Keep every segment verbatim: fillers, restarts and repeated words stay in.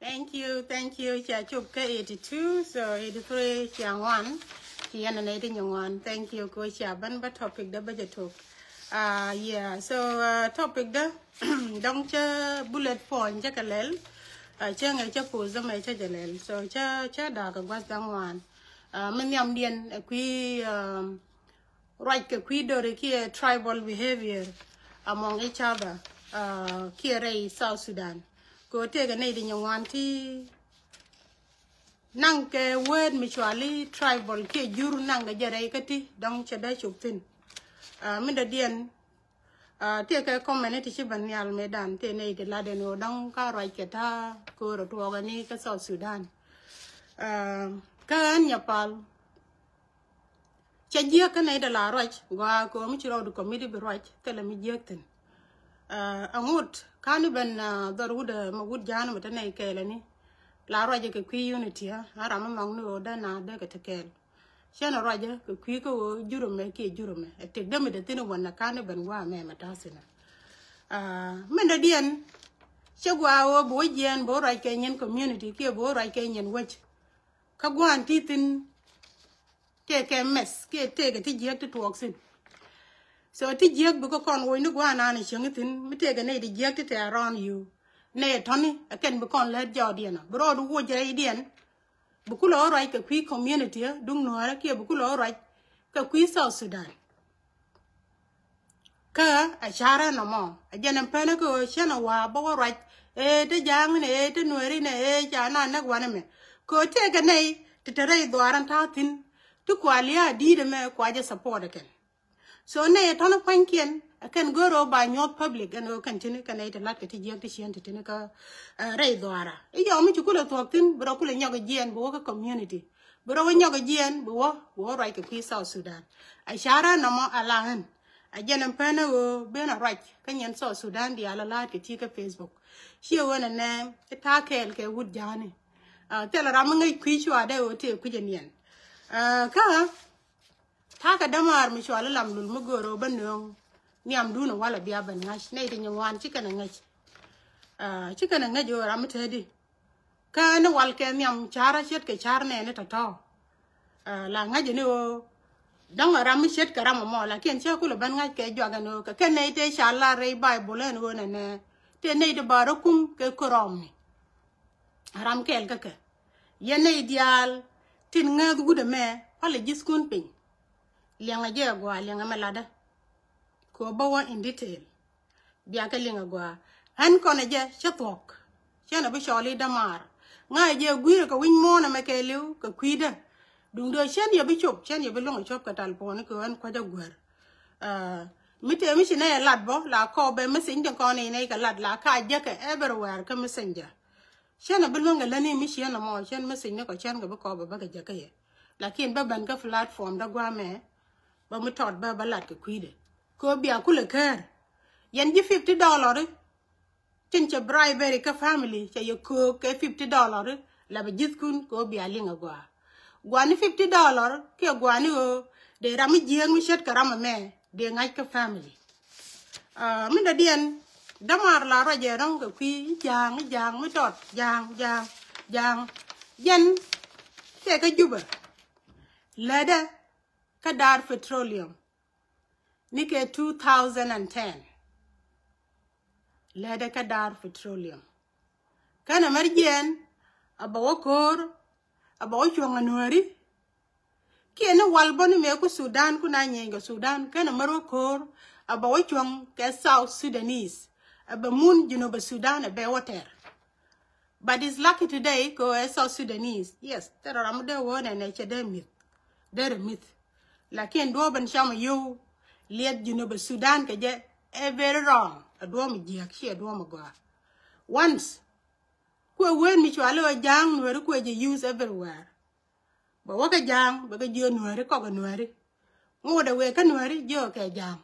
Thank you, thank you. Ca cop kä eighty two, so eighty three ca ŋuan. Ci yɛn nɛ ti nyi ŋuan. Thank you ko ca ban ba topic da ba jɛ tok. Ah, yeah, so uh, topic da dɔŋ cä bullet point cä kɛ lɛl. Uh, cä ŋɛ cä pos dä mɛ cä jɛ lɛl. So cä cä dak guath da ŋuan. Uh, mi nhiam diɛn ɛ kui um, ruac kɛ kui̱ döri kiɛ tribal behavior among each other, uh, kiɛ rɛy South Sudan. Kɛ ɣöö tëëkɛ nɛy ti nyin ŋuan ti naŋ kɛ word mi cuali tribal kiɛ jur naŋ kɛ jɛ rɛy kä ti dɔ̱ŋ cɛ dee cop thi̱n. Uh, mi dɔ̱diɛn uh, tëëkɛ comment ti ci ben nhial mëëdan tëë nɛy ti lat ɛn ɣöö dɔ̱ŋ ka ruac kɛ ta̱a̱ köör ɔ tuɔɔkɛ ni kä South Sudan. Uh, kä ɣän Nyapal cɛ jiäk kä nɛy dee la ruac gɔaa kɛ ɣöö mi ci rɔɔdu committee bi ruac thilɛ mi jiäk thi̱n. Uh, aŋut kani ben uh, dhɔr wut uh, ma wut ja̱a̱n mi te nɛy kɛɛlɛ ni la ruac kɛ kui̱ unity a ram mi mɔŋ ni ɣöö dee na dee kɛ te kɛɛl. Cɛn ruac kɛ kui̱ kä ɣöö jurumɛ kiɛ jurumɛ ɛ tëk dee mi dee thi̱n wän na kani ben gua̱a̱ mɛ mɛ ta̱a̱ thi̱n. Uh, min dɔ̱diɛn cɛ gua̱a̱ ɣöö bi wä jiɛɛn bi wä ruac kɛ nyin community kiɛ bi wä ruac kɛ nyin wec. Kä gua̱a̱n ti thi̱n tëëkɛ mɛth kiɛ tëëkɛ ti jiäk ti tuɔɔk thi̱n. So ti jiäk bikɛ kɔn woc ni gua̱a̱n an cieŋ thi̱n mi tëëkɛ nɛy ti jiäk ti te around you. Nɛy tɔ̱ni ɛ kɛn bi kɔn lät jɔɔdiɛn ɔ bi rɔɔdu woc rɛydiɛn. Bi kulɛ ɣä ruac kɛ kui̱ community ɛ duŋ nuäärä kiɛ bi kulɛ ɣä ruac kɛ kui̱ South Sudan. Kä a carä nɔmɔ a jɛn ɛn pɛnɛ kä ɣöö cɛn a wa̱a̱ bä wä ruac. Ee te ja̱a̱ŋ ni ee te nueeri ni ee ca na näk wanɛ mɛ kɛ ɣöö tëëkɛ nɛy ti te rɛy dhuaar ɛn ta̱a̱ thi̱n. Ti kua lia̱a̱ di̱i̱t ɛmɛ kua jɛ support ɛ kɛn. So nɛy tɔ̱nä pua̱nykiɛn ɛ kɛn go̱o̱r ɣöö ba nyuɔ̱th public ɛn ɣöö kɛn ti̱ni kɛ nɛy ti la̱t kɛ ti jiäk ti ciɛn ti ti̱ni kä rɛy dhuaara i̱ yɔm i̱ ci kulɛ thuɔ̱k thi̱n bi rɔ kulɛ nyɔk jiɛɛn bi wä kä community. Bi rɔ wä nyɔk jiɛɛn bi wä bi wä ruac kɛ kui̱ South Sudan. A carä nɔmɔ a la ɣän a jɛn ɛn pɛnɛ ɣöö ben a ruac kä nyɛn South Sudan diaal a la̱a̱t kɛ ti kä Facebook. Ciɛ ɣän ɛnɛ i̱ ta̱a̱ kɛɛl kɛ wut ja̱a̱ni. Thilɛ ram mi ŋäc kui̱ cuaadɛ ɣöö tëë kui̱c ɛ niɛn. Kä ta̱a̱ kɛ dämaar mi cuali lam lul mi göör ɣöö bä nööŋ nhiamdun ɛ walɛ bia ben ŋa̱c nɛy ti nyi ŋuan ci kɛn ɛ ŋäc. Ci kɛn ɛ ŋäc ɣöö ram mi te di kä ni wal kɛ nhiam ca̱r a ce̱tkɛ ca̱r nɛɛni tɔ̱tɔ̱. La ŋäc ni ɣöö däŋ ɛ ram mi ce̱tkɛ ram ɛmɔ lakin cä kulɛ ben ŋa̱c kɛ juak ɛn ɣöö kɛ kɛn nɛy tëë ca lar rɛy Baibol ɛn ɣöö nɛnɛ tëë nɛy ti ba rɔ kum kɛ kärɔmni. Ram kɛɛl kä kɛ yɛn nɛy diaal tin ŋääth wut ɛmɛ palɛ ji̱thkun piny. Liɛŋɛ jɛ ɛ gɔaa liɛŋɛ mɛ latdä. Kɛ ɣöö bä wä in detail. Biakɛ liŋ agɔaa ɣän kɔnɛ jɛ cä thuɔ̱k. Cɛn a bi cɔɔl i̱ dämaar ŋa̱cɛ jɛ gui̱i̱rɛ kɛ wi̱c muɔ̱ɔ̱n ɛmɛ kɛɛliw kɛ kui̱dä. Duundɛ cɛn yɛ bi cop cɛn yɛ bi luäŋ cop kɛ talponi kɛ ɣän kua̱c aguäär. Mi tëë mi ci nɛy ɛ lat bä la kɔɔpɛ message ni kɔn in nɛy kɛ lat la ka jäkɛ everywhere kä messenger. Cɛn a bi luäŋ kɛ lätni mi ciɛn ɛmɔ cɛn message ni kɔ cɛn kɛ bi kɔɔpɛ bä kɛ jäkä yɛ. Lakin bä ben kä platform dä gua̱a̱mɛ bä mi tɔt bä bä lat kɛ kui̱dɛ. Kɛ ɣöö bia kulɛ käär yɛn ji̱ fifty dollar. Tin cɛ bribery kä family cɛ yɛ köök kɛ fifty dollar. La bɛ ji̱thkun kɛ ɣöö bia liŋ agɔaa. Guani fifty dollar kiɛ guani ɣöö dee ram mi jiääk mi ce̱tkɛ ram ɛmɛ dee ŋa̱c kä family. Min dɔ̱diɛn dämaar la ruacɛ rɔ̱ŋ kɛ kui̱ i̱ ja̱a̱ŋ i̱ ja̱a̱ŋ mi tɔt ja̱a̱ŋ ja̱a̱ŋ ja̱a̱ŋ. Jɛn tëë kä Jubɛ lätdä kä Dar Petroleum ni kɛ two thousand and ten. Lätdä kä Dar Petroleum kɛn ɛmɛr jiɛn a bɛ wä ko̱o̱r a bɛ wä cuɔ̱ŋ a nuääri. Kiɛ ni wal bä ni mëë ku Sudan ku na nyieeny kɛ Sudan kɛn ɛmɛr wä ko̱o̱r a bɛ wä cuɔ̱ŋ kɛ South Sudanese. A bɛ mun Junub Sudan a bɛ wä tɛr. But it's lucky today kɛ ɣöö ɛ South Sudanese. Yes, thilɛ ram mi dee ɣöö nɛnɛ cɛ dee mi̱th. Derɛ mi̱th. Lakin duɔ̱ɔ̱p in cam a yio̱w liɛth Junub Sudan kɛ jɛ ɛ very wrong. A duɔ̱ɔ̱p mi jiääk ci a duɔ̱ɔ̱p mi gɔaa. Once kuɛ ween mi cuali ɣöö ja̱a̱ŋ nuääri kuɛ jɛ use everywhere. Bɛ wä kä ja̱a̱ŋ bɛ kɛ jiö nuääri kɔk a nuääri. Ŋot a wëë kä nuääri jiö kɛ ja̱a̱ŋ.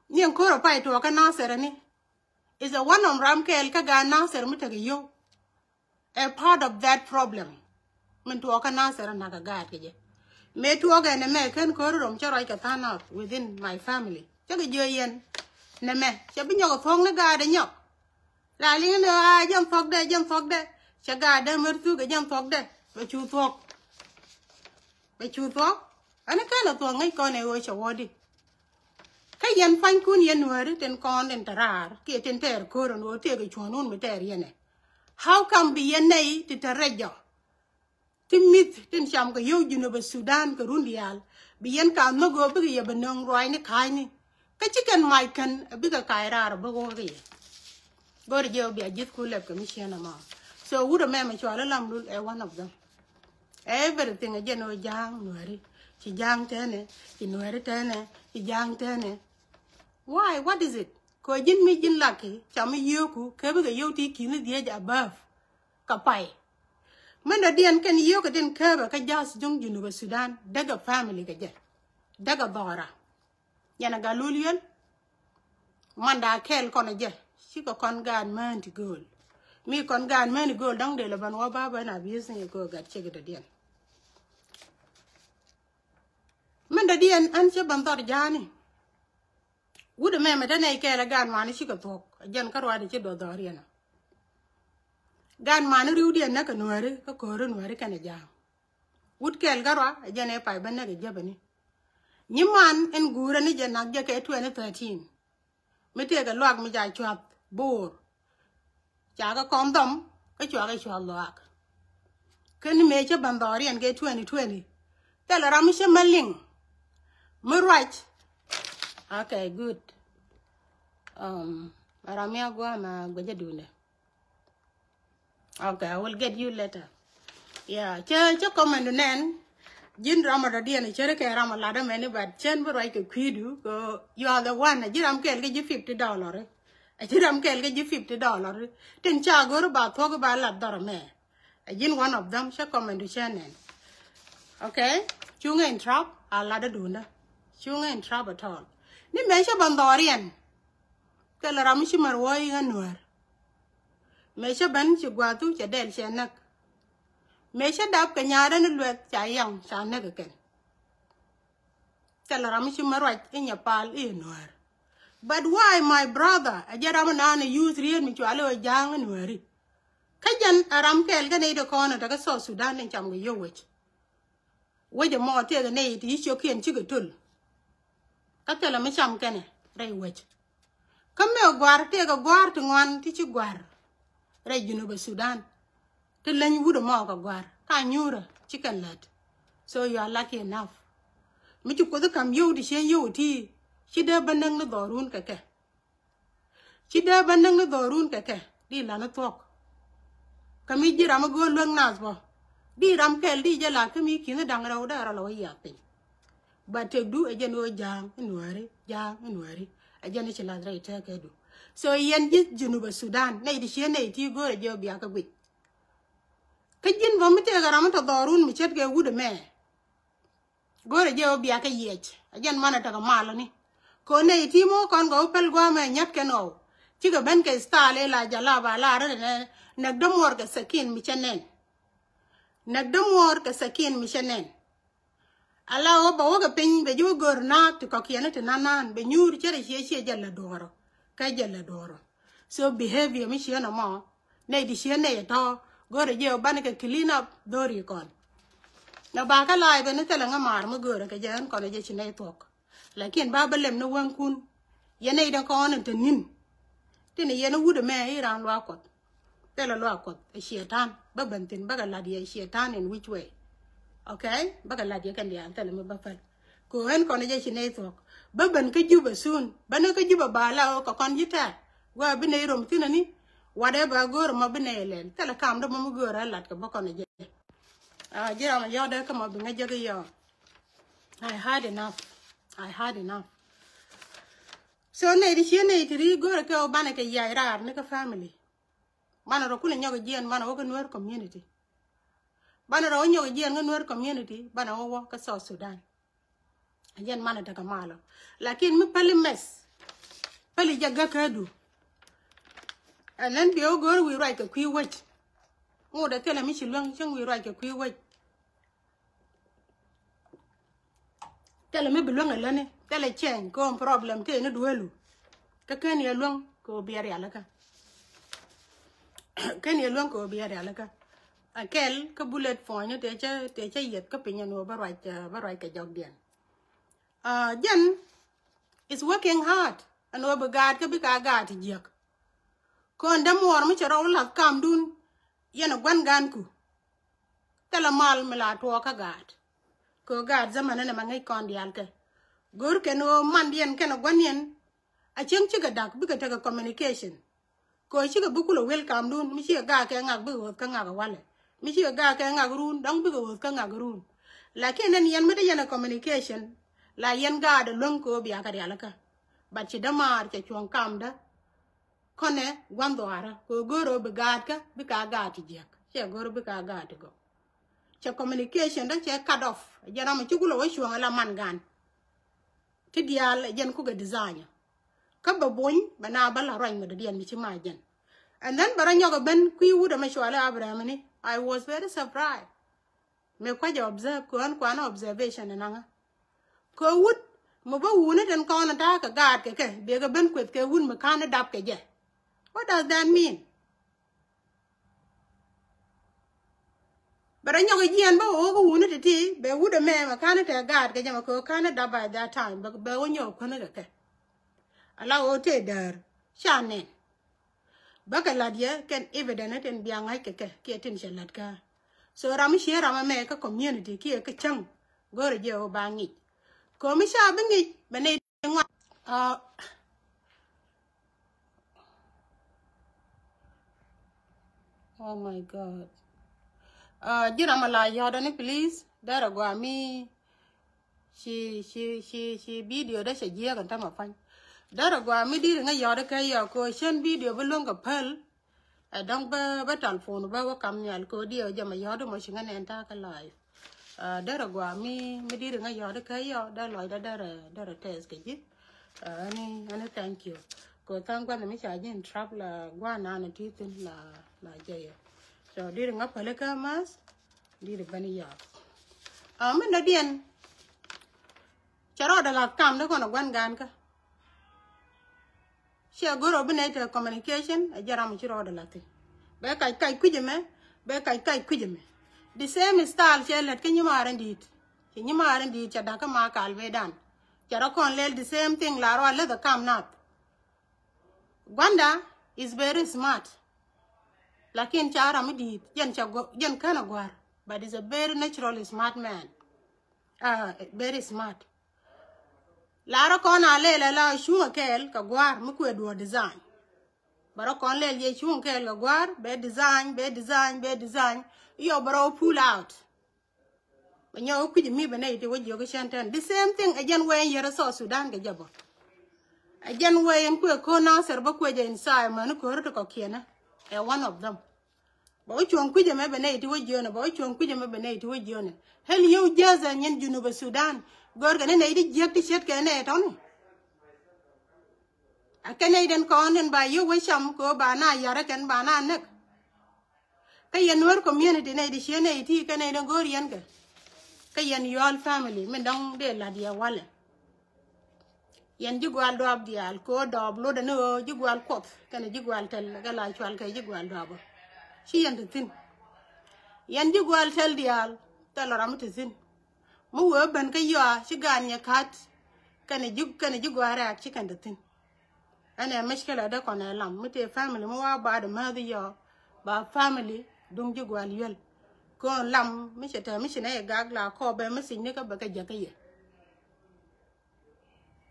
Ni ɛn ko̱r a pay tuɔɔkä Nasir ni. Is a one of ram kɛɛl kä gaat Nasir mi tekɛ yio̱w. A part of that problem. Min tuɔɔkä Nasir nak a gaat kɛ jɛ. Mëë tuɔɔkä ɛn ɛmɛ kɛn ko̱r rom cä ruac kɛ tha̱a̱ŋ out within my family. Cä kɛ jiö yɛn nɛmɛ cɛ bi nyɔk a thuɔ̱k ni gaat a nyɔk. La liŋ ni a jɛn thuɔ̱kdɛ jɛn thuɔ̱kdɛ. Cɛ gaat dee mär thuk kɛ jɛn thuɔ̱kdɛ bɛ cu thuɔ̱k. Bɛ cu thuɔ̱k. Ani kɛn a thuɔ̱k ŋäc kɔn ɛ ɣöö cɛ wuɔ̱tdi. Kä yɛn pua̱nykun yɛn Nuääri tin kɔn tin te raar kiɛ tin tɛɛr ko̱r ɛn ɣöö tëëkɛ cuɔ̱ɔ̱ŋ wun mi tɛɛr yɛn ɛ. How come bi yɛn nɛy ti te rɛc jɔ? Ti mi̱th tin cam kɛ yio̱w Junubä Sudan kɛ run diaal. Bi yɛn ka nhök ɣöö bikɛ yɛ bɛ nöŋ ruaacni ka̱a̱cni. Kä ci kɛn mac kän a bikɛ kac raar a bä ɣöö kɛ yɛ. Go̱o̱ri jɛ ɣöö bia ji̱th ku lɛp kɛ mi cieen ɛmɔ. So wut ɛmɛ mɛ cual ilam lul ɛ one of them. Everything ɛ jɛn ɣöö ja̱a̱ŋ Nuääri. Ci ja̱a̱ŋ tɛnɛ, ci Nuääri tɛnɛ, ci ja̱a̱ŋ tɛnɛ. Why? What is it? Kɛ ɣöö ji̱n mi ji̱n laki cam mi yio̱o̱ku kɛ bikɛ yio̱w ti ki̱ni dhiec above. Kä pay. Mɛn dɔ̱diɛn kɛn yio̱o̱kɛ tin kääpɛ kä ja̱th juŋ Junubä Sudan däkɛ family kɛ jɛ. Däkɛ dhɔra. Yɛn a gat lul yöl. Manda kɛɛl kɔn a jɛ. Cikɛ kɔn gaat mään ti gööl. Mi kɔn gaat mään ti gööl dɔ̱ŋ dee lɛ bän wä ba bän abuse ni kɛ gat cikɛ dɔ̱diɛn. Mɛn dɔ̱diɛn ɛn cä bän dhɔr ja̱a̱ni. Wut ɛmɛ mɛ te nɛy kɛɛl ɛ gaat mani cikɛ thuɔ̱k. Ɛ jɛn kä ruaadɛ ci duɔth dhɔriɛn ɔ. Gaat mani ri̱wdiɛn näk kɛ Nuääri kä ko̱ri Nuääri kɛnɛ ja̱a̱ŋ. Wut kɛɛl kä rua ɛ jɛn ɛ pay bä näk ɛ jäpäni. Nyiman ɛn guurä ni jɛ nak jɛ kɛ twenty thirteen. Mi tëëkɛ luak mi ca cua̱th bo̱o̱r. Ca kɛ kɔn dhɔm kä cua kɛ cua̱th luaak. Kä ni mëë cä bän dhɔriɛn kɛ twenty twenty. Thilɛ ram mi cä mä liŋ mi ruac. Okay, good. Um, ram mi a gua̱a̱ ma guecä duundɛ. Okay, I will get you later. Yeah, cä cä comment du nɛn. Ji̱n ram a dɔ̱diɛn cä ri kɛ ram a lat amɛni, but cän bi ruac kɛ kui̱du. You are the one. Ji̱ ram kɛɛl kɛ ji̱ fifty dollar. A ji̱ ram kɛɛl kɛ ji̱ fifty dollar. Tin ca go̱r ba thuɔ̱k ba lat dhɔr mɛ. A ji̱n one of them cä comment du cä nɛn. Okay. Cuŋ in trap a lat a dunda. Cuŋ in trap at all. Ni mɛ cä ban dhɔriɛn. Kɛl ram ci mär wä i̱ ɣän Nuäär. Mëë cä ben ci gua̱a̱thu cɛ dɛl cɛ näk. Mëë cä dap kɛ nyaarä ni luɛth ca yaŋ ca näk kɛn. Kɛl ram ci mär ruac i̱ nyɛ pal i̱ Nuäär. But why, my brother? A jɛ ram naan a youth riet mi cuali ɣä ja̱a̱ŋ i̱ Nuääri. Kä jɛn a ram kɛɛl kɛ nɛy ti kɔn a tekɛ South Sudan ni cam kɛ yio̱w wec. Wec ɛmɔ tëëkɛ nɛy ti ci cio̱kiɛn cikɛ töl. Kä thilɛ mi cam kɛnɛ rɛy wec. Kä mëë gua̱r tëëkɛ gua̱r ti ŋuan ti ci gua̱r rɛy Junubä Sudan. Ti leny wut ɛmɔ kɛ gua̱r ka nyuurä ci kɛn lät. So you are lucky enough. Mi ci Kuoth i̱ ka̱m yio̱w ti cien yio̱w ti ci dee bä näk ni dhɔrun kɛ kɛ. Ci dee bä näk ni dhɔrun kɛ kɛ di lan ni thuɔ̱k. Kä mi ji̱ ram mi go̱o̱r luäk nath bä di ram kɛl di jɛ la kä mi ki̱n ni da̱ŋ rɛw dee rɔ lɔ wä yiath piny. Ba tëkdu ɛ jɛn ɣöö ja̱a̱ŋ i̱ Nuääri, ja̱a̱ŋ i̱ Nuääri. Ɛ jɛn i̱ ci lath rɛy tɛɛkädu. So yɛn ji̱ Junubä Sudan nɛy ti cië nɛy ti go̱o̱r ɛ jɛ ɣöö bia kä guic. Kä ji̱n bä mi tëëkɛ ram mi tɔ dhɔrun mi ce̱tkɛ wut ɛmɛ. Go̱rɛ jɛ wä bia kä yiɛc. A jɛn manɛ tekɛ malä ni. Kɛ wä nɛy ti mɔ kɔn kɛ wä päl gua̱a̱mɛ nyät kɛn ɣɔw. Cikɛ ben kɛ style ila jalaba la rɛ nɛ. Näk dämuɔr kɛ sakin mi cɛ nɛn. Näk dämuɔr kɛ sakin mi cɛ nɛn. Ala wä bɛ wä kɛ piny bɛ ji̱ wä gör naath ti kɔkiɛn ti nan naan bɛ nyuur cɛ rɛ ciɛ ciɛ jɛ lɛ duɔrɔ. Kä jɛ lɛ duɔrɔ. So behavior mi ciɛ nɔmɔ. Nɛy ti cië nɛy tɔ̱ go̱rɛ jɛ banɛ kɛ clean up dhori kɔn. Nɔ ba kä la̱a̱c ben ni thilɛ ŋä maar mi go̱rɛ kɛ jɛ ɛn kɔn jɛ ci nɛy thuɔ̱k. Lakin ba bä lem ni wäŋkun. Yɛn nɛy den kɔn in te ni̱n. Tin yɛn wut ɛmɛ i̱ raan luaak Kuɔth. Thilɛ luaak Kuɔth ɛ ciɛtan bä ben thi̱n bä kɛ la̱t yɛ ciɛtan in which way. Okay? Bä kɛ la̱t yɛ kɛn diaal thilɛ mi bä päl. Kɛ ɣän kɔn jɛ ci nɛy thuɔ̱k. Bä ben kä Jubɛ soon. Bä ni kä Jubɛ ba la ɣöö kɛ kɔn ji̱ tɛ̈r. Gua bi nɛy rom thi̱n ani. Whatever go̱o̱r ma bi nɛy lɛl. Thilɛ kam dä ma mi go̱o̱r a lat kɛ bä kɔn jɛ. Ah, ji̱ ram a yɔ̱ɔ̱dɛ kä ma bi ŋäc jɛ kä yɔ̱ɔ̱. I had enough. I had enough. So nɛy ti cie nɛy ti ri go̱o̱r kɛ ɣöö banɛ kɛ yac raar ni kä family. Banɛ rɔ kulɛ nyɔk jiɛn banɛ wä kä Nuer community. Banɛ rɔ wä nyɔk jiɛn kä Nuer community banɛ wä wä kä South Sudan. Jɛn manɛ tekɛ malɔ. Lakin mi päli mɛth. Päli jɛ gäkädu. And then bi wä go̱o̱r wi̱i̱ ruac kɛ kui̱ wec. Ŋot ɛ thilɛ mi ci luäŋ cäŋ wi̱i̱ ruac kɛ kui̱ wec. Thilɛ mi bi luäŋ ɛ läni. Thilɛ cɛny kɛ ɣöö problem tëë ni duelu. Kä ken yɛ luäŋ kɛ ɣöö biɛ rialikä. Kɛn yɛ luäŋ kɛ ɣöö bia rialikä. A kɛl kä bullet point tëë cä, tëë cä yieth kä piny ɛn ɣöö bä ruac, bä ruac kɛ jɔkdiɛn. Jɛn is working hard ɛn ɣöö bi gaat kä bikɛ a gaat ti jiäk. Kɔn dämuɔɔr mi cɛ rɔw lath kamdun. Yɛn ɛ gua̱n ganku. Thilɛ mal mi la tuɔɔk kä gaat. Kɛ ɣöö gaat zaman ɛn ɛmɛ ŋäc kɔn diaal kɛ. Go̱r kɛn ɣöö mandiɛn kɛnɛ gua̱ndiɛn. A cieŋ cikɛ da̱k bikɛ tekɛ communication. Kɛ ɣöö cikɛ bi kulɛ welcome dun mi cikɛ gaak kɛ ŋak bikɛ ɣöth kä ŋak walɛ. Mi cikɛ gaak kɛ ŋak run dɔ̱ŋ bikɛ ɣöth kä ŋak run. Lakin ɛn yɛn mi te yɛn ɛ communication. La yɛn gaat ɛ luäŋ kɛ ɣöö bia kɛ rialikä. But ci dämaar cɛ cuɔ̱ŋ kamdä. Kɔnɛ gua̱n dhuaarä kɛ ɣöö go̱o̱rä bi gaatkä bikɛ a gaat ti jiäk. Cɛ go̱o̱rä bikɛ a gaat ti gɔw. Cɛ communication dä cɛ cut off. Jɛn ram mi ci kulɛ wä cuɔ̱ŋ ala man gan. Ti diaal jɛn kukɛ design. Kä bɛ buny bɛ na bä la ruany mi dɔ̱diɛn mi ci ma jɛn. And then bɛ rɔ nyɔk ɛ ben kui̱ wut ɛmɛ cuali Abraham ni. I was very surprised. Mëë kua̱c ɛ observe kɛ ɣän kuanä observation ɛnaŋä. Kɛ wut mi bä wuni tin kɔn ta̱a̱ kɛ gaat kɛ kɛ bikɛ ben kueth kɛ wut mi ka̱n dap kɛ jɛ. What does that mean? Bɛ rɔ nyɔk jiɛn bä wä wä kä wuni ti̱ti̱ bɛ wut ɛmɛ mɛ ka̱n tɛ gaat kɛ jɛ mɛ kɛ wä ka̱n dap by that time bɛ wä nyɔk kuäni kɛ kɛ. Ala wä tëë däär ca nɛn. Bäkɛ la̱t yɛ kɛn evidence tin bia ŋa̱c kɛ kɛ kiɛ tin cɛ la̱t kä. So ram mi cië ram ɛmɛ kä community kiɛ kä cäŋ go̱rɛ jɛ wä ba ŋic. Komi ca bi ŋic bɛ nɛy ti ŋuan. Oh my God. Ji̱ ram a la yɔ̱dä ni please derɛ gua mi. Ci ci ci ci video dä cɛ jiɛk ɛn tämɛ pa̱ny. Derɛ gua mi diri ŋä yɔt kä yɔ ko cien video bi luäŋ kɛ päl. Ɛ dɔ̱ŋ bä bä telephone bä wä kam nhial ko diɛ jɛ mɛ yɔt mɔ ci ŋä nɛn ta̱a̱ kä live. Derɛ gua mi mi diri ŋä yɔt kä yɔ dä lɔcdä derɛ derɛ tɛth kɛ ji̱. Ɛni ɛni thank you. Ko tha̱a̱ŋ gua̱n mi ca ji̱ in trap la gua̱n nan ti thin la la jɛ yɛ. So diri ŋä päl kä math. Diri bäni yɔt. Min dɔ̱diɛn. Cɛ rɔɔdɛ lath kam ni kɔn ɛ gua̱n gan kä. Ciɛ go̱r ɔ bi nɛy te communication ɛ jɛ ram ci rɔɔdɛ lath thi̱n. Bɛ kac kac kui̱c ɛmɛ bɛ kac kac kui̱c ɛmɛ. The same style cɛ lät kä nyimaar in di̱i̱t. Ci nyimaar in di̱i̱t cɛ da̱k kä ma kal bɛ dan. Cɛ rɔ kɔn lɛl the same thing la rɔ a leth ɛ kam nath. Gua̱nda is very smart. Lakin ca ram mi di̱i̱t jɛn ca jɛn kän a gua̱r but is a very natural smart man. Very smart. Larä kɔn a lɛl ala cuŋ a kɛɛl kɛ gua̱r mi kuɛ duɔ̱ɔ̱r design. Bärä kɔn lɛl yɛ cuŋ kɛɛl kɛ gua̱r bɛ design bɛ design bɛ design. Yɔ bärä wä pull out. Bɛ nyɔk wä kui̱c mi bɛ nɛy ti wä jiök cɛn tɛn the same thing. Ɛ jɛn wee in yɛrɛ South Sudan kɛ jɛ bä. Ɛ jɛn wee in kuɛ ko̱n Nasir bä kuɛ jɛ in saɛ mäni ko̱ri ti kɔkiɛnä. Ɛ one of them. Bä wä cuɔ̱ŋ kui̱c ɛmɛ bɛ nɛy ti wä jiönɛ bä wä cuɔ̱ŋ kui̱c ɛmɛ bɛ nɛy ti wä jiönɛ. Hel yio̱w jiäthɛ nyin Junub Sudan. Görkɛ ni nɛy ti jiäk ti ce̱tkɛ nɛ tɔ̱ni. A kɛ nɛy den kɔn in ba yio̱w wä cam kɛ ɣöö ba na yarä kɛn ba na näk. Kä yɛn Nuer community nɛy ti cië nɛy ti kɛ nɛy den go̱o̱r yɛn kɛ. Kä yɛn yual family min dɔ̱ŋ dee la̱t yɛ walɛ. Yɛn ji̱ gua̱a̱l duaap diaal kɛ ɣöö dɔɔp lotdɛ ni ɣöö ji̱ gua̱a̱l kuɔth kɛnɛ ji̱ gua̱a̱l tɛl kɛ la cual kɛ ji̱ gua̱a̱l duaap ɔ. Ci yɛn te thi̱n. Yɛn ji̱ gua̱a̱l tɛl diaal thilɛ ram mi te thi̱n. Mi wee ben kä yɔa ci gaan yɛ ka̱t kɛnɛ ji̱ kɛnɛ ji̱ gua̱a̱l rɛ̈ɛ̈k ci kɛn te thi̱n. Ɛn ɛ mɛckilɛ dee kɔn ɛ lam mi tëë family mi wa baat ɛ määth i̱ yɔ ba family duŋ ji̱ gua̱a̱l yuel. Kɔn lam mi cɛ tɛm mi ci nɛ yɛ gak la kɔɔpɛ mi thi̱cni kä bɛ kɛ jäkä yɛ.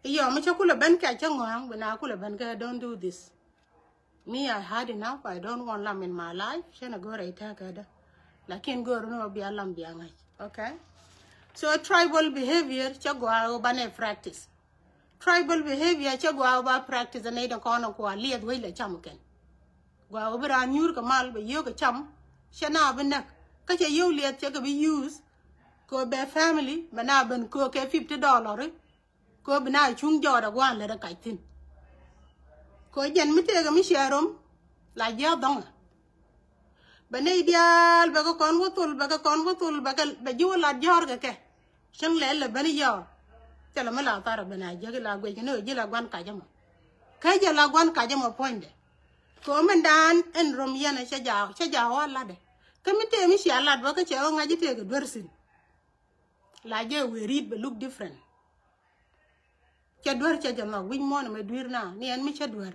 I̱ yɔ mi cä kulɛ ben kɛ cä ŋɔ̱a̱ŋ bi na kulɛ ben kɛ don't do this. Me, I had enough. I don't want lam in my life. Cä nɛ go̱o̱rɛ i̱ tɛ̈kädä. Lakin go̱o̱rɛ ni wä bia lam bia ŋa̱c. Okay. So tribal behavior cä gɔaa wä banɛ practice. Tribal behavior cä gɔaa wä ba practice nɛy dɛ kɔn kua liɛth wec lɛ cam kɛn. Gɔaa wä bi raan nyuur kɛ mal bɛ yio̱w kɛ cam. Cɛ na bi näk kä cɛ yio̱w liɛth cɛ kɛ bi use. Kɛ bɛ family bɛ na ben kɛ kɛ fifty dollar. Kɛ bi na cuŋ jɔɔt a guan lät a kac thi̱n. Kɛ jɛn mi tëëkɛ mi ciɛ rom la jiath dhɔŋɛ. Bɛ nɛy diaal bɛ kɛ kɔn wä thol bɛ kɛ kɔn wä thol bɛ kɛ bɛ ji̱ wä lat jɔ̱ɔ̱r kɛ kɛ. Cäŋ lɛl lɛ ben i̱ yɔɔ. Thilɛ mi la thar a ben a jiäk i̱ la guic kɛ ni ɣöö ji̱ la guan kac ɛmɔ. Kä jɛ la guan kac ɛmɔ puɔ̱nydɛ. Kɛ ɣöö mɛn daan ɛn röm yɛn ɛ cä ja̱a̱, cä ja̱a̱ ɣɔ̱ latdɛ. Kä mi tëë mi cia lat bä kä cɛ ɣä ŋa̱c i̱ tëëkɛ duer thi̱n. La jɛ wëë ri̱t bɛ look different. Cɛ duer cɛ jɛ nhɔk wi̱c muɔ̱ɔ̱n ɛmɛ dui̱r na ni ɛn mi cä duer.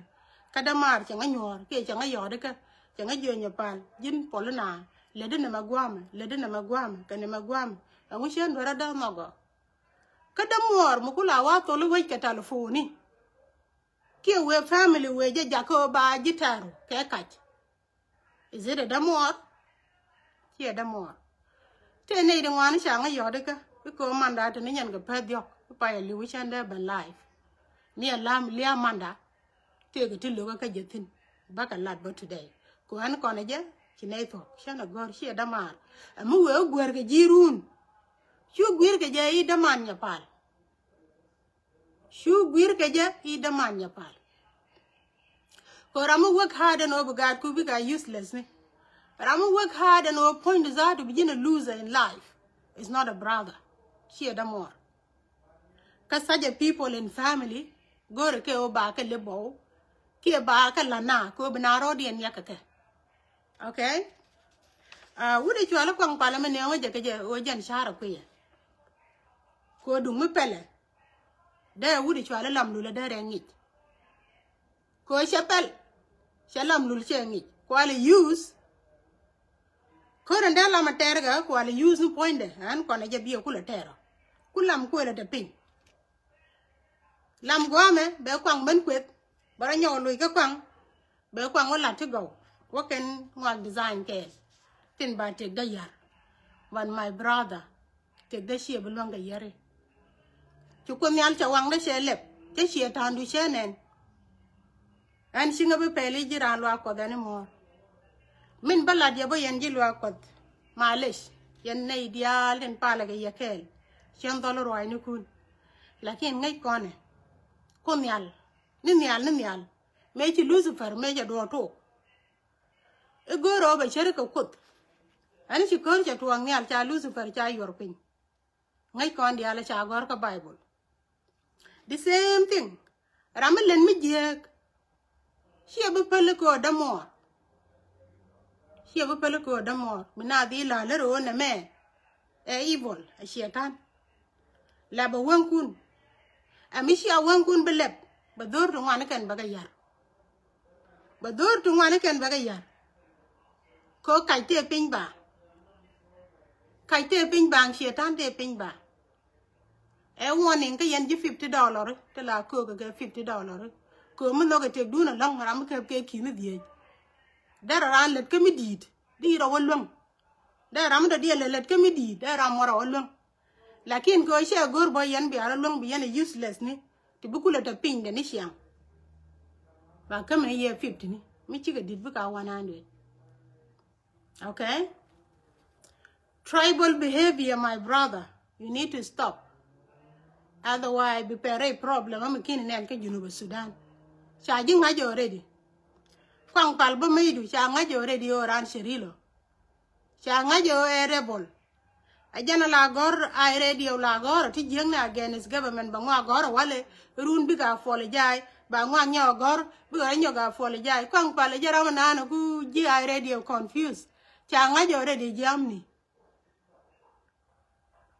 Kä dämaar cɛ ŋä nyuɔ̱ɔ̱r kiɛ cɛ ŋä yɔɔdikä cɛ ŋä jiönyɛ pal ji̱n pɔl na. Lätdi nɛmɛ gua̱a̱mɛ, lätdi nɛmɛ gua̱a̱mɛ kɛ nɛmɛ gua̱a̱mɛ. Ɛŋu cä duer a dämaar nhɔk ɔ? Kä dämuɔɔr mi ku la wa thol i̱ wec kɛ talifoni. Kiɛ wëë family wëë jɛ jakä ɣöö ba ji̱ tɛ̈ru kɛ kac. Is it a dämuɔɔr? Ciɛ dämuɔɔr. Tëë nɛy ti ŋuan ca ŋä yɔt ikä i̱ köö manda te ni nyɛn kɛ pɛth diɔ̱k i̱ payɛ li̱w i̱ cän dee ben life. Ni a lam lia̱a̱ manda. Tëëkɛ ti lo̱kä kä jɛ thi̱n. Bakɛ lat bä today. Kɛ ɣän kɔn ɛ jɛ ci nɛy thuɔ̱k cän a gɔ̱r ciɛ dämaar. Ɛ mi wëë wä guäär kɛ ji̱ run. Cu gui̱r kɛ jɛ i̱ däman nyɛ pal. Cu gui̱r kɛ jɛ i̱ däman nyɛ pal. Kɛ ram mi work hard ɛn ɣöö bi gaat ku bikɛ a useless ni. Ram mi work hard ɛn ɣöö puɔ̱ny di zaatu bi ji̱n a loser in life is not a brother. Ciɛ dämuɔɔr. Kä such a people in family go̱o̱rɛ kɛ ɣöö ba kɛ lip bɔw kiɛ ba kɛ la̱t na kɛ ɣöö bi na rɔɔdiɛn niak kɛ kɛ. Okay. Wut i̱ cuali kuaŋ palä mi nɛɛŋ wä jɛ kɛ jɛ ɣöö jɛn ca̱rä kuiyɛ. Kɛ ɣöö duŋ mi pɛlɛ. Dee wut i̱ cuali lam lulä dee rɛŋ ŋic. Kɛ ɣöö cɛ pɛl cɛ lam lul cɛ ŋic kuali use. Kör in dee lam a tɛɛr kɛ kuali use ni puɔ̱nydɛ ɛn kɔn a jɛ biɛ kulɛ tɛɛr ɔ. Ku lam kuëlɛ te piny. Lam gua̱a̱mɛ bɛ kuaŋ ben kueth bɛ rɔ nyɔk luc kä kuaŋ. Bɛ kuaŋ wä lat ti gɔw wä kɛn ŋuak design kɛɛl. Tin ba tëkdä yär. But my brother, tëkdä ciɛ bi luäŋ kɛ yäri. Ci Kuoth Nhial cɛ waŋdä cɛ lɛp cä ciɛ ta̱a̱ndu cɛ nɛn. Ɛn ci ŋä bi pɛl i̱ ji̱ raan luaak Kuɔth ɛn i̱ muɔ̱ɔ̱r. Min bä lat yɛ bä yɛn ji̱ luaak Kuɔth. Malish yɛn nɛy diaal tin palɛ kɛ yɛ kɛɛl. Cɛn dhɔl ruaacnikun. Lakin ŋäc kɔnɛ Kuoth Nhial ni nhial ni nhial. Mëë ci Lucifer mëë cɛ duɔɔk tok. I̱ go̱o̱r ɣöö bɛ cär kɛ Kuoth. Ɛn ci ko̱r cɛ tuɔɔk nhial ca Lucifer ca yuɔr piny. Ŋäc kɔn diaal ca gɔ̱r kä Bible. The same thing. Ram mi len mi jiääk. Ciɛ bi päl i̱ köö dämuɔɔr. Ciɛ bi päl i̱ köö dämuɔɔr mi na dhil la̱r lär ɣöö nɛmɛ. Ɛ evil, ɛ ciɛ ta̱n. Lɛ bɛ wäŋkun. Ɛ mi cia wäŋkun bi lɛp bɛ dho̱r ti ŋuan ikɛn bɛ kɛ yär. Bɛ dho̱r ti ŋuan ikɛn bɛ kɛ yär. Kɛ ɣöö kac tëë piny ba. Kac tëë piny ba, ciɛ ta̱n tëë piny ba. Ɛ warning kä yɛn ji̱ fifty dollar ti la köök kɛ fifty dollar. Köök mi nhɔk ɛ tëkdun ɛlɔ̱ŋ ram mi käp kɛ ki̱n mi dhiec. Derɛ raan lät kä mi di̱i̱t di rɔ wä luäŋ. Derɛ ram mi dɔ̱diɛn lät lät kä mi di̱i̱t derɛ ram mɔ rɔ wä luäŋ. Lakin kɛ ɣöö cɛ go̱r bä yɛn bia rɔ luäŋ bi yɛn ɛ useless ni. Ti bi kulɛ tɔ piny dɛ ni ciaŋ. Ba kämɛ yɛ fifty ni mi cikɛ di̱t bikɛ a one hundred. Okay. Tribal behavior, my brother, you need to stop. Otherwise bi pɛrɛ problem ami kini nɛn kä Junub Sudan. Ca ji̱ ŋa̱c already. Kuaŋ pal bä meydu ca ŋa̱c already ɣöö ran Cirilo. Ca ŋa̱c ɣöö ɛ rebel. A jɛn a la gɔ̱r a radio la gɔ̱r ti jiäkni against government bɛ ŋɔak gɔ̱r a walɛ. Run bikɛ a apologize ba ŋɔak nyɔk a gɔ̱r bikɛ rɔ nyɔk a apologize. Kuaŋ pal a jɛ ram a naan a ku ji̱ a radio confuse. Ca ŋa̱c already jiamni.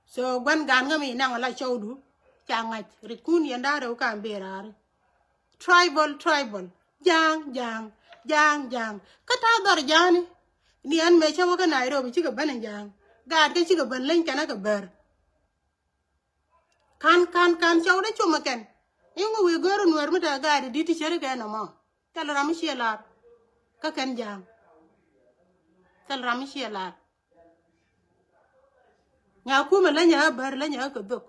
So gua̱n gan ŋämi naŋ a la cɔwdu. Ca ŋa̱c rikun yɛn da̱rɛ wä kan bëë raari. Tribal, tribal. Ja̱a̱ŋ, ja̱a̱ŋ, ja̱a̱ŋ, ja̱a̱ŋ. Kä ta̱a̱ dhɔr ja̱a̱ni. Ni ɛn mëë cä wä kä Nairobi cikɛ ben in ja̱a̱ŋ. Gaat kä cikɛ ben leny kɛn a kɛ bär. Ka̱n, ka̱n, ka̱n cɔw dee com ɛ kɛn. Iŋ wä wi̱i̱ gör in wär mi te gaat in di̱t ti cäri kɛ nɔmɔ. Thil ram mi ciɛ lar. Kä kɛn ja̱a̱ŋ. Thil ram mi ciɛ lar. Nya kumɛ leny a bär, leny a kɛ dhok.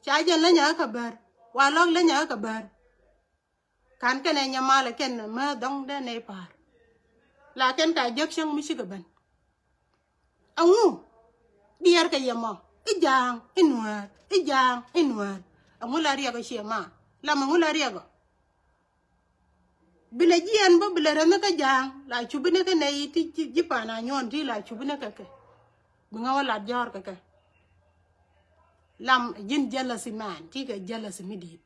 Ca jɛn leny a kɛ bär. Wa lɔk leny a kɛ bär. Ka̱n kɛnɛ nyamalɛ kɛn määth dɔ̱ŋ dee nɛy pa̱a̱r. La kɛn ka jek cäŋ mi cikɛ ben. Ɛŋu diɛɛr kɛ yɛ mɔ i̱ ja̱a̱ŋ i̱ nuäär i̱ ja̱a̱ŋ i̱ nuäär. Ɛŋu la riɛk ɔ ciɛ ma lam ɛŋu la riɛk ɔ. Bi lɛ jiɛɛn bä bi lɛ ränh kä ja̱a̱ŋ la cupi ni kä nɛy ti ji̱ pan a nyuɔ̱ɔ̱n ti la cupi ni kä kɛ. Bi ŋä wä lat jɔ̱ɔ̱r kɛ kɛ. Lam ji̱n jealousy man ti kɛ jealousy mi di̱i̱t.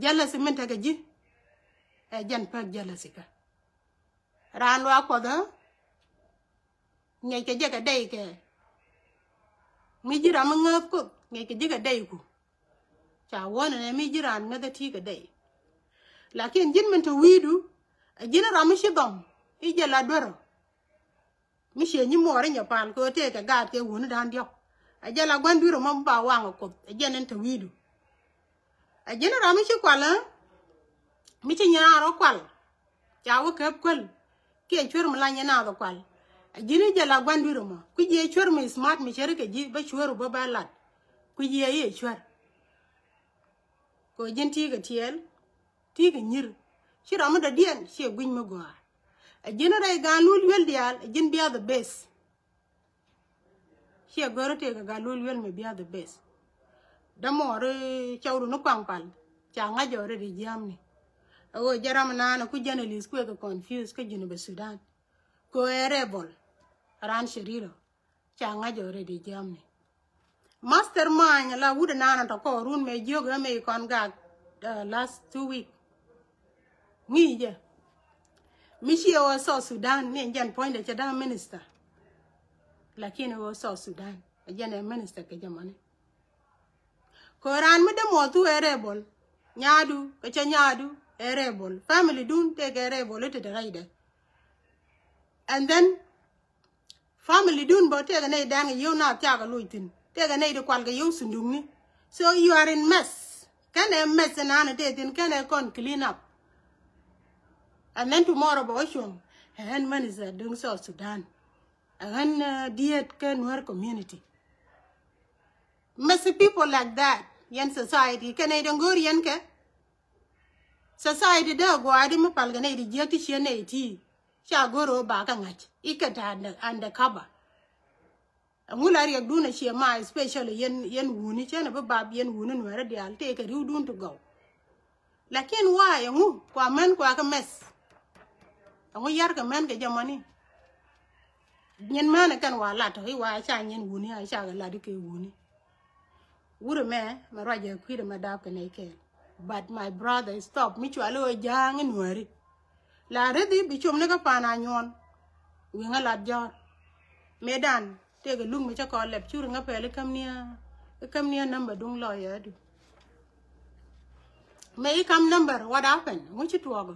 Jealousy min tekɛ ji̱. Ɛ jɛn pek jealousy kä. Raan luaak Kuɔth ɛ ŋiɛc kɛ jɛ kɛ dey kɛ. Mi ji̱ ram mi ŋääth Kuoth ŋiɛc kɛ ji̱ kɛ dey ku. Ca wuɔ̱n ɛnɛ mi ji̱ raan ŋäth ɛ ti kɛ dey. Lakin ji̱n min te wi̱i̱du ɛ ji̱n ram mi ci dhɔm i̱ jɛ la duer ɔ. Mi ciɛ nyimuɔɔr inyɛ pal kɛ ɣöö tëëkɛ gaat kɛ wuni da̱a̱n diɔ̱k. Ɛ jɛ la gua̱n dui̱r ɛmɔ mi ba waŋ ɛ Kuoth ɛ jɛn in te wi̱i̱du. Ɛ ji̱n ram mi ci kual ɛ mi ci nyin raan rɔ kual. Ca wä käp kuäl kiɛ cuer mi la nyin naath ɛ kual. Ɛ ji̱n i̱ jɛ la gua̱n dui̱r ɛmɔ kui̱ jiɛ cuer mi smart mi ceri kɛ ji̱ bä cuer ɛ bä bä lat. Kui̱ jiɛ i̱ ɛ cuer. Kɛ ɣöö ji̱n ti̱i̱ kɛ tiɛɛl ti̱i̱ kɛ nyi̱r. Ci ram mi dɔ̱diɛn ciɛ gui̱ny mi gɔaa. Ɛ ji̱n rɛy gaan lul wi̱el diaal ɛ ji̱n biath ɛ beth. Ciɛ gör tëëkɛ gat lul wi̱el mi biath ɛ beth. Dämuɔɔr cɔwdu ni kuaŋ pal ca ŋa̱c already jiäämni. Ɛ ɣöö jɛ ram naan ɛ ku journalist kuɛ kɛ confuse kä Junub Sudan. Kɛ ɣöö ɛ rebel raan cɛ rirɔ. Ca ŋa̱c already jiäämni. Mastermind la wut naan ɛ tɔ kɔɔrun mëë jiök ɛ mëë kɔn gak, uh, last two week. Ŋi̱i̱cɛ mi ciɛ wä South Sudan ni jɛn puɔ̱nydɛ cɛ da̱ŋ minister. Lakin wä South Sudan ɛ jɛn ɛ minister kɛ jɛ mɔni. Kɛ raan mi dämuɔɔr thu ɛ rebel. Nyaadu kɛ cɛ nyaadu ɛ rebel. Family dun tëëkɛ rebel i̱ te te rɛydɛ. And then family dun bä tëëkɛ nɛy dɛn kɛ yio̱w na thiakä loc thi̱n tëëkɛ nɛy di kual kɛ yio̱w sundukni. So you are in mess. Kɛn ɛ mess in an tëë thi̱n kɛn ɛ kɔn clean up. And then tomorrow bä wä cuɔ̱ŋ ɛ ɣän minister duŋ South Sudan. Ɛ ɣän, uh, diet kɛ Nuer community. Messy people like that yɛn society kɛn ɛ dee go̱o̱r yɛn kɛ. Society dee a gua̱a̱di mi pal kɛ nɛy di jiäk ti ciɛ nɛy ti ca go̱o̱r ɣöö ba kɛ ŋa̱c i̱ kɛ ta under, undercover. Ɛŋu la riɛkdun a ciɛ ma especially yɛn, yɛn wuni cɛn a bi bap yɛn wuni Nuɛɛri diaal tëëkɛ ri̱wdun ti gɔw. Lakin why ɛŋu kua män kua kɛ mɛth? Ɛŋu yar kɛ män kɛ jɛ mɔni? Nyin män kɛn wa lat tɔ i̱ wa ca nyin wuni a ca kɛ lat i̱ kɛ wuni. Wurɛ mɛ mɛ ruacɛ kui̱dɛ mɛ dap kɛ nɛy kɛɛl. But my brother stop mi cuali ɣöö ja̱a̱ŋ i̱ Nuääri. La rithi bi com ni kä pan a nyuɔn. Wi̱ŋä lat jɔ̱ɔ̱r mëëdan tëëkɛ luk mi cä kɔn lɛp cur ŋä pɛl i̱ käm niä, i̱ käm niä namba duŋ lɔyɛ adu. Mëë i̱ kam number what happened? Ŋu ci tuɔɔk ɔ?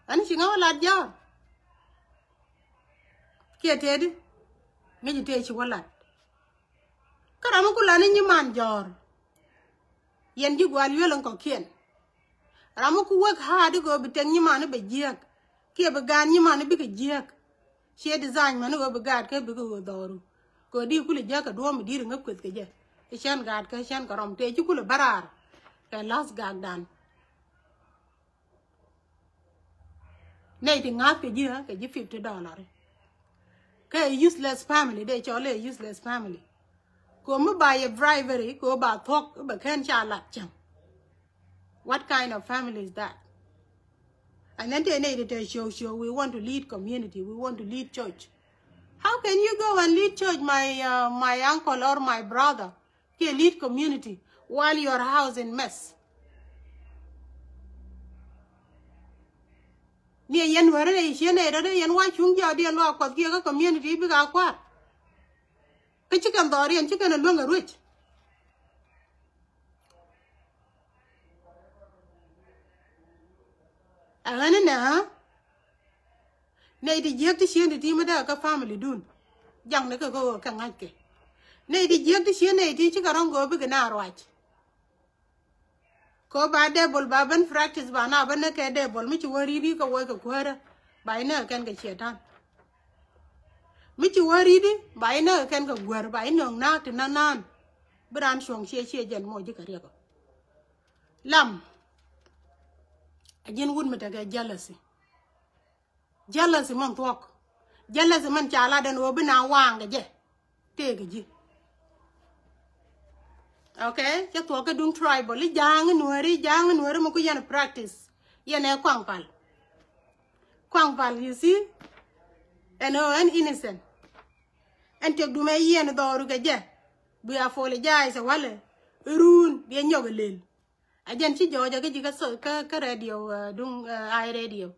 Ɛn ci ŋä wä lat jɔ̱ɔ̱r. Kiɛ tëëdi ŋäci tëë ci wä lat. Kä ram mi ku lat ni nyiman jɔ̱ɔ̱r. Yɛn ji̱ gua̱a̱l yuel in kɔ̱kiɛn. Ram mi ku wek hard i̱ kɛ ɣöö bi tëk nyiman i̱ bɛ jiääk kiɛ bi gaan nyiman i̱ bikɛ jiääk. Ciɛ design män i̱ ɣöö bi gaat kä bikɛ ɣöö dhɔru. Kɛ ɣöö di kulɛ jiääk kɛ duɔ̱ɔ̱m i̱ di̱i̱r iŋä kueth kɛ jɛ i̱ cän gaat kä cän kɛ rɔm tëë ci kulɛ bä raar. Kɛ la̱th gakdan. Nɛy ti ŋa̱th kɛ ji̱ ɣä kɛ ji̱ fifty dollar. Kɛ useless family dee cɔl ɛ useless family. Ko̱ mi ba yɛ bribery ko̱ ba thuɔ̱k bɛ kɛn ca lat cäŋ. What kind of family is that? And then tëë nɛy ti tɛ show show we want to lead community, we want to lead church. How can you go and lead church, my, uh, my uncle or my brother? Kiɛ lead community while your house in mess. Ni yɛn wärä rɛy ciɛ nɛy rɔ̱dɛ yɛn wa cuŋ jɔɔdiɛn luaak kuɔth kiɛ kä community bikɛ a kua̱r. Kä ci kɛn dhɔriɛn ci kɛn a luäŋ a ruec. Ɛ ɣän inɛ ɣä. Nɛy ti jiäk ti cieen ti ti mi dee kä family dun. Jaŋni kɛ kä ɣöö kɛ ŋa̱ckɛ. Nɛy ti jiäk ti cieen nɛy ti cikɛ rɔ̱ŋ kɛ ɣöö bikɛ na ruac. Kɛ ɣöö ba devil ba ben practice ba na ben ni kɛ devil mi ci wä ri̱t i̱ kɛ woc kɛ kuäärä. Ba inɛ kɛn kɛ ciɛ ta̱n. Mi ci wä ri̱t i̱ ba inɛ kɛn kɛ guäär ba inɛ naak ti na naan. Bi raan cuɔ̱ŋ ciɛ ciɛ jɛn moc ji̱ kɛ riɛk ɔ. Lam. A ji̱n wut mi tekɛ jealousy. Jealousy min thuɔ̱k. Jealousy min ca lat ɛn ɣöö bi na waaŋ kɛ jɛ. Tëëkɛ ji̱. Okay? Cä thuɔ̱k kä duŋ tribal i̱ ja̱a̱ŋ i̱ nuääri, ja̱a̱ŋ i̱ nuääri mi ku yɛn practice. Yɛn ɛ kuaŋ pal. Kuaŋ pal, you see? Ɛn ɣöö ɛn innocent. Ɛn tëk dumɛ yiɛn dhɔru kɛ jɛ. Bi apologize walɛ. Iruun bi ɛ nyɔk ilel. A jɛn ci jɔɔc a kä ji̱ kä so-, kä, kä radio, uh, duŋ, uh, I radio.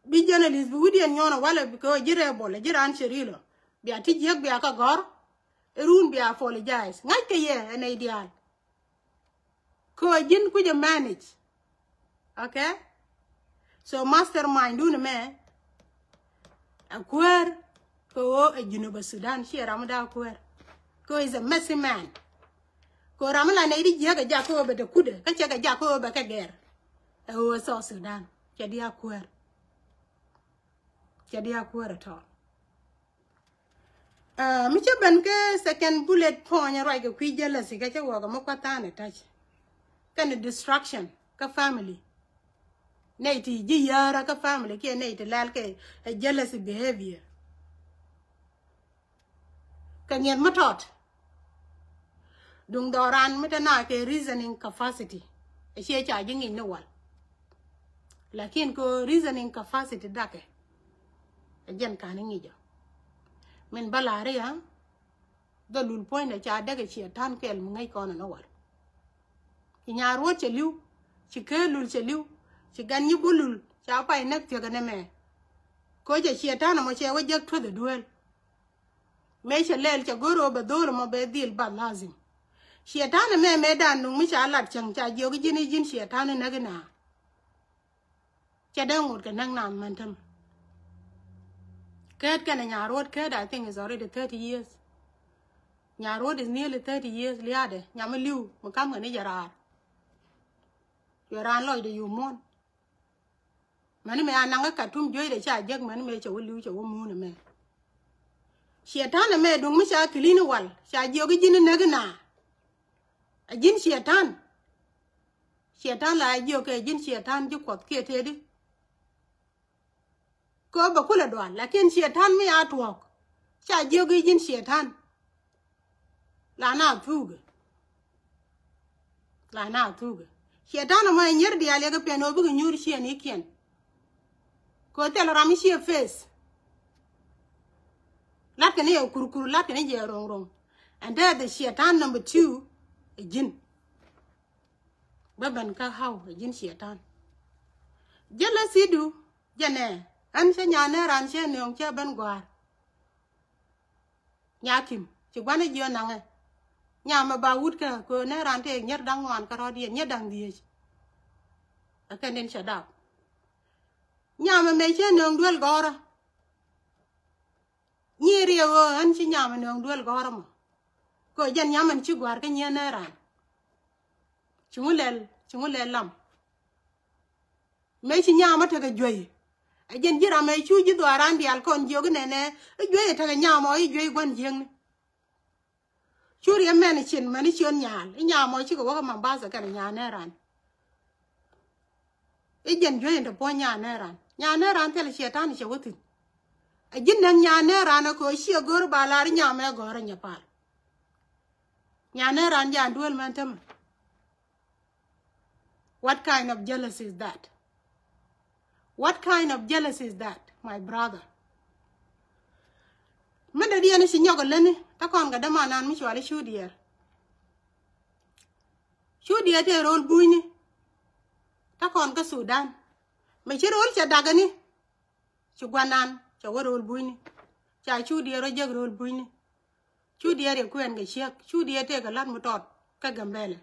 Bi journalist bi wi̱diɛn nyuɔn a walɛ bi kɛ ɣöö ji̱ rebel, ji̱ raan cɛ rilɔ. Bia ti jiäk bia kä gɔ̱r. Irun bia apologize. Ŋa̱c kɛ yɛ ɛ nɛy diaal. Kɛ ɣöö ji̱n kucɛ manage. Okay? So mastermind dun mɛ a kuäär kɛ ɣöö ɛ Junub Sudan, ciɛ ram mi da̱a̱ kuäär. Kɛ ɣöö is a messy man. Kɛ ɣöö ram mi la nɛy di jiäk ɛ jak kɛ ɣöö bɛ te kudɛ, kä cɛ kɛ jak kɛ ɣöö bɛ kɛ gɛr. Ɛ ɣöö South Sudan cɛ di a kuäär. Cɛ di a kuäär at all. Uh, mi cä ben kä second bullet point ruac kɛ kui̱ jealousy kä cä wä kɛ mi kua̱th tha̱a̱n ɛ ta̱c. Kɛn distraction kä family. Nɛy ti ji̱ yäärä kä family kiɛ nɛy ti lɛl kɛ ɛ jealousy behavior. Kɛ ŋiɛth mi tɔt. Duŋ dhɔran mi te na kɛ reasoning capacity. Ɛ ciɛ ca ji̱ ŋi̱c ni wal. Lakin kɛ reasoning capacity dakɛ. Ɛ jɛn kan i̱ ŋi̱cɔ. Min bä la̱r i̱ a dhɔ lul puɔ̱nydɛ ca däk ɛ ciɛ ta̱n kɛl mi ŋäc kɔn ɛ ni wal. Ci nyaar ruɔ̱t cɛ li̱w, ci kee lul cɛ li̱w, ci gan nyi bul lul ca pay näk thiäk ɛ nɛmɛ. Koc ɛ ciɛ ta̱n ɛmɔ cɛ wä jek tuäth ɛ duel. Mëë cɛ lɛl cɛ go̱r ɣöö bɛ dho̱o̱l ɛmɔ bɛ dhil bath lazim. Ciɛ ta̱n ɛmɛ mëë dan nuŋ mi ca lat cäŋ ca jiök i̱ ji̱n i̱ ji̱n ciɛ ta̱n inäk ina. Cɛ dee ŋot kɛ näk naan män tämɛ. Käät kɛnɛ nyaar ruɔ̱t käät, I think is already thirty years. Nyaar ruɔ̱t is nearly thirty years lia̱a̱dɛ, nyam mi li̱w mi ka̱m kɛ ni jɛ raar. Cuɛ raan lɔcdɛ yum muɔ̱n. Mäni mëë a naŋ kä Katum juecdɛ ca jek, mäni mëë cɛ wä li̱w cɛ wä muun ɛmɛ. Ciɛ ta̱n ɛmɛ duŋ mi ca kilini wal ca jiök i̱ ji̱n inäk ina. A ji̱n ciɛ ta̱n. Ciɛ ta̱n la a jiök kɛ ji̱n ciɛ ta̱n ji̱ kuɔth kiɛ tëëdi. Kɛ bɛ kulɛ dual, lakin ciɛ ta̱n mi a tuɔɔk. Ca jiök i̱ ji̱n ciɛ ta̱n. La na thukɛ. La na thukɛ. Ciɛ ta̱n ɛmɔ ɛ nyier diaal yɛ kɛ piɛn ɣöö bikɛ nyuur ciɛn i̱ kiɛn. Kɛ thil ram i̱ ciɛ face. Lat kɛ ni yɛ kurkur, lat kɛ ni jɛ ro̱ŋ ro̱ŋ. And that the ciɛ ta̱n number two ɛ ji̱n. Bä ben kä how ɛ ji̱n ciɛ ta̱n. Jealousy du jɛnɛ, ɣän cä nyanɛ ran cä nööŋ cä ben gua̱a̱r. Nyakim ci gua̱n i̱ jiö naŋɛ. Nyamɛ ba wut kä kö nɛ ran tëë nyier da̱ŋ ŋuan kärɔ̱diɛn, nyier da̱ŋ dhieec. Ɛ kɛn in cɛ dap. Nyamɛ mëë cä nööŋ duel gɔ̱rä. Nyi riɛk ɣöö ɣän ci nyamɛ nööŋ duel gɔ̱rä mɔ. Kö jɛn nyamɛ ci gua̱r kä nyieen nɛ ran. Ci ŋu lɛl, ci ŋu lɛl lam. Mëë ci nyamɛ tekɛ juey. Ɛ jɛn ji̱ ram ɛ cu ji̱ dhuaaran diaal kɔn jiök inɛnɛ i̱ juey ɛ tekɛ nyamɔ i̱ juey gua̱n jiäkni. Cu riɛm mɛn i̱ cin mɛn i̱ ciön nyaal i̱ nyamɔ cikɛ wäkä Mombasa kɛnɛ nyaal nɛ ran. I̱ jɛn juey in te puɔ̱ny nyaal nɛ ran. Nyaal nɛ ran thilɛ ciɛ ta̱n i̱ cɛ wä thi̱n. Ɛ ji̱n näk nyaal nɛ ran ɛ köö ciɛ go̱r ba lar i̱ nyamɛ gɔ̱r ɛ nyɛ pal. Nyaal nɛ ran jaan duel mɛn tämɛ. What kind of jealousy is that? What kind of jealousy is that, my brother? Min dee diɛn ci nyɔk a läni, ta kɔn kɛ dämanan mi cuali cu diɛɛr. Cu diɛɛr tëë ro̱l bunyni. Ta kɔn kä Sudan. Mi ci ro̱l cɛ dakɛni. Ci guanan cɛ wä ro̱l bunyni. Ca cu diɛɛr rɔ jek ro̱l bunyni. Cu diɛɛr yɛ kuɛn kɛ ciek, cu diɛɛr tëëkɛ la̱t mi tɔt kä Gambɛlɛ.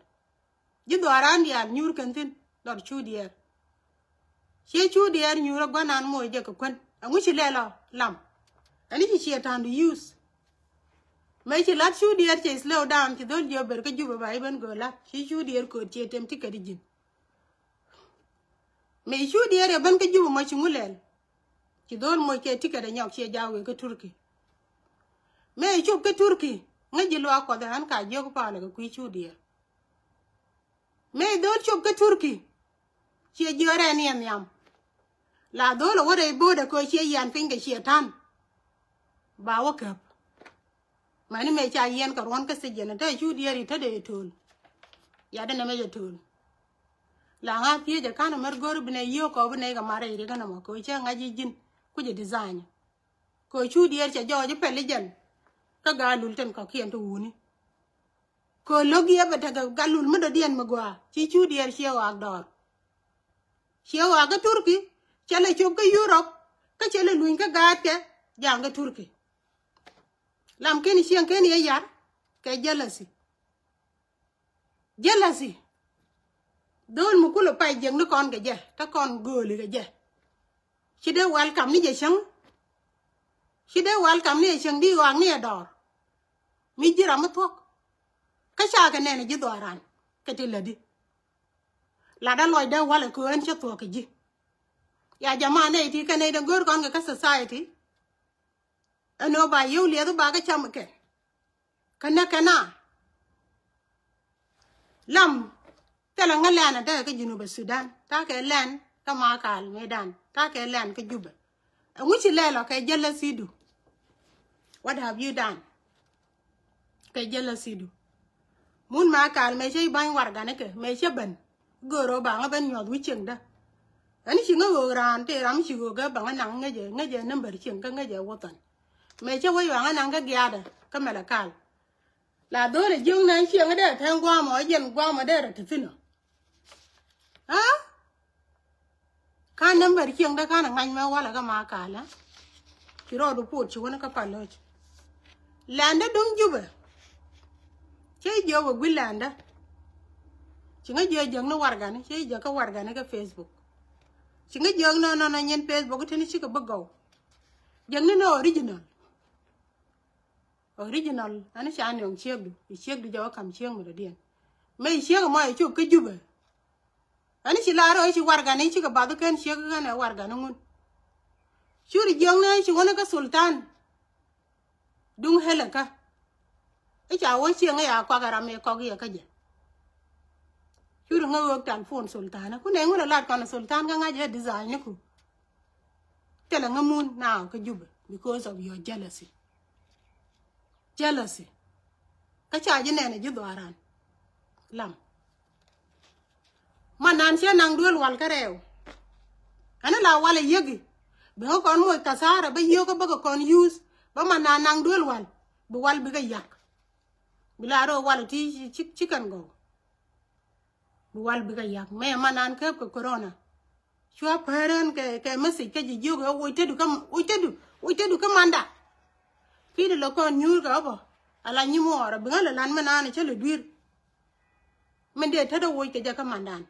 Ji̱ dhuaaran diaal nyuur kɛn thi̱n, not cu diɛɛr. Ciɛ cu diɛɛr nyuur ɛ guanan moc jɛ kɛ kuän. Ɛŋu ci lɛl ɔ lam? Ɛn i̱ ci ciɛ ta̱a̱n du use. Mëë ci la̱t cu diɛɛr cɛ slow down, ci dho̱l jiɔ ber kä Jubɛ ba i̱ ben göö la̱t. Ci cu diɛɛr kööt ciɛ tem ticket i̱ ji̱n. Mëë cu diɛɛr yɛ ben kä Jubɛ mɔ ci ŋu lɛl. Ci dho̱l moc kɛ ticket ɛ nyɔk ciɛ ja̱ wëë kä Turkey. Mëë cop kä Turkey, ŋäc ji̱ luaak kuɔth ɛ ɣän ka jiök palɛ kɛ kui̱ cu diɛɛr. Mëë dho̱l cop kä Turkey, ciɛ jiök rɛɛ ni ɛ nhiam. La dho̱l ɛ wä rɛy bo̱o̱dɛ kɛ ciɛ yian piny kɛ ciɛ ta̱n. Ba wä käp. Mani mëë ca yiɛn kɛ ruɔ̱n kä sijin, te cu diɛɛr i̱ te dee to̱l. Yadɛ nɛmɛ jɛ to̱l. La ŋa̱ thiec ɛ ka̱n ɛmɛr go̱r bi nɛ yiëë kɔ bi nɛ kɛ mat rɛy ri kɛn ɛmɔ kɛ cɛ ŋa̱c i̱ ji̱n kucɛ design. Kɛ cu diɛɛr cɛ jɔɔc i̱ pɛl i̱ jɛn. Kä gaa lul tin kɔ̱kiɛn ti wuni. Kɛ lo̱k yɛ bɛ tekɛ gal lul mi dɔ̱diɛn mi gɔaa. Ci cu diɛɛr ciɛ ɣɔak dɔɔr. Ciɛ ɣɔak kä Turkey, cɛ lɛ cop kä Europe, kä cɛ lɛ luny kä gaatkɛ, ja̱a̱ŋ kä Turkey. Lam ken cieŋ ken yɛ yar, kɛ jealousy. Jealousy. Dho̱o̱l mi kulɛ pay jiäkni kɔn kɛ jɛ, te kɔn gööli kɛ jɛ. Ci dee welcome ni jɛ cäŋ. Ci dee welcome ni jɛ cäŋ di ɣɔak ni jɛ dɔɔr. Mi ji̱ ram mi thuɔ̱k. Kä ca kɛ nɛn ji̱ dhɔaaran kɛ ti lätdi. Latdä lɔcdä walɛ kɛ ɣöö ɛn cä thuɔ̱k kɛ ji̱. Ya jama nɛy ti kɛ nɛy dee go̱o̱r kɔn kɛ kä society. Ɛn ɣöö ba yio̱w liɛth ba kä cam kɛ. Kä näk kɛ na. Lam, thilɛ ŋä lɛn a dee kä Junub Sudan. Ta̱a̱ kɛ lɛn kä Makal mëëdan. Ta̱a̱ kɛ lɛn kä Jubɛ. Ɛŋu ci lɛl ɔ kɛ jealousy du? What have you done? Kɛ jealousy du. Mun Makal mëë cä i̱ ba̱ny warɛganikɛ, mëë cä ben. Gör ɔ ba ŋä ben nyuɔth wi̱c cieŋdä. Ɛn ci ŋä ɣöök raan tëë ram ci ɣöök ɛ ba ŋä naŋ ŋäcɛ, ŋäcɛ number cieŋ kä ŋäcɛ wuthɔn. Mëë cä wec ba ŋä naŋ kä giaadä kä Malakal. La dho̱o̱lɛ jiöknɛ cieŋ dee tɛn gua̱a̱mɔ, jiɛn gua̱a̱mɔ dee rɛ te thi̱n ɔ. Aa? Ka̱n number cieŋdä ka̱n a ŋa̱c mɛ walɛ kä Makal ɛ. Ci rɔɔdu puɔt ci wänä kä Paloc. Lɛndä duŋ Jubɛ. Cä jiök ɛ gui̱l lɛndä. Ci ŋä jiök jiäkni warɛgani, cä jiök kä warɛgani kä Facebook. Ci ŋä jiök nɔ nɔ nɔ nyin Facebook tini cikɛ bi gɔw. Jiäkni nɔ original. Original, ɛn ca niɔŋ ciekdu, i̱ ciekdu jɛ wä kam ciek mi dɔ̱diɛn. Mëë i̱ ciek ɛmɔ i̱ cop kä Jubɛ. Ɛn ci lar ɣöö ci warɛgani cikɛ bath kɛn ciek kɛn ɛ warɛgani ŋun. Curi jiäkni ci wänä kä Sultan. Duŋ Hɛlɛkä. I̱ ca wä cieŋ i̱ ya kuak ɛ ram ëë kɔk yɛ kä jɛ. Curi ŋä ɣöök telephone Sultan. Ku nɛy ŋun ɛ lat kɔn Sultan kä ŋa̱c ɛ design ni ku. Thilɛ ŋä mun now kä Jubɛ because of your jealousy. Jealousy. Kä ca ji̱ nɛn ɛ ji̱ dhɔaaran. Lam. Man nan cä naŋ duel wal kä rɛw. Ɛn la wal ɛ yiëki. Bi ŋä kɔn moc kathara bä yiëk kä bä kɛ kɔn use. Bä man nan naŋ duel wal. Bi wal bikɛ yak. Bi la rɔ wal ti ci, ci, ci kɛn gɔw. Bi wal bikɛ yak. Mɛ man nan käp kɛ corona. Cua pärän kɛ, kɛ message kä ji̱ jiök ɛ woc tädu kä, woc tädu, woc tädu kä manda. Ki̱t lɛ kɔn nyuur kɛ ɣä bä. Ala nyi muɔɔr a bi ŋä lɛ lan mi naan cä lɛ dui̱r. Min dee tädä woc kɛ jɛ kä mandan.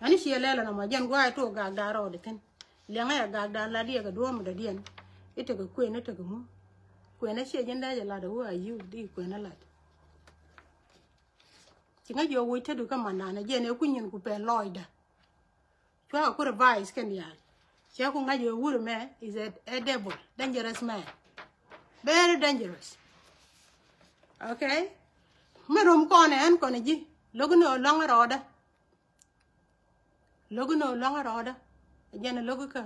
Ani ciɛ lɛl ɛn ɔmɔ jɛn gua̱a̱c tok gakdan rɔɔdɛ thi̱n. Liɛŋɛ ɛ gakdan la diɛkɛ duɔ̱ɔ̱m dɔ̱diɛn. I̱ tekɛ kuën i̱ tekɛ ŋu. Kuën ɛ ciɛ ji̱n dee jɛ lat ɛ wä a yiw di kuën ɛ lat. Ci ŋä jiɔ woc tädu kä mandan ɛ jɛn ɛ ku nyin ku pɛn lɔɔcdä. Cua ku revise kɛn diaal. Cɛ ku ŋa̱c ɛ wur mɛ is a, a devil, dangerous man. Very dangerous. Okay? Mi rom kɔn ɛ ɛn kɔn ɛ ji̱. Lo̱k ni ɔ luaŋ rɔɔdä. Lo̱k ni ɔ luaŋ rɔɔdä. Ɛ jɛn ɛ lo̱k kä.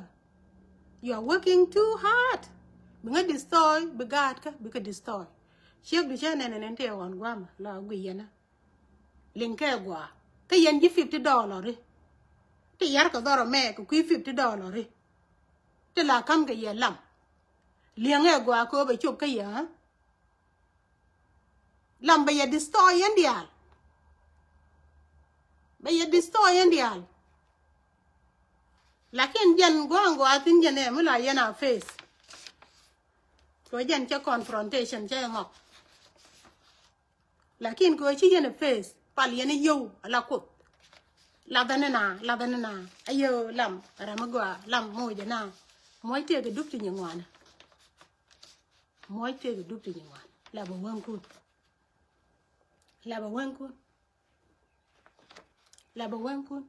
You are working too hard. Bi ŋä destroy, bi gaat kä, bi kä destroy. Ciek du cä nɛn ɛ nɛn tëë ɣɔn gua̱a̱mä la gui yɛn ɛ. Liŋ kɛ gɔaa. Kä yɛn ji̱ fifty dollar i̱. Ti yar kɛ dhɔr ɛmɛ kɛ kui̱ fifty dollar i̱. Ti la ka̱m kɛ yɛ lam. Liŋ ɛ gɔaa kɛ ɣöö bɛ cop kä yɛ, ha? Lam bɛ yɛ destroy yɛn diaal. Bɛ yɛ destroy yɛn diaal. Lakin jɛn gua̱a̱ŋ gɔaa thi̱n jɛn ɛ mi la yɛn a face. Kɛ jɛn cɛ confrontation cɛ ŋɔk. Lakin kɛ ɣöö ci yɛn ɛ face pal yɛn i̱ yio̱w ala Kuoth. Lathɛ ni na, lathɛ ni na. Ayio̱w lam ram mi gɔaa, lam moc ɛ na. Muɔc tëëk ɛ dup ti nyi ŋuanä. Muɔc tëëk ɛ dup ti nyi ŋuanä. Lapɛ wäŋkun. Lapɛ wäŋkun. Lapɛ wäŋkun.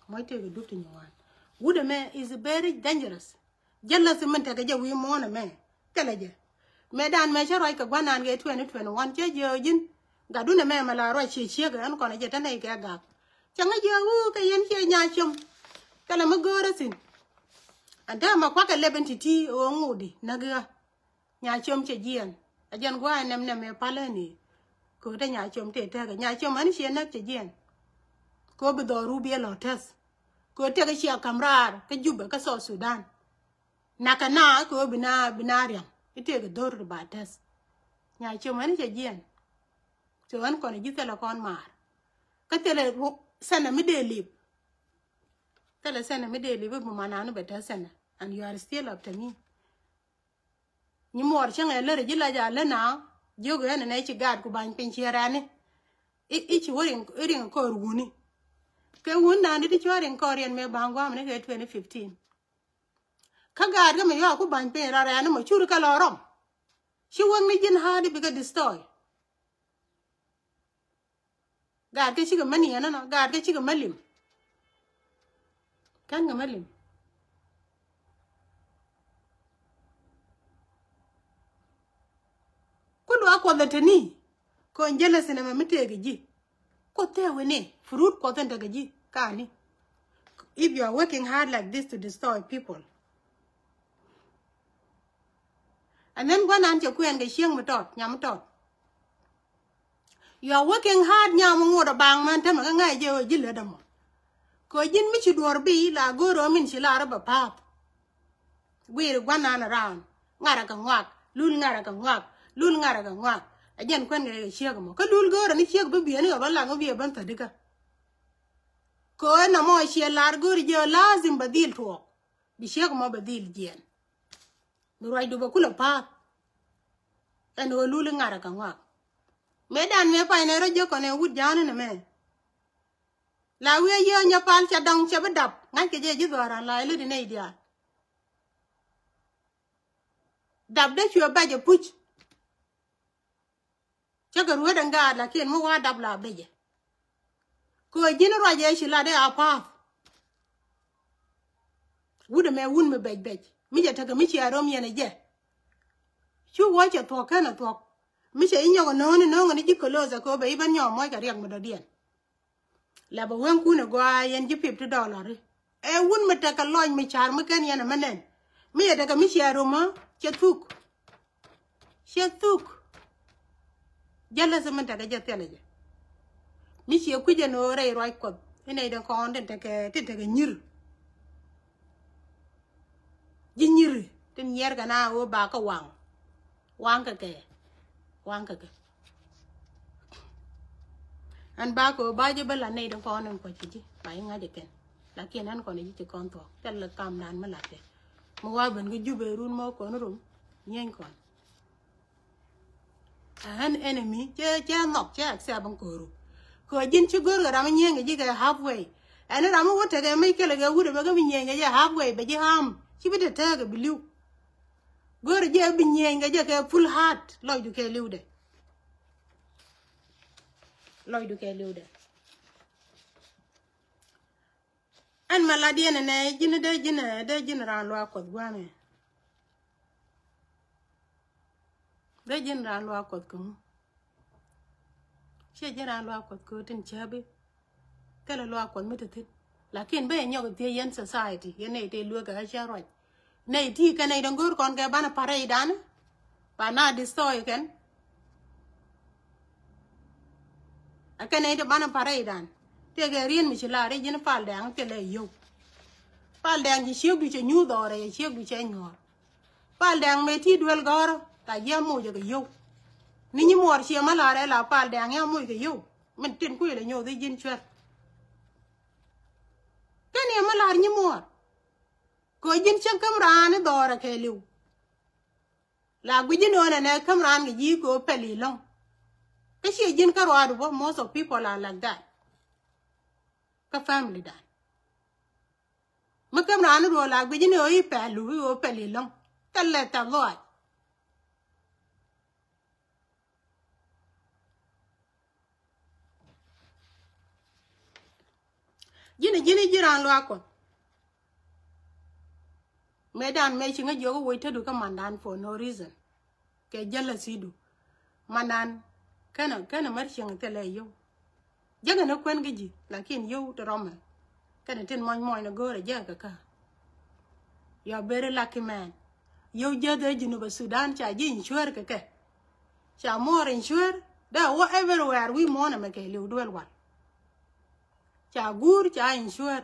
Muɔc tëëk ɛ dup ti nyi ŋuan. Wut ɛmɛ is very dangerous. Jealousy min tekɛ jɛ wi̱i̱ muɔ̱ɔ̱n ɛmɛ. Thilɛ jɛ. Mëëdan mëë cä ruac kɛ gua̱nan kɛ twenty twenty-one cä jiɛ ɣöö ji̱n. Gatdun ɛmɛ mɛ la ruac ciɛ ciek ɛn kɔn ɛ jɛ te nɛy kɛ gak. Cä ŋä jiɛ ɣöö kɛ yɛn ciɛ nya ciöm. Thilɛ mi go̱o̱rä thi̱n. Ɛn te mɛ kuakɛ lɛp ɛn ti̱ti̱ ɣöö ŋotdi näk ɣä. Nya ciöm cɛ jiɛn. A jɛn gua̱a̱c nɛm nɛm ëë palä ni. Kɛ ɣöö te nya ciöm tëë tekɛ. Nya ciöm ani ciɛ näk cɛ jiɛn. Kɛ ɣöö bi dhɔru bi ɛ lɔ tɛth. Kɛ ɣöö tekɛ ciɛ ka̱m raar kä Jubɛ kä South Sudan. Nakä na kɛ ɣöö bi na, bi na ria̱ŋ. I̱ tëëkɛ dho̱r ti ba tɛth. Nya ciöm ɛn cɛ jiɛn. So ɛn kɔn ji̱ thilɛ kɔn maar. Kä thilɛ ru-, sɛnɛ mi dee lip. Thilɛ sɛnɛ mi dee lip i̱ bi manani bɛ tɛth sɛnɛ. And you are still after me. Nyi muɔɔr cäŋ ɛ lär ji̱ lac a lä na jiök ɣän ɛn ɛ ci gaat ku ba̱ny piny ciɛ rɛni. I̱, i̱ ci wä riŋ, i̱ riŋ kɔɔr wuni. Kɛ wun dan di ti cuɔ riŋ kɔɔr yɛn mëë ba̱ŋ gua̱a̱m ni kɛ twenty fifteen. Kä gaat kä mi yɔa ku ba̱ny piny rɔ rɛni mɔ cur kɛ lɔ rɔm. Ci wäk ni ji̱n ha̱a̱di bikɛ destroy. Gaat kä cikɛ mä niɛn ɛnɔ, gaat kä cikɛ mä lim. Kɛn kɛ mä lim. Ku luaak Kuɔth ɛ te ni. Kɔn jealousy nɛmɛ mi tëëkɛ ji̱. Kuoth tëë wi̱ni, fruit Kuɔth in tekɛ ji̱ kani. If you are working hard like this to destroy people. And then gua̱nan cɛ kuɛn kɛ cieŋ mi tɔt, nyam mi tɔt. You are working hard, nyam mi ŋot a baŋ mɛn tämɛ kä ŋa̱c jɛ ɣöö ji̱ lät ɛmɔ. Kɛ ji̱n mi ci duɔ̱ɔ̱r bi la go̱o̱r ɣöö min ci lar bɛ pa̱a̱th. Guiir gua̱nan around. Ŋa̱rä kɛ ŋuak, lul ŋa̱rä kɛ ŋuak, lul ŋa̱rä kɛ ŋuak. Ɛ jɛn kuɛn kɛ ciek ɛmɔ. Kä lul go̱o̱rä ni ciek bi bieni kɛ bä laŋ bi ɛ bän thädikä. Kɛ ɣöö nɔmɔ ciɛ lar go̱o̱ri jɛ lazim bɛ dhil tuɔɔk. Bi ciek ɛmɔ bɛ dhil jiɛn. Bi ruacdu bɛ kulɛ pa̱a̱th. Ɛn ɣöö lul i̱ ŋa̱rä kɛ ŋuak. Mëë dan mëë pay nɛ rɔ jiök kɔn ɛ wut ja̱a̱n inɛ mɛ. La wiee yiëë nyɛ pal cɛ dɔŋ cɛ bi dap. Ŋa̱ckɛ jɛ ji̱ dhuaaran la ilä di nɛy diaal. Dap dee cuɛ bɛc ɛ puc. Cä kɛ ruet ɛn gaat lakin mi wa dap la bɛcɛ. Kɛ ɣöö ji̱n ruac ɛ ci lat ɛ a pa̱a̱th. Wut ɛmɛ wun mi bɛc bɛc mi cɛ tekɛ mi cia röm yɛn ɛ jɛ. Cu wä cɛ thuɔ̱k kɛn ɛ thuɔ̱k mi cɛ i̱ nyɔk ɛ no̱o̱ni no̱o̱ŋ ɛn i̱ ji̱ kɛ lo̱o̱th ɛ kɛ ɣöö bɛ i̱ ben nyɔɔk muɔc kɛ riɛk mi dɔ̱diɛn. Lɛ bɛ weŋkun ɛ gɔaa yɛn ji̱ fifty dollar. Ɛ wun mi tekɛ lɔc mi ca̱r mi kɛn yɛn ɛmɛ nɛn. Mi yɛ tekɛ mi ciɛ romä cɛ thuk. Cɛ thuk. Jealousy min tekɛ jɛ thilɛ jɛ. Mi ciɛ kui̱c ɛn ɣöö rɛy ruac Kuɔth inɛ idɛ kɔn tin tekɛ, tin tekɛ nyir. Ji̱ nyiri tin yiɛr kɛ na ɣöö ba kä waŋ. Waŋ kɛ kɛ. Waŋ kɛ kɛ. Ɛn ba kɛ ɣöö ba ji̱ bä la nɛy tin kɔn in kuɔc kɛ ji̱ ba ji̱ ŋa̱c ɛ kɛn. Lakin ɛn kɔn ji̱ ci kɔn thuɔ̱k thil kamdan mi lat kɛ. Mi wa ben kä Jubɛ run mɔ kɔn rum nyieny kɔn. Ɛ ɣän enemy cɛ, cɛ nhɔk cɛ accept in ko̱ru. Kɛ ji̱n ci go̱r kɛ ram mi nyieny kɛ ji̱ kɛ halfway. Ɛn ram mi wä tekɛ mi kɛlɛ kɛ wut ɛ bɛ kɛ mi nyieny kɛ jɛ halfway bɛ ji̱ harm. Ci bi te tekɛ bi li̱w. Go̱r jɛ bi nyieny kɛ jɛ kɛ full heart. Lɔcdu kɛ li̱wdɛ. Lɔcdu kɛ li̱wdɛ. Ɛn mɛ lat yɛn ɛnɛ ji̱n dee ji̱n, dee ji̱n raan luaak Kuɔth gua̱a̱mɛ. Dee ji̱n raan luaak Kuɔth kä ŋu? Ciɛ ji̱n raan luaak Kuɔth kä tin cääpi. Thilɛ luaak Kuɔth mi te thi̱n. Lakin ben nyɔk thiec yɛn society yɛn nɛy tëë lueek kɛ ɣä cä ruac. Nɛy ti kɛn nɛy dɔ̱ŋ go̱o̱r kɔn kɛ banɛ pa̱t rɛydan. Ba na destroy kɛn. Ɛ kɛn nɛy ti banɛ pa̱t rɛydan. Tëëkɛ ri̱n mi ci la ri̱c ji̱n Pal Dɛŋ thilɛ yio̱w. Pal Dɛŋ ci ciekdu cɛ nyuuth ɔɔrɛ cɛ ciekdu cɛ nyuɔɔr. Pal Dɛŋ mëë ti duel gɔ̱rä la ji̱ amoc ɛ kɛ yio̱w. Ni nyi muɔɔr ciɛ mä la rɛl a Pal Dɛŋ i̱ amoc kɛ yio̱w. Min tin kuël ɛ nyoth i̱ ji̱n cuɛr. Kɛn i̱ mä lar nyi muɔɔr. Kɛ ji̱n cäŋ käm raan i̱ dhɔɔrɛ kɛɛliw. La gui̱c ji̱n ɣöö nɛnɛ käm raan kɛ ji̱ kɛ ɣöö pɛl i̱ lɔ̱ŋ. Kä ciɛ ji̱n kä ruaadu bä, most of people are like that. Kä family dan. Mi käm raan i̱ ruɔ̱ɔ̱ la gui̱c ji̱n ɣöö i̱ pɛl lu i̱ ɣöö pɛl i̱ lɔ̱ŋ. Thilɛ thɛth lɔaac. Ji̱n ji̱n ji̱ raan luaak Kuɔth. Mëë dan mëë ci ŋä jiök i̱ woc tädu kä mandan for no reason. Kɛ jealousy du. Mandan kɛnɛ kɛnɛ mär cieŋ thilɛ yio̱w. Jäkɛ ni kuɛn kä ji̱ lakin yio̱w ti rɔmɛ. Kɛnɛ tin mɔc mɔc ni go̱o̱rɛ jäkɛ kä. You are very lucky man. Yio̱w jäthɛ Junub Sudan ca ji̱ insure kɛ kɛ. Ca more insure dee wä everywhere wi̱i̱ muɔ̱ɔ̱n ɛmɛ kɛɛliw duel wal. Ca guur ca insure.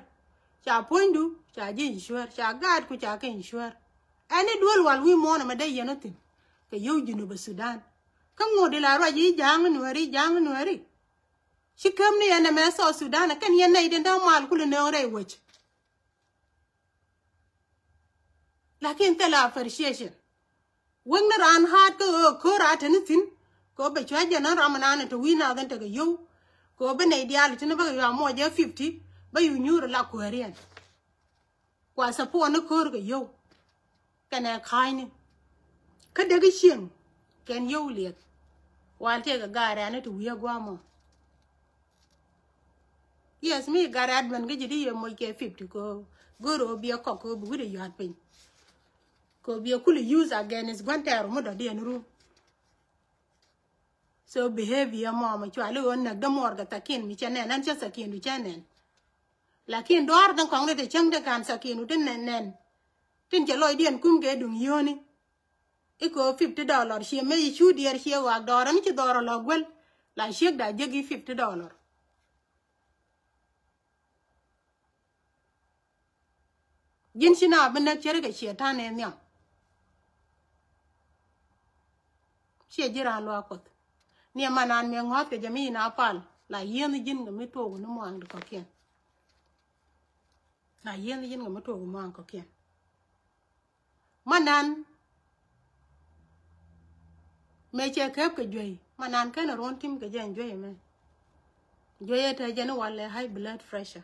Ca puɔ̱nydu ca ji̱ insure. Ca gaatku ca kɛ insure. Ɛn i̱ duel wal wi̱i̱ muɔ̱ɔ̱n ɛmɛ dee yɛn ɔ thi̱n. Kɛ yio̱w Junub Sudan. Kä ŋot di la ruac i̱ ja̱a̱ŋ nuääri, ja̱a̱ŋ nuääri. Ci käm ni yɛn ɛmɛ South Sudan kɛn yɛn nɛy tin da̱ŋ mal kul nööŋ rɛy wec. Lakin thilɛ appreciation. Wek ni raan haat kä ɣöö ko̱r a te ni thi̱n. Kɛ ɣöö bɛ cua̱ jɛn ɣän ram ɛnan te wi̱i̱ nath ɛn tekɛ yio̱w. Kɛ ɣöö bä nɛy diaal tin bä kɛ yua̱a̱ muɔc ɛ fifty bä yu nyuur la kuääriɛn. Kua support ni ko̱r kɛ yio̱w. Kɛnɛ ka̱a̱cni. Kä dee kä cieŋ kɛn yio̱w liɛth. Wal tëëkɛ ga̱a̱r ɛn ti wi̱i̱ a gua̱a̱mɔ. Yes, mi ga̱a̱r ɛn ben kä ji̱ di yɛ moc kɛ fifty kɛ go̱r ɣöö biɛ kɔk kɛ ɣöö bi wi̱cdɛ yua̱a̱t piny. Kɛ ɣöö biɛ kul use against gua̱n tɛɛr mi dɔ̱diɛn rum. So behavior mɔ mɛ cuali ɣöö näk dämuɔɔr kɛ thakin mi cɛ nɛn, ɛn cä thakin du cä nɛn. Lakin duaar tin kɔŋ ni ti cäŋ ti ka̱n thakin du ti nɛn nɛn. Tin cɛ lɔcdiɛn kum kɛ duŋ yio̱o̱ni. Ikɛ ɣöö fifty dollar ciɛ mëë ci cu diɛɛr ciɛ ɣɔak dɔɔr ɛn ci dhɔr ɛ lɔ guäl. La ciek da jiäk i̱ fifty dollar. Ji̱n ci na bi näk cärikɛ ciɛ ta̱n ëë nhiam. Ciɛ ji̱ raan luaak Kuɔth. Ni ɛmɛ naan miɛ ŋɔ̱a̱th kɛ jɛ mi na pal la yieen ji̱n kɛ mi tuɔɔk ni muaŋ di kɔ̱kiɛn. La yieen ji̱n kɛ mi tuɔɔk muaŋ kɔ̱kiɛn. Manan mëë cɛ kɛp kɛ juey, manan kɛn a ruɔ̱n tim kɛ jɛ ɛn juey mɛ. Juey ɛ te jɛn walɛ high blood pressure.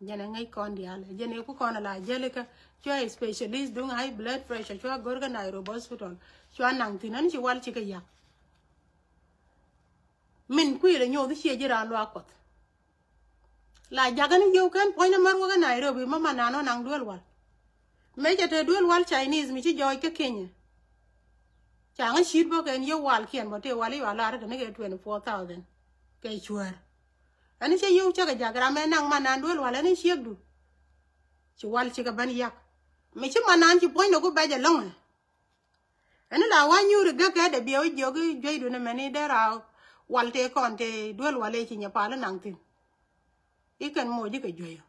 Jɛn ɛ ŋäc kɔn diaal jɛn ɛ ku kɔn a la jälikä. Cua specialist duŋ high blood pressure cua go̱r kä Nairobi hospital. Cua naŋ thi̱n ɛn ci wal ci kɛ yak. Min kuilɛ nyoth ciɛ ji̱ raan luaak Kuɔth. La jakä ni yio̱w kɛn puɔ̱ny ni mär wäkä Nairobi mä manan ɔ naŋ duel wal. Mëë cɛ te duel wal Chinese mi ci jɔɔc kä Kenya. Ca ŋä ci̱t bä kɛn yio̱w wal kiɛn bä tëë wal i̱ wal lar kɛ ni kɛ twenty four thousand. Kɛ cuäär. Ɛn cɛ yio̱w cä kɛ jak ram ɛ naŋ manan duel wal ɛn ciekdu. Ci wal ci kɛ bän yak. Mi ci manan ci puɔ̱ny ni ku bɛc ɛlɔ̱ŋɛ. Ɛn la wa nyuuri gäk kɛ dɛ biɛ wä jiök i̱ jueydun ɛmɛni dee ra wal tëë kɔn tëë duel wal ëë ci nyɛ pal i̱ naŋ thi̱n. I̱ kɛn moc i̱ kɛ juey ɔ.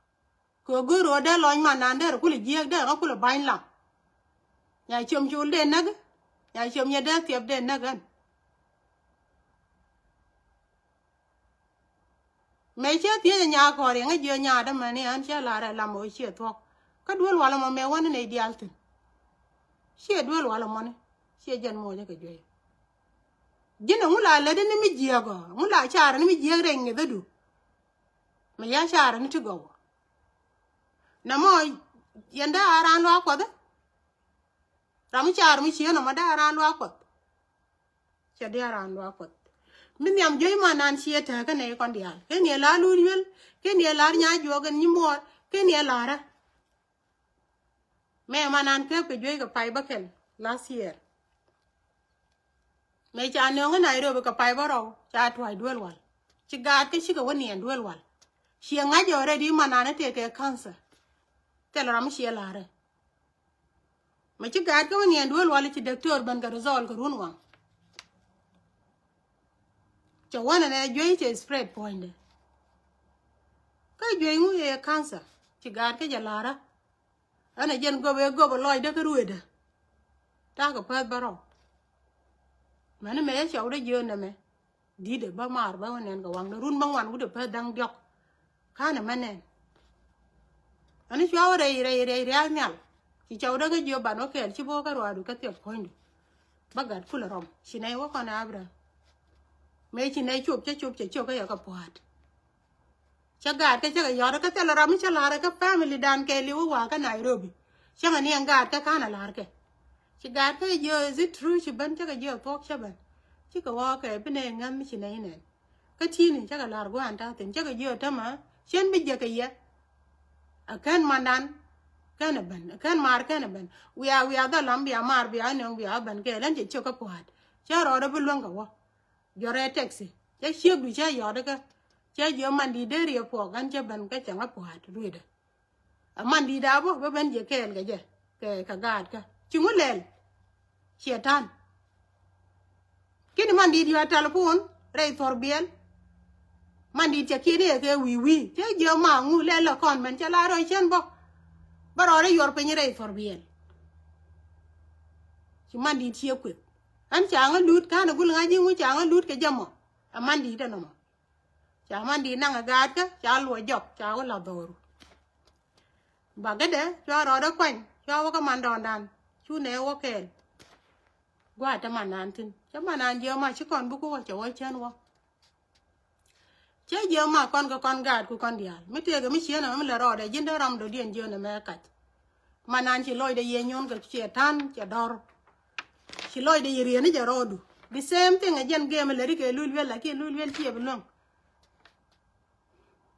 Kɛ go̱o̱r ɣöö dee lɔny man naan dee rɛ kulɛ jiääk dee rɛ kulɛ ba̱ny lam. Nya ciöm col dee näk. Nya ciöm nyɛ dee thiɛp dee näk ɣän. Mëë cä thiec ɛ nyaa kɔɔr yɛn ŋä jiö nyaa dämɛ ni ɣän cä la̱r ɛ lam ɣöö ciɛ thuɔ̱k. Kä duel wal ɛmɔ mëë wän ni nɛy diaal thi̱n. Ciɛ duel wal ɛmɔni ciɛ jɛn muɔcä kɛ juey. Ji̱n ɛŋu la lätdä ni mi jiääk ɔ ɛŋu la carä ni mi jiääk rɛy ŋi̱thädu. Mi ya carä ni ti gɔw ɔ. Nɛmɔ yɛn dee a raan luaak Kuɔth ɛ. Ram mi carä mi cieen ɔmɔ dee a raan luaak Kuɔth. Cɛ diaal raan luaak Kuɔth. Mi nhiam juey man nan ciɛ tääkä nɛy kɔn diaal. Ken yɛ la̱r luut yuel. Ken yɛ la̱r nya̱a̱ juɔk ɛn nyi muɔɔr. Ken yɛ la̱rä. Mɛ man nan kääp kɛ juey kɛ pay bä kɛl last year. Mɛ ca nööŋä Nairobi kɛ pay bä rɔw ca tua̱c duel wal. Ci gaat kä cikɛ wä niɛn duel wal. Ciɛ ŋa̱c already man nan tëë kɛ cancer. Thil ram mi ciɛ la̱rä. Mɛ ci gaat kä wä niɛn duel wal ci doctor ben kɛ result kɛ run waŋ. Cɛ wänɛ nɛ juey cɛ spread puɔ̱nydɛ. Kä juey ŋu yɛ cancer ci gaat kä jɛ la̱rä. Ɛn ɛ jɛn gop ɛ gop ɛ lɔcdä kä ruëëdä. Ta̱a̱ kɛ päth bä rɔw. Mɛni mɛ cɔwdä jiön nɛmɛ. Di̱tdɛ bä maar bä wä nɛn kɛ waŋdä run bä ŋuan wut ɛ päth da̱ŋ diɔ̱k. Ka̱n ɛmɛ nɛn. Ani cua wä rɛy rɛy rɛy ria̱a̱ nhial. Ci cɔwdä kä jiö ban wä kɛɛl ci bä wä kä ruaadu kä thiɛk puɔ̱nydu. Bä gat kulɛ rɔm ci nɛy wä kɔn ɛ Abraham. Mëë ci nɛy cop cä cop cɛ cop kä yɛ kä pua̱a̱t. Cä gaat kä cä kɛ yɔt kä thilɛ ram mi cä la̱r kä family dan kɛ li̱w wä wa̱a̱ kä Nairobi. Cä ŋɛ ni ɛn gaat kä ka̱n a la̱r kɛ. Ci gaat kä jiö is it true ci ben cä kɛ jiö thuɔ̱k cä ben. Cikɛ wä kɛ bi nɛ ŋäm mi ci nɛ inɛn. Kä ti̱i̱ni cä kɛ la̱r gua̱a̱n ta̱a̱ thi̱n cä kɛ jiö tämɛ cien bi jiäk kɛ yɛ. A kän mandan kän a ben a kän maar kän a ben. Wiaa wiaa dhɔl lam bia maar bia nöŋ bia ben kɛ län cɛ ciök kä pua̱a̱t. Cä rɔɔdä bi luäŋ kɛ wä. Jɔrɛ taxi cä ciekdu cä yɔt kä cä jiö man di dee riɛ puɔk ɣän cä ben kä cäŋ a pua̱a̱t ruëëdä. A man di daa bä bä ben jiɛ kɛɛl kɛ jɛ kɛ kɛ gaat kä ci ŋu lɛl. Ciɛ ta̱n. Kini man di diɔ̱a̱ telephone rɛy thuɔr biɛl. Man di cɛ kiɛn iɛ kɛ wi̱i̱ wi̱i̱ cä jiö ma ŋu lɛl lɛ kɔn ben cɛ la rɔy cɛn bä. Bä rɔɔdɛ yuɔr piny rɛy thuɔr biɛl. Ci man di ciɛ kueth. Ɛn ca ŋä lut ka̱n ɛ gul ŋa̱ ji̱ ŋu ca ŋä lut kɛ jɛ mɔ. Ɛ man di̱i̱t ɛnɔ mɔ. Ca man di̱i̱t naŋ ɛ gaatkä ca luɔ jɔk ca wä la dhɔru. Bakädɛ cua rɔɔdɛ kuany cua wä kä man dɔɔndan. Cu nɛ wä kɛɛl. Gua̱a̱th te man naan thi̱n cä man naan jiɛ ma ci kɔn buk wä cɛ wä cän wä. Cä jiɛ ma kɔn kɛ kɔn gaat ku kɔn diaal mi tëëkɛ mi cieen ɛmɛ mi lɛ rɔɔdɛ ji̱n dee ram dɔ̱diɛn jiön ɛmɛ kac. Man naan ci lɔcdɛ yɛ nyuɔ̱n kɛ ciɛ ta̱n cɛ dɔr. Ci lɔcdɛ yɛ rieni jɛ rɔɔdu. The same thing ɛ jɛn gɛmɛ lɛ ri kɛ lul wiɛl lakin lul wiɛl ciɛ bi luäŋ.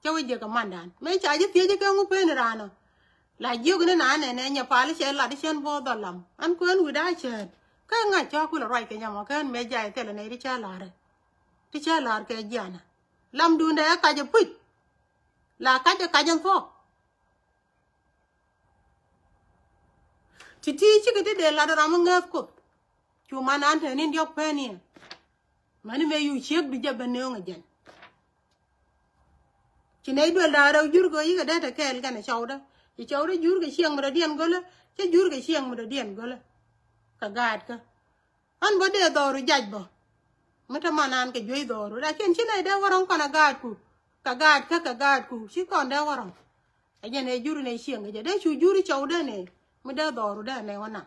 Cä wä jiɛ kɛ mandan mëë ca ji̱ thiec kɛ ŋu pen raan ɔ. La jiök ni na nɛnɛ nyɛ pal cɛ lat cɛn bɔ dhɔl lam an kuɛn wi̱da cɛɛt. Kä ŋa̱c cä kulɛ ruac kɛ nyamɔ kɛn mëë jay thilɛ nɛy ti cä la̱rɛ. Ti cä la̱r kɛ jianä. Lam duundɛ ɛ kac ɛ puc. La kac ɛ kac ɛn thuɔ̱k. Ti ti cikɛ ti dee lat ram mi ŋääth kuoth. Cu man an te ni diɔk pɛn yɛ. Mani mëë yu ciek bi jɛ ben nööŋ ɛ jɛn. Ci nɛy duel da̱a̱ rɛw jur kɛ yikɛ dee te kɛɛl kɛn ɛ cɔwdä. Ci cɔwdä jur kɛ cieŋ mi dɔ̱diɛn gölä. Cä jur kɛ cieŋ mi dɔ̱diɛn gölä. Kɛ gaatkä. An bä dee dhɔru jac bä. Mi te man an kɛ juey dhɔru lakin ci nɛy dee wä rɔ̱ŋ kɔn ɛ gaatku. Kɛ gaatkä kɛ gaatku ci kɔn dee wä rɔ̱ŋ. Ɛ jɛn ɛ juri nɛ cieŋ kɛ jɛ dee cu juri cɔw dee nɛ mi dee dhɔru dee nɛ wä naŋ.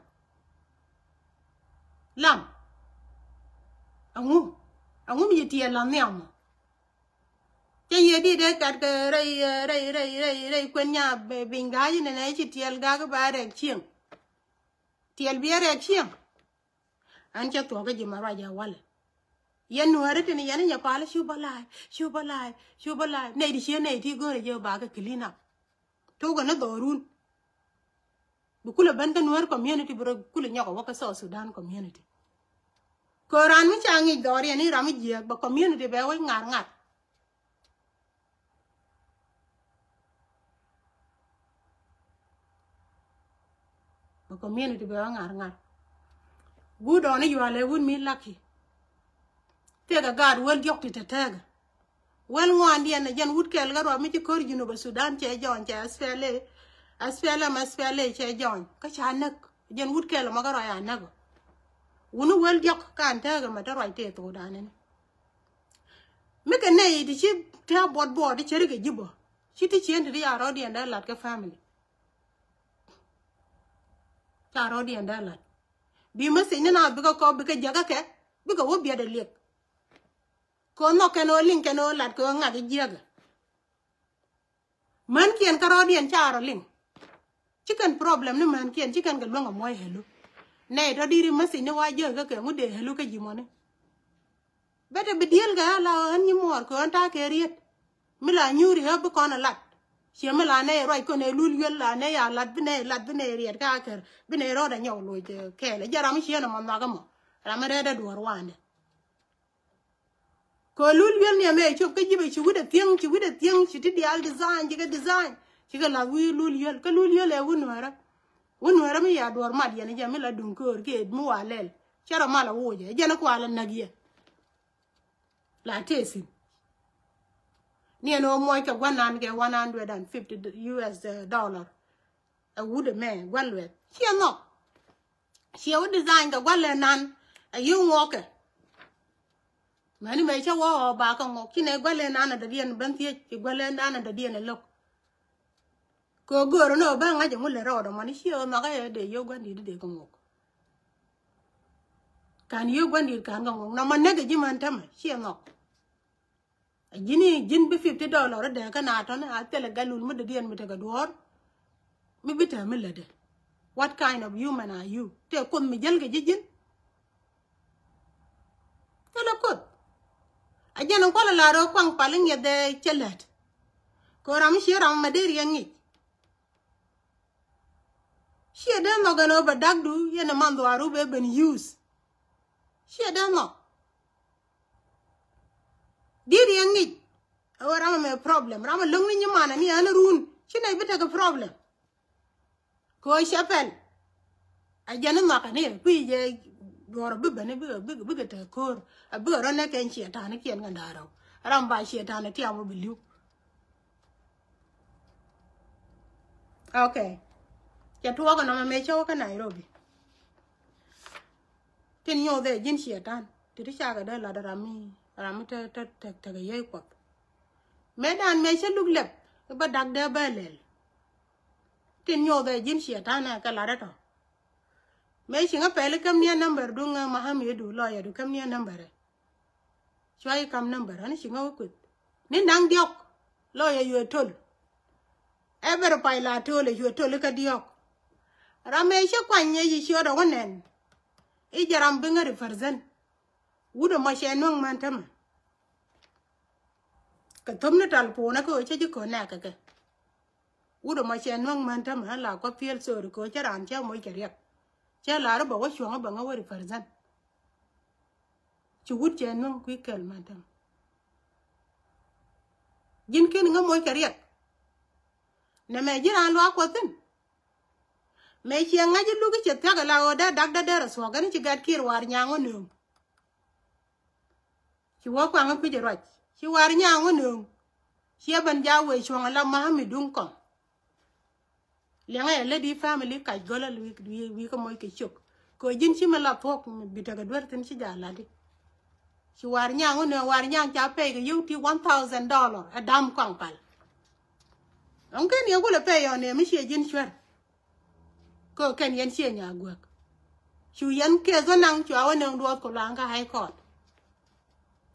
Lam. Aŋu. Aŋu mi ci tiɛɛl la nhiam mɔ. Cɛ yiëë dit dee kat kɛ rɛy rɛy rɛy rɛy rɛy kuën nya biny ga̱a̱c nɛ nɛ ci tiɛɛl ga̱a̱k ba rɛk cieŋ. Tiɛɛl bi rɛk cieŋ. An cɛ thuɔ̱k kä ji̱ ma ruac ɛ walɛ. Yɛn nuääri tini yɛn inyɛ pal cu bä la̱a̱c cu bä la̱a̱c cu bä la̱a̱c nɛy ti cie nɛy ti go̱o̱rɛ jɛ ba kɛ clean up. Tokɛ ni dhɔrun. Bi kulɛ ben kä nuäär community bi rɔ kulɛ nyɔk a wä kä South Sudan community. Kɛ ran mi ca ŋic dhɔriɛn ni ram mi jiääk bɛ community bɛ wec ŋar ŋar. Bɛ community bɛ wä ŋar ŋar. Guut ɔni yualɛ wut mi lucky. Tëëkɛ gaat wäl diɔ̱k ti te tɛɛkɛ. Wäl ŋuandiɛn ɛ jɛn wut kɛl kä ruac mi ci ko̱r Junub Sudan cɛ jɔny cɛ S P L A. S P L M S P L A cɛ jɔny kä ca näk. Jɛn wut kɛl ɛmɔ kä ruac a näk. Wuni wäl diɔ̱k kan tɛɛkɛ mɛ te ruac tëë thokdan ɛni. Mi kɛ nɛy ti ci tɛɛ buɔt buɔt ti ceri kɛ ji̱ bä. Ci ti cien ti ti ya rɔ̱diɛn dee lat kɛ family. Ca rɔ̱diɛn dee lat. Bi message ni na bikɛ kɔp bikɛ jäkä kɛ bikɛ wä biɛt ɛ liɛk. Kɛ ɣöö nhɔk kɛn ɣöö liŋ kɛn ɣöö lat kɛ ɣöö ŋak i̱ jiäkä. Mänkiɛn kärɔɔdiɛn ca rɔ liŋ. Ci kɛn problem ni mänkiɛn ci kɛn kɛ luäŋ ɛ muɔc hello. Nɛy tɔ diri message ni wa jiäkä kɛ ŋut dee hello kä ji̱ mɔni. Bete bi diel kɛ ɣä la ɣän nyi muɔɔr kɛ ɣän ta̱a̱ kɛ riet. Mi la nyuuri ɣä bi kɔn ɛ lat. Ciɛ mi la nɛy ruac kɔn ɛ lul yuel la nɛy a lat bi nɛy lat bi nɛy riet ka kɛr bi nɛy rɔɔdɛ nyɔk loc kɛɛl ɛ jɛ ram mi cieen ɛ mɔ nhɔak ɛmɔ. Ram mi rɛɛt ɛ duɔ̱ɔ̱r wandɛ. Kɛ lul wi̱el ni ɛmɛ cop kä ji̱ bɛ ci wi̱dɛ thiäŋ ci wi̱dɛ thiäŋ ci ti diaal design ci kɛ design. Ci kɛ lath wi̱i̱ lul yiöl kä lul yiöl ɛ wi̱n nuäärä. Wi̱n nuäärä mi ya duɔ̱ɔ̱r mat yɛn jɛ mi la duŋ köör kiɛ mi wa lɛl. Cɛ rɔ mal a woc ɛ jɛn kual a näk yɛ. La tëë thi̱n. Ni ɛn ɣöö muɔc kɛ gua̱nan kɛ one hundred and fifty U S dollar. Ɛ wut ɛmɛ gua̱l luɛth ciɛ nhɔk. Ciɛ wä design kɛ gua̱l ɛ nan. Ɛ yio̱w ŋuɔkɛ. Mɛni mɛ cä wä ɔ ba kä ŋuɔk ci nɛ gua̱l ɛ nan ɛ dɔ̱diɛn ben thiec ci gua̱l ɛ nan ɛ dɔ̱diɛn ɛ lo̱k. Kɛ ɣöö göörä ni ɣöö ben ŋa̱c ɛ ŋut lɛ rɔɔdɛ mɔni ciɛ ɣöö nhɔk ɛ dee yio̱w gua̱n di̱t dee kɛ ŋuɔk. Ka̱n yio̱w gua̱n di̱t ka̱n kɛ ŋuɔk nɔmɔ näk ɛ ji̱ män tämɛ ciɛ nhɔk. A ji̱n i̱ ji̱n bi fifty dollar dee kä na tɔ̱ni a thilɛ gat lul mi dee diɛn mi tekɛ duɔ̱ɔ̱r. Mi bi tɛm mi lätdɛ. What kind of human are you? Tëë kuoth mi jäl kɛ ji̱ ji̱n. Thilɛ kuoth. A jɛn in kualɛ la rɔ kuaŋ pal in ŋiɛth dee cɛ lät. Kɛ ram mi cie ram mi dee riɛŋ ŋic. Ciɛ dee nhɔk ɛn ɣöö bɛ dakdu yɛn ɛ man dhuaaru bɛ ben use. Ciɛ dee nhɔk. Di̱t yɛ ŋic. Ɛ wä ram ɛmɛ problem ram ɛ lo̱ŋ ni nyimanɛ ni ɛn run ci nɛy bi tekɛ problem. Kɛ ɣöö cɛ pɛl. A jɛn ni nhɔakɛ ni kui̱ jɛ duɔ̱ɔ̱r bi beni bikɛ bikɛ bikɛ te ko̱o̱r. A bikɛ rɔ nɛ kɛn ciɛ ta̱a̱ni kiɛn kɛn da̱a̱ rɛw ram ba ciɛ ta̱a̱ni tiam wä bi li̱w. Ok. Cɛ tuɔɔk ɛnɔmɔ mëë cä wä kä Nairobi. Tin nyothɛ ji̱n ciɛ ta̱a̱n ti ti cakɛ dee lat ram mi, ram mi te te te te kɛ yey Kuɔth. Mëë dan mëë cä luk lɛp i̱ bä dak dee bä lɛl. Tin nyothɛ ji̱n ciɛ ta̱a̱n ɛ kɛ lat ɛ tɔ. Mëë ci ŋä pɛli käm niɛ number duŋ ɛ mahami du lɔyɛ du käm niɛ number ɛ. Cua i̱ kam number ani ci ŋä wä kueth ni naŋ diɔk. Lɔyɛ yuɛ tol. Every pay la tol ɛ yuɛ tol ikä diɔk. Ram ɛ cä kuany ɛ yi ciöt ɛ wä nɛn. I̱ jɛ ram bi ŋä represent. Wut ɛmɔ cɛ nuäŋ män tämɛ. Kɛ thop ni tal puunä kä ɣöö cä ji̱ kön nɛɛk kɛ kɛ. Wut ɛmɔ cɛ nuäŋ män tämɛ la kɔ feel sorry kɛ ɣöö cä raan cä moc kɛ riɛk. Cä lar i̱ bɛ wä cuɔ̱ŋ i̱ bɛ ŋä wä represent. Ci wut cɛ nuäŋ kui̱ kɛl män tämɛ. Ji̱n ken ŋä moc kɛ riɛk. Nɛmɛ ji̱ raan luaak Kuɔth thi̱n. Mëë ciɛ ŋa̱c iluk i̱ cɛ thia̱k ila ɣöö dee dak dee dee rɔ thuɔ̱k ɛn ci gat kiɛɛr war nyaŋ wä nööŋ. Ci wä kuaŋ i̱ kui̱c i̱ ruac ci war nyaŋ wä nööŋ. Ciɛ ben ja wee cuɔ̱ŋ ila mahami duŋ kɔŋ. Liɛŋɛ yɛ lät i̱ family kac gɔl a wi̱i̱ wi̱i̱ kä moc kɛ ciök. Kɛ ji̱n ci mi la thuɔ̱k mi bi tekɛ duer thi̱n ci ja lat i̱. Ci war nyaŋ wä nööŋ war nyaŋ ca pɛy kɛ yio̱w ti one thousand dollar ɛ dam kɔaŋ pal. Ɔŋ ken yɛ kulɛ pɛy ɔn ëë mi ciɛ ji̱n cuer. Kɛ kɛn yɛn ciɛ nya guäk. Cu yɛn case wä naŋ cua wä nööŋ duɔth ku luaŋ kä high court.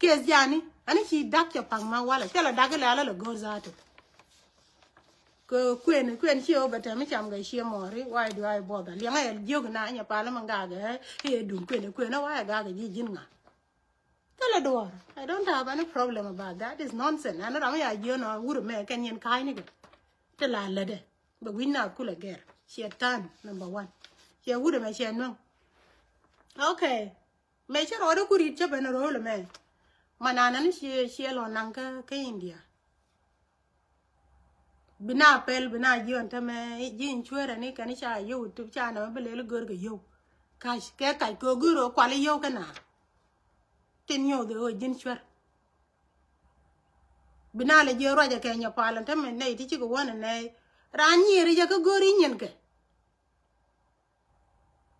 Case jani ani ci dak cɛ paŋ ma walɛ cɛ lɛ dak ilɛ alä lɛ go̱o̱r zatu. Kɛ kuën kuën ciɛ wä bɛ tɛm i̱ cam kɛ ciɛ mɔɔri why do I bother liɛŋɛ yɛ jiök na nyɛ palä mi gakɛ i̱ duŋ kuën kuën why gakɛ ji̱ ji̱n ŋa. Thilɛ duɔ̱ɔ̱r. I don't have any problem about that. It's nonsense. Ɛn ram ya jiön ɔ wur mɛ kɛn yɛn ka̱a̱cnikɛ. Ti la lätdɛ bɛ wi̱c na kulɛ gɛr. Ciɛ ta̱a̱n number one. Ciɛ wur mɛ ciɛ nuäŋ. Okay. Mɛ cä rɔɔdɛ ku ri̱t cä ben ro̱o̱l mɛ. Mananä ni ciɛ ciɛ lɔ naŋ kä kä India. Bi na pɛl bi na jiɔn tämɛ ji̱ insurance ni kɛn ca yio̱w ti ca nɛ bi lel gör kɛ yio̱w. Kac kɛ kac kɛ gör ɔ kual yio̱w kɛ na. Tin nyoth ɛ ɣöö ji̱n cuer. Bi na lɛ jiɛ ruacɛ kɛ nyɛ pal tämɛ nɛy ti cikɛ wänɛ nɛy. Raan nyiir jɛ kä gör inyin kɛ.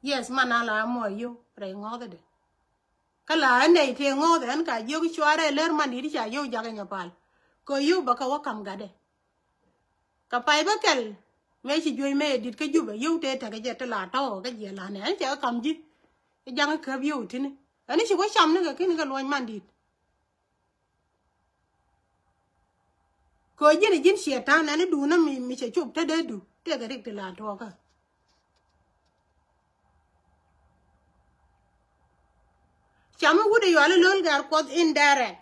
Yes man a la mɔ yio̱w rɛy ŋɔthdɛ. Kä la ɛ nɛy tëë ŋɔ̱ɔ̱th ɛn ka jiök cuarɛ lär man di̱t ca yio̱w jakä nyɛ pal. Kɛ yio̱w bä kɛ wä ka̱m gatdɛ. Kɛ pay bä kɛl mëë ci juey mëë di̱t kä Jubɛ yio̱w tëë tekɛ jɛ ti la tɔ̱ kä jiɛ la nɛ ɛn cɛ kä ka̱m ji̱. I̱ jaŋ i̱ käp yio̱w ti̱ni ɛn i̱ ci wä cam ni kɛ ki̱n kɛ luɔ̱ny man di̱t. Kɛ ji̱n ji̱n ciɛ ta̱a̱n ɛn i̱ duunä mi mi cɛ cop te dee du tëëkɛ rik ti la tuɔɔkä. Cam i̱ wut i̱ yual i̱ lo̱l gɛr Kuɔth indirect.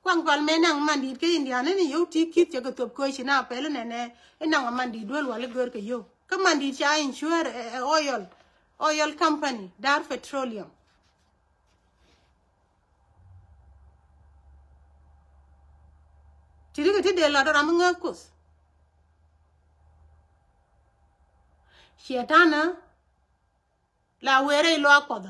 Kuaŋ pal mëë naŋ man di̱i̱t kä India ni ni yio̱w ti ki̱th cɛ kɛ thop kööc ci na pɛl inɛnɛ i̱ naŋ a man di̱i̱t duel wal i̱ gör kɛ yio̱w kä man di̱i̱t ca insure ɛ oil, oil company Dar Petroleum. Ti ri kɛ ti dee lat ram iŋä Kuoth. Ciɛ ta̱nä la wëë rɛy luaak Kuɔth.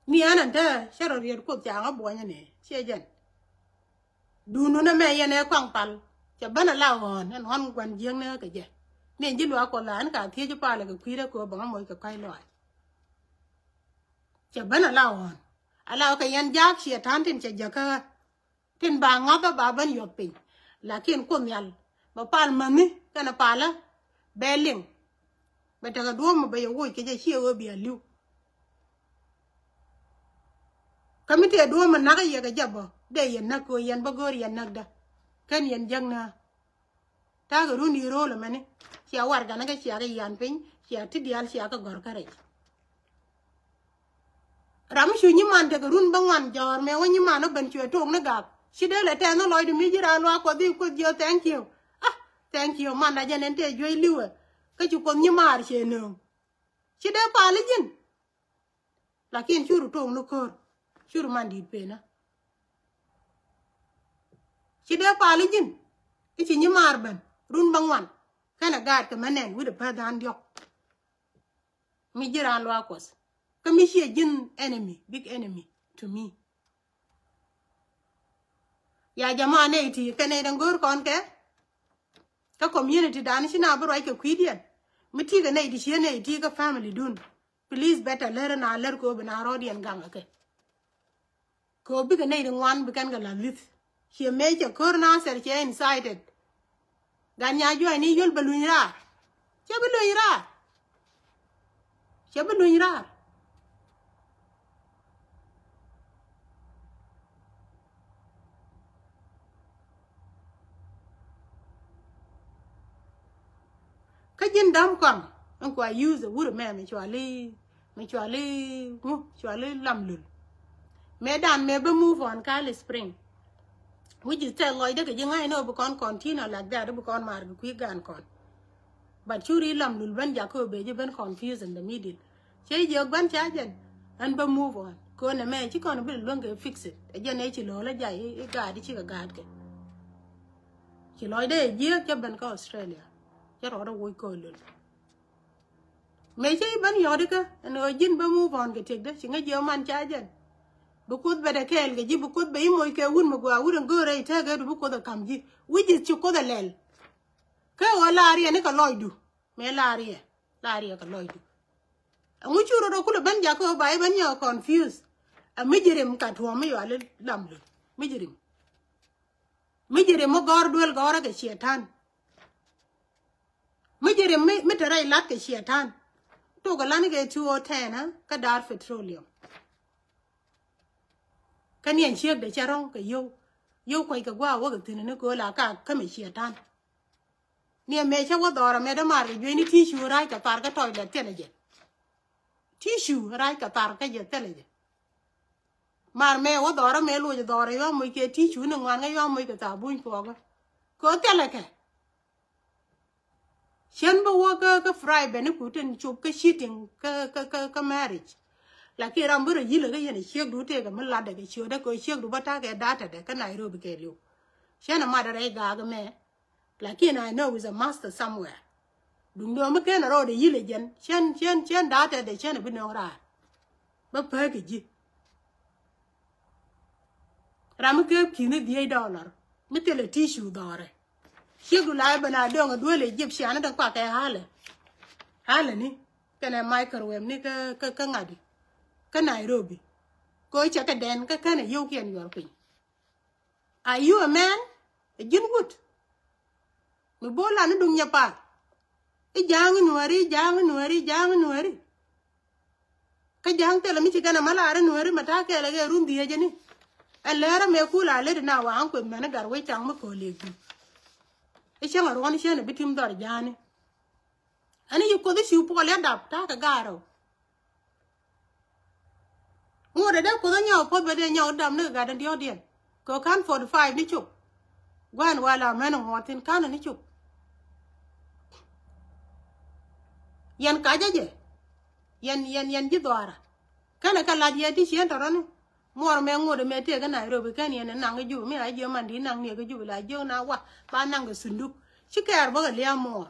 Ni ɛn ɛn te cɛ rɔ riet Kuoth ca ŋä buɔnyä ni ciɛ jɛn. Duundun ɛmɛ yɛn ɛ kɔaŋ pal cɛ ben ala ɣɔ̱ɔ̱n ɛn ɣɔ̱n gua̱n jiäkni kɛ jɛ. Ni ɛn ji̱ luaak Kuɔth la ɛn ka thiec pal kɛ kui̱dɛ kɛ ɣöö bä ŋä moc kɛ kɔ̱a̱c lɔaac. Cɛ ben ala ɣɔ̱ɔ̱n ala kɛ yɛn jaak ciɛ ta̱a̱n tin cɛ jäkä. Tin ba ŋa̱thä ba ben yɔth piny. Lakin Kuoth Nhial bɛ pal mäni kɛnɛ palä bɛ liŋ. Bɛ tekɛ duɔ̱ɔ̱mä bɛ yɛ woc kɛ jɛ ciɛ ɣöö bia li̱w. Kä mi tëë duɔ̱ɔ̱mä nakä yɛ kɛ jɛ bä dee yɛn näk kɛ ɣöö yɛn bä go̱o̱r yɛn näkdä. Kɛn yɛn jäk nääk. Ta̱a̱ kɛ run i̱ ro̱o̱l ɛmɛni cia warɛgani kä cia kɛ yian piny cia ti diaal cia kɛ gɔ̱r kä rɛc. Ram mi cu nyiman tekɛ run bä ŋuan jɔ̱ɔ̱r mëë wä nyiman wä ben cuɛ tok ni gak. Ci dee lɛ tɛth ni lɔcdu mi ji̱ raan luaak Kuɔth i̱ Kuoth jiö thank you. Ah, thank you man da jɛn ɛn tëë juey li̱wɛ. Kä ci Kuoth nyimaar cɛ nööŋ. Ci dee pal i̱ ji̱n. Lakin curu tok ni ko̱r. Curu man di̱i̱t penä. Ci dee pal i̱ ji̱n i̱ ci nyimaar ben run bä ŋuan. Kɛnɛ gaat kɛ mɛ nɛn wi̱cdɛ päth da̱a̱n diɔ̱k. Mi ji̱ raan luaak Kuɔth kä mi ciɛ ji̱n enemy, big enemy to me. Ya jama nɛy ti kɛ nɛy da̱ŋ go̱o̱r kɔn kɛ. Kä community dan ci na bi ruac kɛ kui̱diɛn mi ti kɛ nɛy ti ciɛ nɛy ti kä family dun. Please better lär na lär kɛ ɣöö bi na rɔɔdiɛn gaŋ kɛ kɛ ɣöö bikɛ nɛy ti ŋuan bi kɛn kɛ la̱th li̱th. Ciɛ mëë cɛ ko̱r na thɛr cɛ incited. Gan nya juɔ̱ɔ̱cni yöl bɛ luny raar. Cɛ bi luny raar. Cɛ bi luny raar. Kä ji̱n däm kɔaŋ ɛn kua use wut ɛmɛ mi cuali mi cuali ŋu cuali Lam Lul. Mëë dan mëë bä move on Kali Spring. Which is tell lɔcdä kɛ ji̱ ŋa̱cni ɔ bi kɔn continue like that bi kɔn mar kɛ kui̱ gan kɔn. But curi Lam Lul ben jakä ɔ ben ji̱ ben confuse in the middle. Cɛ jiök ben ca jɛn ɛn bä move on kɛ ɔ nɛmɛ ci kɔn bi luäŋ kɛ fix it. Ɛ jɛn ɛ ci lo̱l ɛ jay i̱ gaat i̱ cikɛ gaatkɛ. Ci lɔcdä ɛ jiääk cä ben kä Australia. Cä rɔɔdä woc kɔɔl lol. Mëë cä i̱ ben yɔ̱ɔ̱dikä ɛn ɣöö ji̱n bä move on kɛ tëkdä ci ŋäc jiɛ man ca jɛn. Bi Kuoth bɛ dɛ kɛɛl kɛ ji̱ bi Kuoth bɛ i̱ moc kɛ wut mi gɔaa wut ɛn go̱o̱rɛ i̱ tɛɛkɛ du bi Kuoth ɛ ka̱m ji̱. Wi̱c ji̱th ci Kuoth ɛ lɛl. Kä ɣöö laar yɛ ni kɛ lɔcdu. Mëë laar yɛ laar yɛ kɛ lɔcdu. Ɛŋu cu rot ɛ kulɛ ben jakä ɣöö ba i̱ ben yɛ confuse. Ɛ mi ji̱ rim ka tuɔ̱ɔ̱m mi yuali Lam Lul mi ji̱ rim. Mi ji̱ rim mi gɔ̱r duel gɔ̱rä kɛ ciɛ ta̱n. Mi ji̱ rim mi mi te rɛy lat kɛ ciɛ ta̱n. Tok ɛ lan kɛ two oh ten kä Dar Petroleum. Kä niɛn ciek dee cɛ rɔ̱ŋ kɛ yio̱w yio̱w kuac kɛ gua̱a̱ wäk ɛ thi̱n ni kööl a ka kämɛ ciɛ ta̱n. Niɛ mëë cä wä dhɔrä mëë dämaar kɛ juey ni tissue rac kɛ thar kä tɔc lɛ thilɛ jɛ. Tissue rac kɛ thar kä jɛ thilɛ jɛ. Mar mëë wä dhɔrä mëë loc dhɔrä yua moc kɛ tissue ni ŋuan kä yua moc kɛ thabuny puɔkä. Kɛ ɣöö thilɛ kɛ. Cien bä wä kä kä fry bɛ ni ku tin cop kä cheating kä kä kä kä marriage. Lakin ram bä rɔ yilɛ kä yɛn ɛ ciekdu tëëkɛ mi latdɛ kɛ ciötdɛ kɛ ɣöö ciekdu bä ta̱kɛ datädɛ kä Nairobi kɛɛliw. Cien ɛ matdɛ rɛy gaak mɛ. Lakin I know is a master somewhere. Duŋdɛ mi ken a rɔɔdɛ yilɛ jɛn cien cien cien datädɛ cien a bi nööŋ raar. Bä pek kɛ ji̱. Ram mi kep ki̱ni dhiec dollar mi thilɛ tissue dhɔrɛ. Ciek du la i̱ ben a döŋ a duel Egyptian ni den kuakɛ halɛ. Halɛ ni kɛnɛ microwave ni kä kä kä ŋa̱di kä Nairobi. Kɛ ɣöö cɛ kɛ dɛn kä känɛ yio̱wkiɛn yuɔr piny. Are you a man? Ɛ ji̱n wut mi bo̱o̱ lan i̱ duŋ nyɛ pa̱a̱r. I̱ ja̱a̱ŋ i̱ nuääri, i̱ ja̱a̱ŋ i̱ nuääri, i̱ ja̱a̱ŋ i̱ nuääri. Kä ja̱a̱ŋ thilɛ mi ci kɛn ɛmɛ laar i̱ nuääri mɛ ta̱a̱ kɛɛl ɛ kɛ run dhieec ɛni. Ɛn läär ɛmɛ kul a lät ina wa̱a̱ŋ kueth mɛn i̱ gat wec ta̱ŋ mi kööl liek ji̱. I̱ cäŋ a ruɔ̱n i̱ cien ɛ bi tim dhɔr ja̱a̱ni. Ɛn i̱ ci Kuoth i̱ ci puɔl i̱ dap ta̱a̱ kɛ ga̱a̱r ɛ. Ŋot ɛ dee Kuoth ɛ nyɔk puɔth bɛ dee nyɔk dam ni kɛ gat in diɔ̱ɔ̱kdiɛn. Kɛ ɣöö ka̱n forty five ni cop. Gua̱n wal amɛn ŋuɔ̱t thi̱n ka̱n ni cop. Yɛn kacä jɛ. Yɛn yɛn yɛn ji̱ dhɔaarä. Kɛnɛ kɛ la̱t yɛ ti cieen tɔ̱rɔ̱ni. Muɔr mɛ ŋot ɛmɛ tëëk kä Nairobi kɛn yɛn ɛ naŋ kä Juba mi a jiö man di naŋ ni kä Juba la jiök na wa ba naŋ kɛ sunduk. Ci kɛɛr bä kɛ lia̱a̱ muɔr.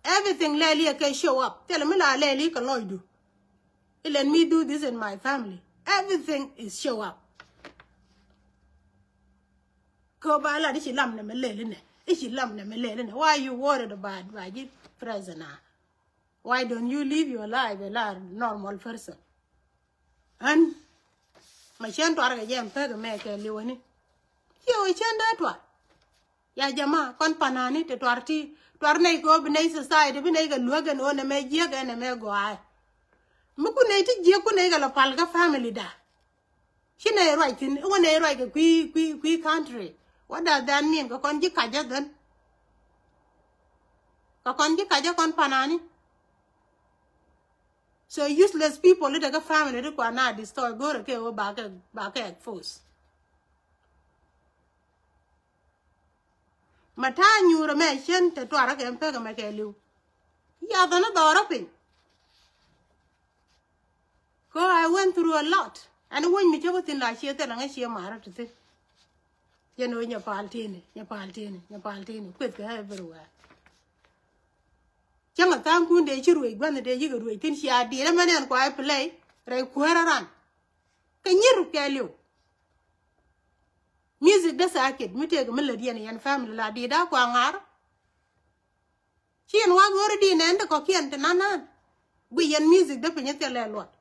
Everything lɛɛli ɛ kɛ show up. Thilɛ mi la lɛɛli kɛ lɔcdu. I̱ let me do this in my family. Everything is show up. Kɛ ba lat i̱ ci lam nɛ mɛ lɛl inɛ. I̱ ci lam nɛ mɛ lɛl inɛ. Why you worried about ba ji̱ present a? Why don't you live your life a la normal person? Ɣän mɛ cien tuar kɛ jɛ ɛn pek ɛmɛ kɛ liwäni. Ciɛ wä cien dee tuar. Ya jama kɔn panani ti tuar ti tuar nɛy kɛ ɣöö bi nɛy society bi nɛy kɛ luäk ɛn ɣöö nɛmɛ jiäk ɛn nɛmɛ gɔaaɛ. Mi ku nɛy ti jiäk ku nɛy kɛ lɔ pal kä family da. Ci nɛy ruac thi̱n i̱ wä nɛy ruac kɛ kui̱ kui̱ kui̱ country. What does that mean? Kɛ kɔn ji̱ kacä dhän. Kɛ kɔn ji̱ kacä kɔn panani. So useless people i̱ te kä family ti kua na destroy go̱rɛ kɛ ɣöö bakɛ bakɛ expose. Mɛ ta̱a̱ nyuurä mɛ cien te tuarä kɛ pek ɛmɛ kɛ li̱w. Yathä ni dhɔrä piny. Kɛ I went through a lot. Ɛn wec mi cä bä thi̱n la ciɛ thilɛ ŋä ciɛ marä ti thi̱n. Yɛn ɣöö nyɛ pal ti̱ni nyɛ pal ti̱ni nyɛ pal ti̱ni kueth kɛ everywhere. Cäŋ a tha̱a̱ŋkun dee ci ruëc gua̱nh dee yikɛ ruëc thi̱n cia di̱i̱t ɛmɛn ɛn kua play rɛy kuäärä ran. Kɛ nyir kɛ li̱w. Music dee sakit mi tëëk mi lät yɛn yɛn family la di̱i̱t a kua ŋa̱r. Ci yɛn wä go̱o̱ri di̱i̱t nɛn ti kɔ̱kiɛn ti na̱n na̱n. Gui yɛn music dee piny thil lɛ luɔt.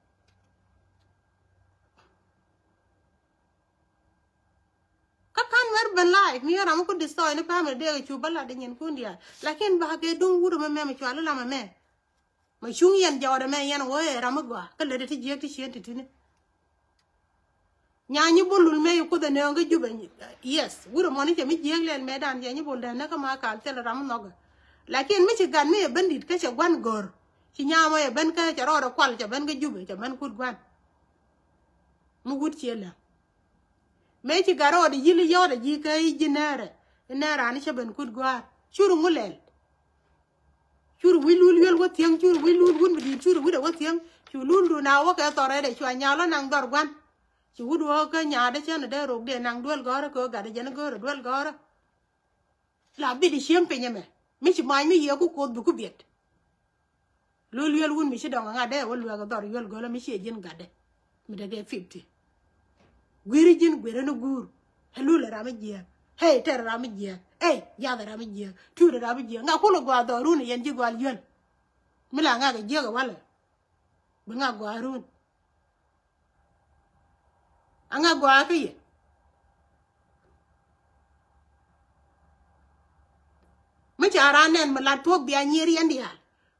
Kä kan mɛr ben live mi ram ku destroy ni family dee cu bä lat di nyin kun diaal. Lakin ba ke duŋ wut mɛ mɛ mɛ cual lam mɛ. Mɛ cuŋ yɛn jɔɔdɛ mɛ yɛn wee ram mi gɔaa kä lät ti jiɛk ti cien ti tini. Nya nyi bul lul mɛ yi kuth ɛ nööŋ kä Jubɛ. Yes, wurɛ mɔni cɛ mi jiääk lɛl mɛ dan cɛ nyi bul dɛn nä kä ma kal thil ram nhɔkɛ. Lakin mi ci gat mi yɛ ben dit kä cɛ guan gör. Ci nyamɔ yɛ ben kä cɛ rɔɔdɛ kual cɛ ben kä Jubɛ cɛ ben kut guan. Mi wut ciɛ lɛ. Mɛ ci gat rɔɔdɛ yil yɔɔdɛ ji̱ kä i̱ ji̱ nɛɛrɛ. I̱ nɛɛrɛ ani cɛ ben kut gua̱a̱r. Cur ŋu lɛl. Cur wi̱c lul yuel wä thiäŋ, cur wi̱c lul wun mi di̱i̱t, cur wi̱c dɛ wä thiäŋ. Cu lul du na wä kɛ thɔrɛ dɛ cua nyal wä naŋ dhɔr gua̱n. Ci wut wä kä nyaadä cän dee rok dee naŋ duel gɔ̱rä kɛ gat jɛn go̱rä duel gɔ̱rä. La bit i̱ cieŋ piny ɛmɛ mi ci mac mi yiëë ku koth bi ku biɛt. Lul yuel wun mi ci dɔŋ ŋa̱t dee wä luɛk dhɔr yuel go̱lä mi ci ji̱n gatdɛ. Mi dee kɛ fifty. Guiri ji̱n guiri ni guur. Ɛ lul ɛ ram mi jiɛɛk. Ɛ tɛr ɛ ram mi jiɛɛk. Ɛ yath ɛ ram mi jiɛɛk. Tuut ɛ ram mi jiɛɛk ŋa kulɛ gɔaa dhɔrun ɛ yɛn ji̱ gɔal yuel. Mi la ŋak ɛ jiɛɛk ɛ walɛ. Bi ŋak gɔaa run. Aŋa gɔaa kä yɛ. Mi ca raan nɛn mi lat thuɔ̱k bia nyier yɛn diaal.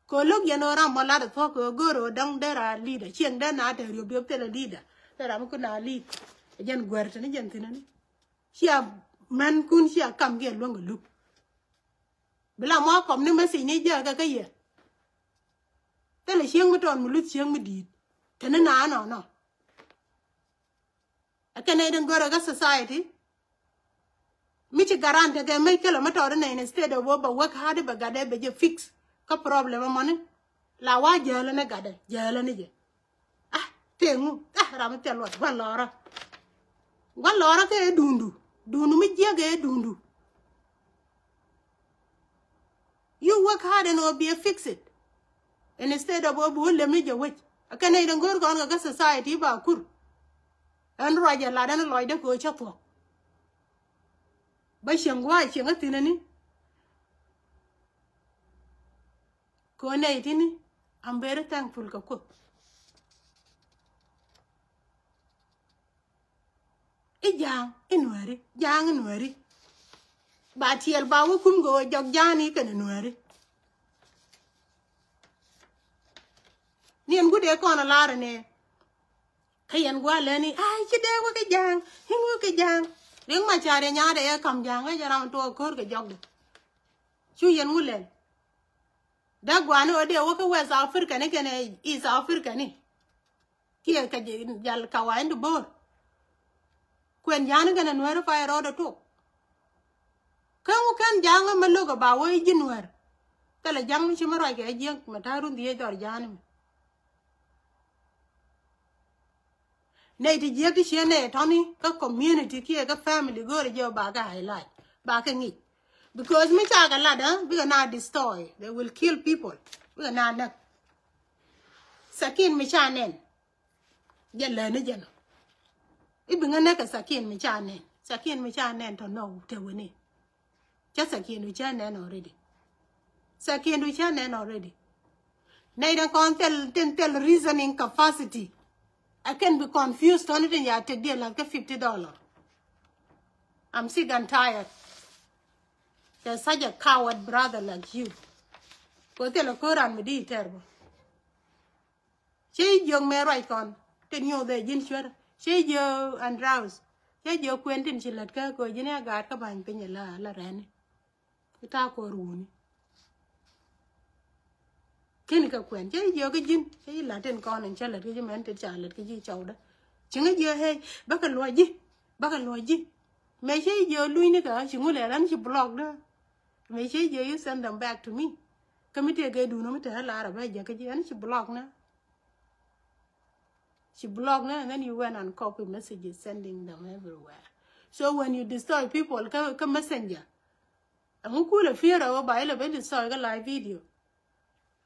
Kɛ lo̱k yɛn ɣöö ram mɔ lat thuɔ̱k kɛ ɣöö go̱o̱r ɣöö däŋ dee raan leader cieŋ dee na te riöp riöp thilɛ leader. Thilɛ ram mi kun na lead. Jɛn guɛr tini jɛn thinani. Cia mɛn kun cia kam kiɛ luäŋ kɛ luk. Bi la mɔ kɔm ni message ni jɛ kɛ kä yɛ. Thilɛ cieŋ mi tɔn mi luth cieŋ mi di̱i̱t. Tini na nɔnɔ. Ɛ kɛn nɛy den gör ɛ kä society. Mi ci garante kɛ mec kɛlɛ mi tɔɔt inɛ instead of wä bɛ work hard bɛ gat dee bɛ jɛ fix. Kä problem ɛmɔni la wa jäälä ni gatdɛ jäälä ni jɛ. Ah, teŋu ah ram mi thil luɔt gua̱n lɔɔrä. Gua̱n lɔɔrä kɛ ɛ duundu. Duundu mi jiäk ɛ duundu. You work hard and will be a fix it. Instead of wä bi wä lem ni jɛ wec. Ɛ kɛn nɛy den gör kɔn kɛ kä society ba kur. Ɛn ruac ɛ lat ɛn lɔcdä kɛ ɣöö cä thuɔ̱k. Bä cieŋ gua̱a̱c cieŋ kä thi̱n ɛni. Kɛ ɣöö nɛy ti̱ni, I'm very thankful kɛ Kuoth. I̱ ja̱a̱ŋ i̱ nuääri, ja̱a̱ŋ i̱ nuääri. Ba tiɛɛl ba wä kum kɛ ɣöö jɔk ja̱a̱ni kɛnɛ nuääri. Ni ɛn gutdɛ kɔn a lar ɛnɛ. Kä yɛn gua̱a̱ lɛni, ay, ci dee wä kɛ ja̱a̱ŋ, in wä kɛ ja̱a̱ŋ. Riŋ ma ca̱r yɛ nya̱a̱dɛ yɛ ka̱m ja̱a̱ŋ, ɛ jɛ ram tuɔɔk ko̱r kɛ jɔkdɛ. Cu yɛn ŋu lɛl. Dee gua̱a̱ni ɣöö dee wä kä West Africa ni kɛnɛ East Africa ni. Kiɛ kɛ jal kawain di bo̱o̱r. Kuɛn ja̱a̱ŋ ni kɛnɛ nuääri pay rɔɔdɛ tok. Kä ŋu kɛn ja̱a̱ŋ mi lo̱k ɛ ba wä i̱ ji̱ nuäär. Thilɛ ja̱a̱ŋ mi ci mi ruac kɛ jiäk mɛ ta̱a̱ run dhiec dhɔr ja̱a̱ŋ ni mɛ. Nɛy ti jiäk ti ciɛ nɛy tɔ̱ni kä community kiɛ kä family go̱o̱rɛ jɛ ba kɛ highlight ba kɛ ŋic. Because mi ca kɛ lat ɛ bikɛ na destroy, they will kill people. Bikɛ na näk. Sakin mi ca nɛn. Jɛ lɛni jɛ nɔ. I̱ bi ŋä näk kɛ sakin mi ca nɛn. Sakin mi ca nɛn tɔ nɔ te weni. Cä sakin du cä nɛn already. Sakin du cä nɛn already. Nɛy den kɔn thil tin thil reasoning capacity. I can be confused tɔni tin ya tek diɛ lath kɛ fifty dollar. I'm sick and tired. There's such a coward brother like you. Ko thil a koran mi di tɛr bɔ. Cä jiök mɛ ruac kɔn tin nyoth ɛ ji̱n cuɛr. Cä jiök Andrews. Cä jiök kuɛn tin ci lät kä kɛ ji̱n ɛ gaat kä ba̱ny piny ɛ la la rɛni. Ita kɔr wuni. Keni kɛ kuɛn cä jiök kä ji̱n cä ji̱ la̱t tin kɔn in cä lät kä ji̱ mɛn tin ca lät kä ji̱ cɔwdä. Ci ŋä jiök hɛy bäkɛ luɔc ji̱ bäkɛ luɔc ji̱. Mɛ cä jiök lunyni kɛ ci ŋu lɛ ran ci block dä. Mɛ cä jiök you send them back to me. Kä mi tëë gɛ duundä mi te lar a bä jiäk kä ji̱ ɛn ci block nä. Ci block nä and then you went and copy messages sending them everywhere. So when you destroy people kä kä messenger. Ɛŋu kulɛ fear a wä ba ilɛ ben destroy kä live video.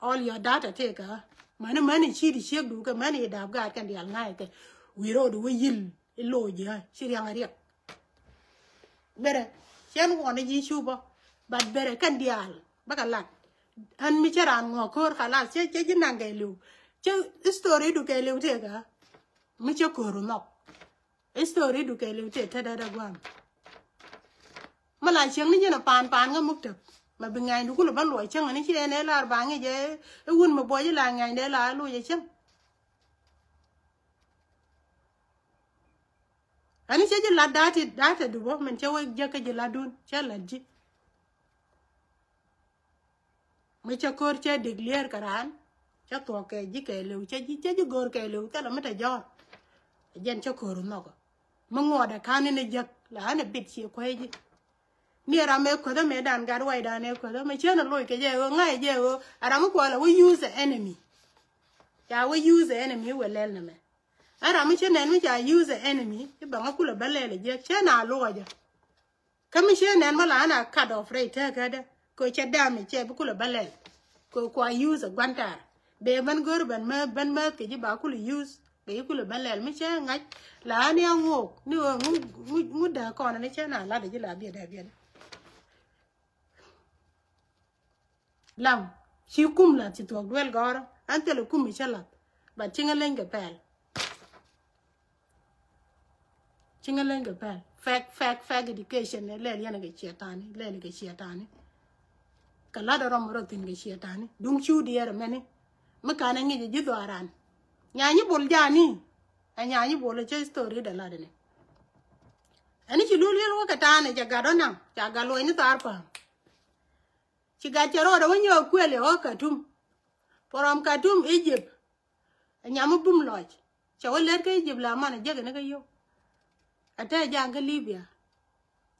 All your data tëë kä mäni mäni ci di ciek du kɛ mäni idap gaat kɛn dial ŋa̱c kɛ. Wi̱i̱ ro̱o̱du wä yil ilo̱o̱ ji̱ ci riaŋ a riɛk. Berɛ cɛn wɔn ji̱ cupä. But berɛ kɛn diaal bäkɛ lat. Ɣän mi cä raan ŋuɔk ko̱r khalas, cä, cä ji̱ naŋ kɛɛliw. Cä history du kɛɛliw tëëkä. Mi cä ko̱r nhɔk. History du kɛɛliw tëë tä dädä gua̱a̱m. Mi la cieŋ ni ji̱n a paan paan kä muk tëk. Ma bi ŋa̱ny du kulɛ bä luɔc cäŋ ni ci ɛn ɛ lar ba ŋic ɛ wun mi buɔc ila ŋa̱ny dee la luɔc ɛ cäŋ. Ani cä ji̱ lat da̱a̱t da̱a̱t du bä min cä wek jäk kä ji̱ latdun cä lat ji̱. Mi cä ko̱r cä declare kɛ raan cä thuɔ̱k kɛ ji̱ kɛɛliw cä ji̱ cä ji̱ go̱o̱r kɛɛliw thilɛ mi te jɔ̱ɔ̱r. Jɛn cä ko̱r nhɔk. Mi ŋuɔ̱t ɛ ka̱n in ɛ jäk la ɣän ɛ bit cie kueec ji̱. Ni ɛ ram ɛ kuäthä mëë dan gat waydan ɛ kuäthä mɛ cien ɛ loc kɛ jɛ ɣöö ŋa̱c ɛ jɛ ɣöö ɛ ram mi kuɔl ɛ wä use the enemy. Ca wä use the enemy wä lɛl nɛmɛ. Ɛ ram mi cä nɛn mi ca use the enemy i̱ bäŋä kulɛ bä lɛl ɛ jɛ cien a luɔcä. Kä mi ciɛ nɛn bä la ɣän a cut off rɛy tëkädä kɛ cɛ damage cɛ bi kulɛ bä lɛl. Kɛ kua use a gua̱n ta̱a̱r bɛ ben gör ben määth ben määth kɛ ji̱ ba kulɛ use kɛ ji̱ kulɛ bä lɛl mi cɛ ŋa̱c la ɣän ya ŋook ni ɣöö ŋu ŋu ŋu dääk kɔn ni cɛ na lat ji̱ la biɛt dee biɛt. Lam ci kum lath ci thuɔ̱k duel gɔ̱rä. Ɣän thilɛ kum mi cä lath. But ci ŋä leny kɛ pɛl. Ci ŋä leny kɛ pɛl. Fake, fake, fake education ni lɛl yɛn kɛ ciɛ tani lɛl kɛ ciɛ tani. Kɛ la̱t rɔ mi rɔ thi̱n kɛ ciɛ tani duŋ cu diɛɛr mɛni. Mi kan ɛ ŋic ji̱ dhɔaran. Nyanyi bol jani. Ɛ nyanyi bol cä story dɛ lat ni. Ɛni ci lul yel wä kɛ tani cɛ gat ɔ naŋ ca gat luɔ̱ny ni thaar pa̱a̱m. Ci gat cɛ rɔɔdɛ wä nyɔɔk kuël yɛ wä Khartoum. From Khartoum, Egypt. Ɛ nyam mi bum lɔc cɛ wä lɛt kä Egypt la man ɛ jek ni kä yio̱w. Ɛ te ja̱a̱ŋ kä Libya.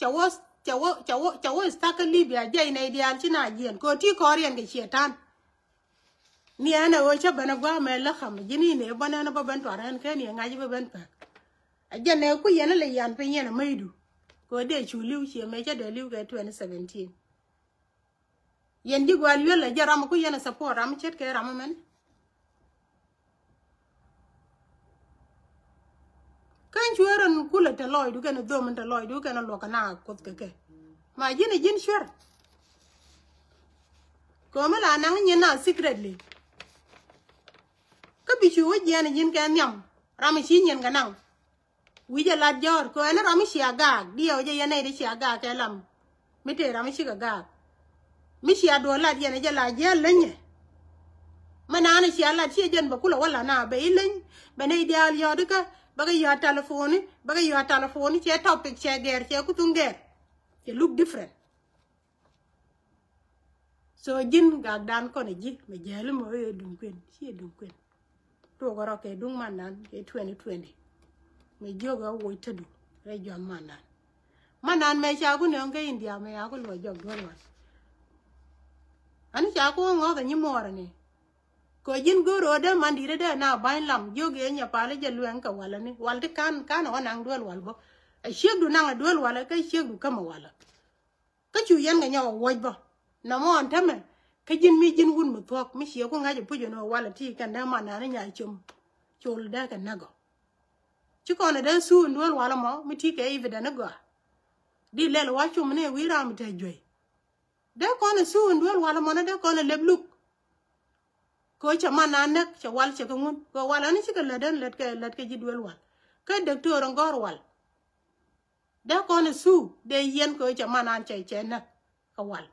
Cɛ wä cɛ wä cɛ wä cɛ wä stuck kä Libya jiɛc nɛy diaal ci na jiɛn kɛ ɣöö ti kɔɔriɛn kɛ ciɛ ta̱a̱n. Ni ɛn ɛ ɣöö cä ben ɛ gua̱a̱k mɛ läkäm ji̱n i̱ nɛ bä nɛn bä ben tuar ɛn ken yɛ ŋa̱c bä ben päk. Ɛ jɛn ɛ ku yɛn ɛ lɛ yan piny yɛn ɛ mäcdu. Kɛ ɣöö dee cu li̱w ciɛ mëë cä dee li̱w kɛ twenty seventeen. Yɛn ji̱ gua̱a̱l yuel lɛ jɛ ram ku yɛn a support ram ce̱tkɛ ram mɛn. Kä cuɛ rɛn kulɛ te lɔcdu kɛn dhom in te lɔcdu kɛn luɔk kɛ na kuoth kɛ kɛ. Ma ji̱n a ji̱n cuɛr. Kɛ mi la naŋ nyin na secretly. Kä bi cu wä jiɛn a ji̱n kɛ nhiam ram ci nyin kɛ naŋ. Wi̱c ɛ lat jɔ̱ɔ̱r kɛ ɣän ram mi cia gaak diɛw jɛ yɛn nɛy ti cia gaak kɛ lam. Mi tëë ram mi cikɛ gaak mi cia duɔ̱ɔ̱r lat yɛn ɛ jɛ la jiɛɛl lenyɛ. Mɛ naan cia lat ciɛ jɛn bɛ kulɛ wä la na bɛ i̱ leny bɛ nɛy diaal yɔ̱ɔ̱t ikä bɛ kɛ yɔ̱ɔ̱t telefoni bɛ kɛ yɔ̱ɔ̱t telefoni cɛ topic cɛ gɛɛr cɛ kuthun gɛɛr. Cɛ look different. So ji̱n gakdan kɔn ɛ ji̱ mɛ jiääli mɔ i̱ ɛ duŋ kuën ci ɛ duŋ kuën. Tuɔk rɔ kɛ duŋ mandan kɛ twenty twenty. Mɛ jiök ɛ woc tädu rɛy juam mandan. Mandan mɛ ca ku nööŋ kä India mɛ ca ku luɔc jɔk duɔl wan. Ani ca ku ŋɔ̱th ɛ nyi muɔɔr ni. Kɛ ji̱n go̱o̱r ɣöö dee man di̱t dee na ba̱ny lam jiök yɛ nyɛ pal jɛ luɛŋ kɛ walä ni wal ti kan kan ɛ wä naŋ duel wal bä. Ɛ ciekdu naŋ ɛ duel walä kä ciekdu kämɛ walä. Kä cu yɛn kɛ nyɔk ɛ wuɔ̱c bä nɔmɔ ɣän tämɛ. Kä ji̱n mi ji̱n wut mi thuɔ̱k mi ciɛ ku ŋa̱c ɛ puc ɛn ɣöö walä ti kɛn dee man nani nya com. Col dee kɛ näk ɔ. Ci kɔn ɛ dee thuu in duel walä mɔ mi ti kɛ evident i̱ gɔaa. Di lɛl wa cum ni ɛ wi̱i̱ ram te juey. Dee kɔn ɛ thuu in duel walä mɔnä dee kɔn ɛ lep luk. Kɛ ɣöö cɛ man na näk cɛ wal cɛ kɛ ŋun kɛ wal ani cikɛ lät ɛn lät kɛ lät kɛ ji̱ duel wal. Kä däktöör in gɔ̱r wal. Dee kɔn ɛ thuu dee yɛn kɛ ɣöö cɛ man na cɛ cɛ näk kɛ wal.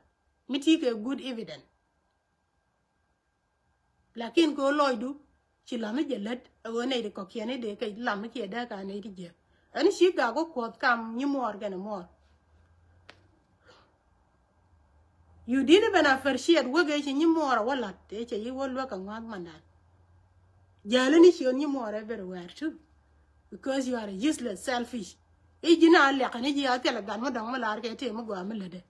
Mi ti kɛ good evident. Lakin kɛ ɣöö lɔcdu ci lam mi jɛ lät ɛ ɣöö nɛy ti kɔ̱kiɛn i̱ dee kɛ lam mi kiɛ dee ka nɛy ti jiäk. Ɛn ci gak wä kuɔth kam nyi muɔɔr kɛnɛ muɔɔr. You didn't even appreciate wek ëë ci nyi muɔɔr a wä la̱t ëë cɛ yi wä luäk kɛ ŋua̱th mandan. Jäli ni ciöt nyi muɔɔr everywhere too. Because you are a useless selfish. I̱ ji̱n a liak ni ji̱ a thilɛ gat mi dɔ̱ŋ mi la̱r kɛ tëë mi gɔaa mi lätdɛ.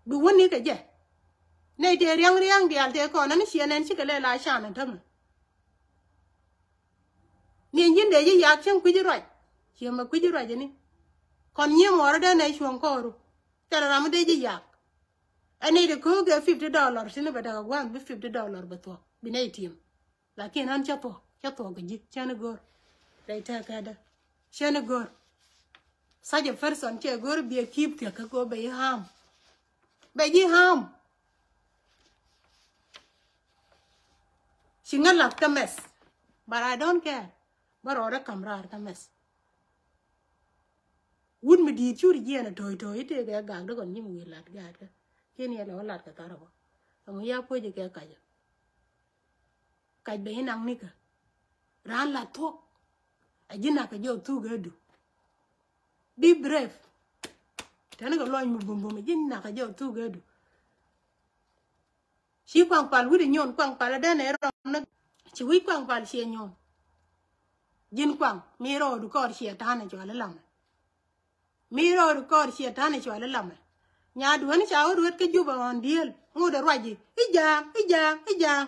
Bi wä ni kɛ jɛ. Nɛy tëë ria̱ŋ ria̱ŋ diaal tëë kɔn ni ciɛ nɛn cikɛ lɛ la can a tämɛ. Ni ji̱n dee ji̱ yak cäŋ kui̱ci ruac. Ciɛ mɛ kui̱ci ruac ni. Kɔn nyiee muɔɔr dee nɛy cuɔ̱ŋ kɔɔru. Thilɛ ram mi dee ji̱ yak. Ɛ nɛy ti ko̱o̱k kɛ fifty dollar tini bɛ däk a gua̱a̱n bi fifty dollar bɛ thuɔ̱k bi nɛy tim. Lakin ɣän cä thuɔ̱k cä thuɔ̱k kɛ ji̱ cä ni go̱r. Rɛy tɛ̈kädä cä ni go̱r. Such a person cɛ go̱r biɛ keep thia̱k kä go̱r bɛ ji̱ harm. Bɛ ji̱ harm. Ci ŋä lath kä mɛth. But I don't care. Bä rɔɔdä ka̱m raar kä mɛth. Wut mi di̱i̱t curi jiɛn a to̱i to̱i i̱ tëëkɛ gak dä kɔn nyiŋ wi̱i̱ lat gaatkä. Kiɛn yɛ lɛ wä lat kɛ thar a wä. Ɛŋu ya puɔ̱c ikɛ kac ɔ. Kac bɛ inaŋ nikä. Raan la thuɔ̱k. A ji̱ nak kɛ jɔw thuk ɛ du. Be brave. Tɛn kɛ luɔny mi bumbum a ji̱ nak kɛ jɔw thuk ɛ du. Ci kuaŋ pal wi̱di nyon kuaŋ pal a den ɛ rɔm ni. Ci wi̱c kuaŋ pal ciɛ nyon. Ji̱n kuaŋ mi rɔɔdu kɔɔr ciɛ ta̱a̱n ɛ cual ilamɛ. Mi rɔɔdu kɔɔr ciɛ ta̱a̱n ɛ cual ilamɛ. Nyaadu ɣän ca wä ruet kä Jubɛ ɣɔn dieel ŋot ɛ ruaci i̱ ja̱a̱ŋ i̱ ja̱a̱ŋ i̱ ja̱a̱ŋ.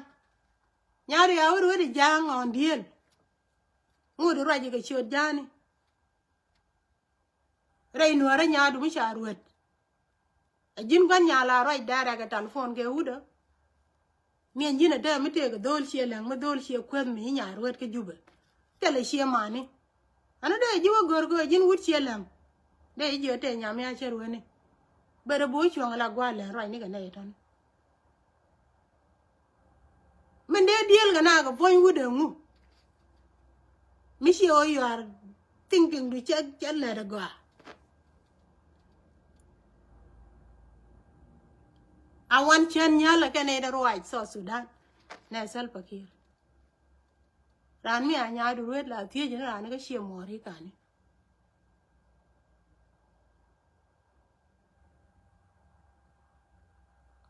Nyaadu ca wä ruet i̱ ja̱a̱ŋ ɣɔn dieel. Ŋot ɛ ruaci kɛ ciöt ja̱a̱ni. Rɛy nuäärä nyaadu mi ca ruet. A ji̱n gua̱n nyal a ruac direct ɛ telephone kɛ wut ɔ. Miɛn ji̱n a dee mi tëëk a dho̱o̱l ciɛ lɛŋ mi dho̱o̱l ciɛ kueth mi nyaar wet kä Jubɛ. Thilɛ ciɛ mani. Ani dee ji̱ wä gör gör ji̱n wut ciɛ lɛŋ. Dee ji̱ jiɛ tëë nyam ya cɛ rueni. Bɛ rɛ bo̱o̱ cuɔ̱ŋ la gua̱a̱ lɛn ruac ni kɛ nɛy tɔ̱ni. Min dee diel kɛ na kɛ puɔ̱ny wut ɛŋu. Mi ciɛ ɣöö you are thinking du cɛ cɛ lɛt ɛ gɔaa. A wan cän nyal ɛ kɛn ɛ dee ruac South Sudan. Nɛ Salva Kiir. Raan mi a nyaadu ruet la thiec ni raan kä ciɛ muɔɔri kani.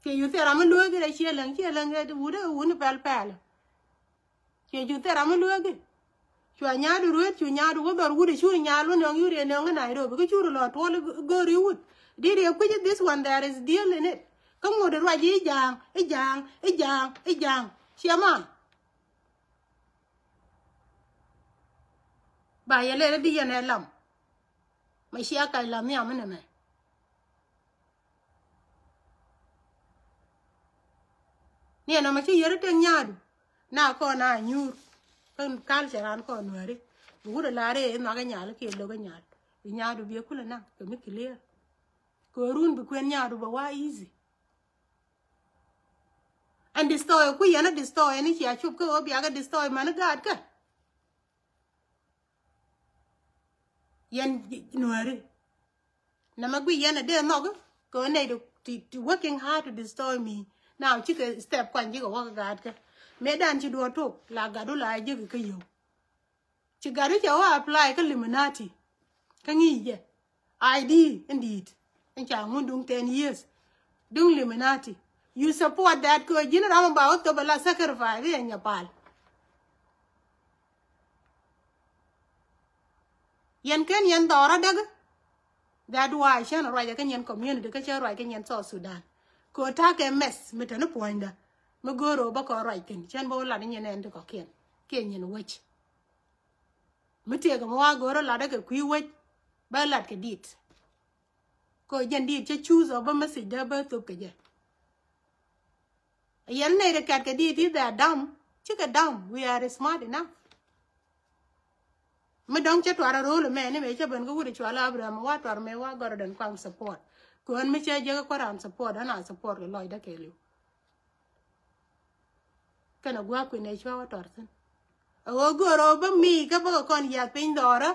Kiɛ cu thil ram mi lueek i̱ rɛ ciɛ läŋ ciɛ läŋ kɛ wut ɛ wuni pɛl pɛl. Kiɛ cu thil ram mi lueek i̱ cua nyaadu rueet cu nyaadu wä dhɔr wut ɛ curi nyaal wä nɔŋ yuri ɛ nɔŋ kä Nairobi kä curi lɔ tuɔl i̱ go̱o̱ri wut. Diri ɛ kui̱c i̱ this one there is deal in it. Kä ŋot i̱ ruac i̱ ja̱a̱ŋ i̱ ja̱a̱ŋ i̱ ja̱a̱ŋ i̱ ja̱a̱ŋ. Ciɛ ma. Ba yɛ lɛl i̱ di yɛn ɛ lam. Mɛ cia kac la nhiam inɛ mɛ. Ni ɛn ɔmɔ ci yeri tek nyaadu. Na kɔn a nyuur. Kä culture an kɔn nuɛri. Bi wut a lar i̱ nhɔak inyal kiɛ lo̱k inyal. Bi nyaadu bi kulɛ naŋ kɛ mi clear. Kɛ run bi kuɛn nyaadu bɛ wa easy. Ɛn destroy ku yɛn a destroy ɛn i̱ cia cup kä ɣöö biakä destroy mani gaat kä. Yɛn nuääri. Nɛmɛ gui yɛn a dee nhɔk kɛ ɣöö nɛy ti working hard to destroy me. Now cikɛ step kuany cikɛ wäk kä gaat kä. Mëë dan ci duɔɔr tok la gatdu la ji̱ kɛ kä yio̱w. Ci gat wi̱c cɛ wä apply kä Illuminati. Kä ŋi̱i̱c jɛ. I D in di̱i̱t in ca ŋun duŋ ten years. Duŋ Illuminati. You support that kɛ ji̱n ram ba wä thop ala sacrifice in nyɛ pal. Yɛn ken yɛn dhɔra däk. That why cän ruac kä yɛn community kä cän ruac kä yɛn South Sudan. Kɛ ta̱a̱ kɛ mɛth mi tɛni puɔ̱nydä mi go̱o̱r ɣöö bä kɔn ruac thi̱n cän bä wä lat ni yɛn ɛn ti kɔ̱kiɛn kiɛ yɛn wec. Mi tëëkɛ mi wa go̱o̱r lat kɛ kui̱ wec bä lat kɛ dit. Kɛ jɛn dit cä choose ɔ bä message dee bä thop kɛ jɛ. Yɛn nɛy ti kɛt kɛ dit i̱ they are dumb. Cikɛ dumb, we are smart enough. Mi dɔ̱ŋ cä tuar a ro̱o̱l mɛ ni mɛ cä ben kä wut i̱ cual Abraham wa tuar mɛ wa gɔrɔ den kuaŋ support. Kɛ ɣän mi cä jek kuaran support ɣän a support kɛ lɔcdä kɛɛliw. Kɛnɛ gua̱a̱k kui̱n ɛ cua wä tɔr thi̱n. A ɣöö go̱o̱r ɣöö bä mi kä bä kɛ kɔn yiath piny dhɔrä.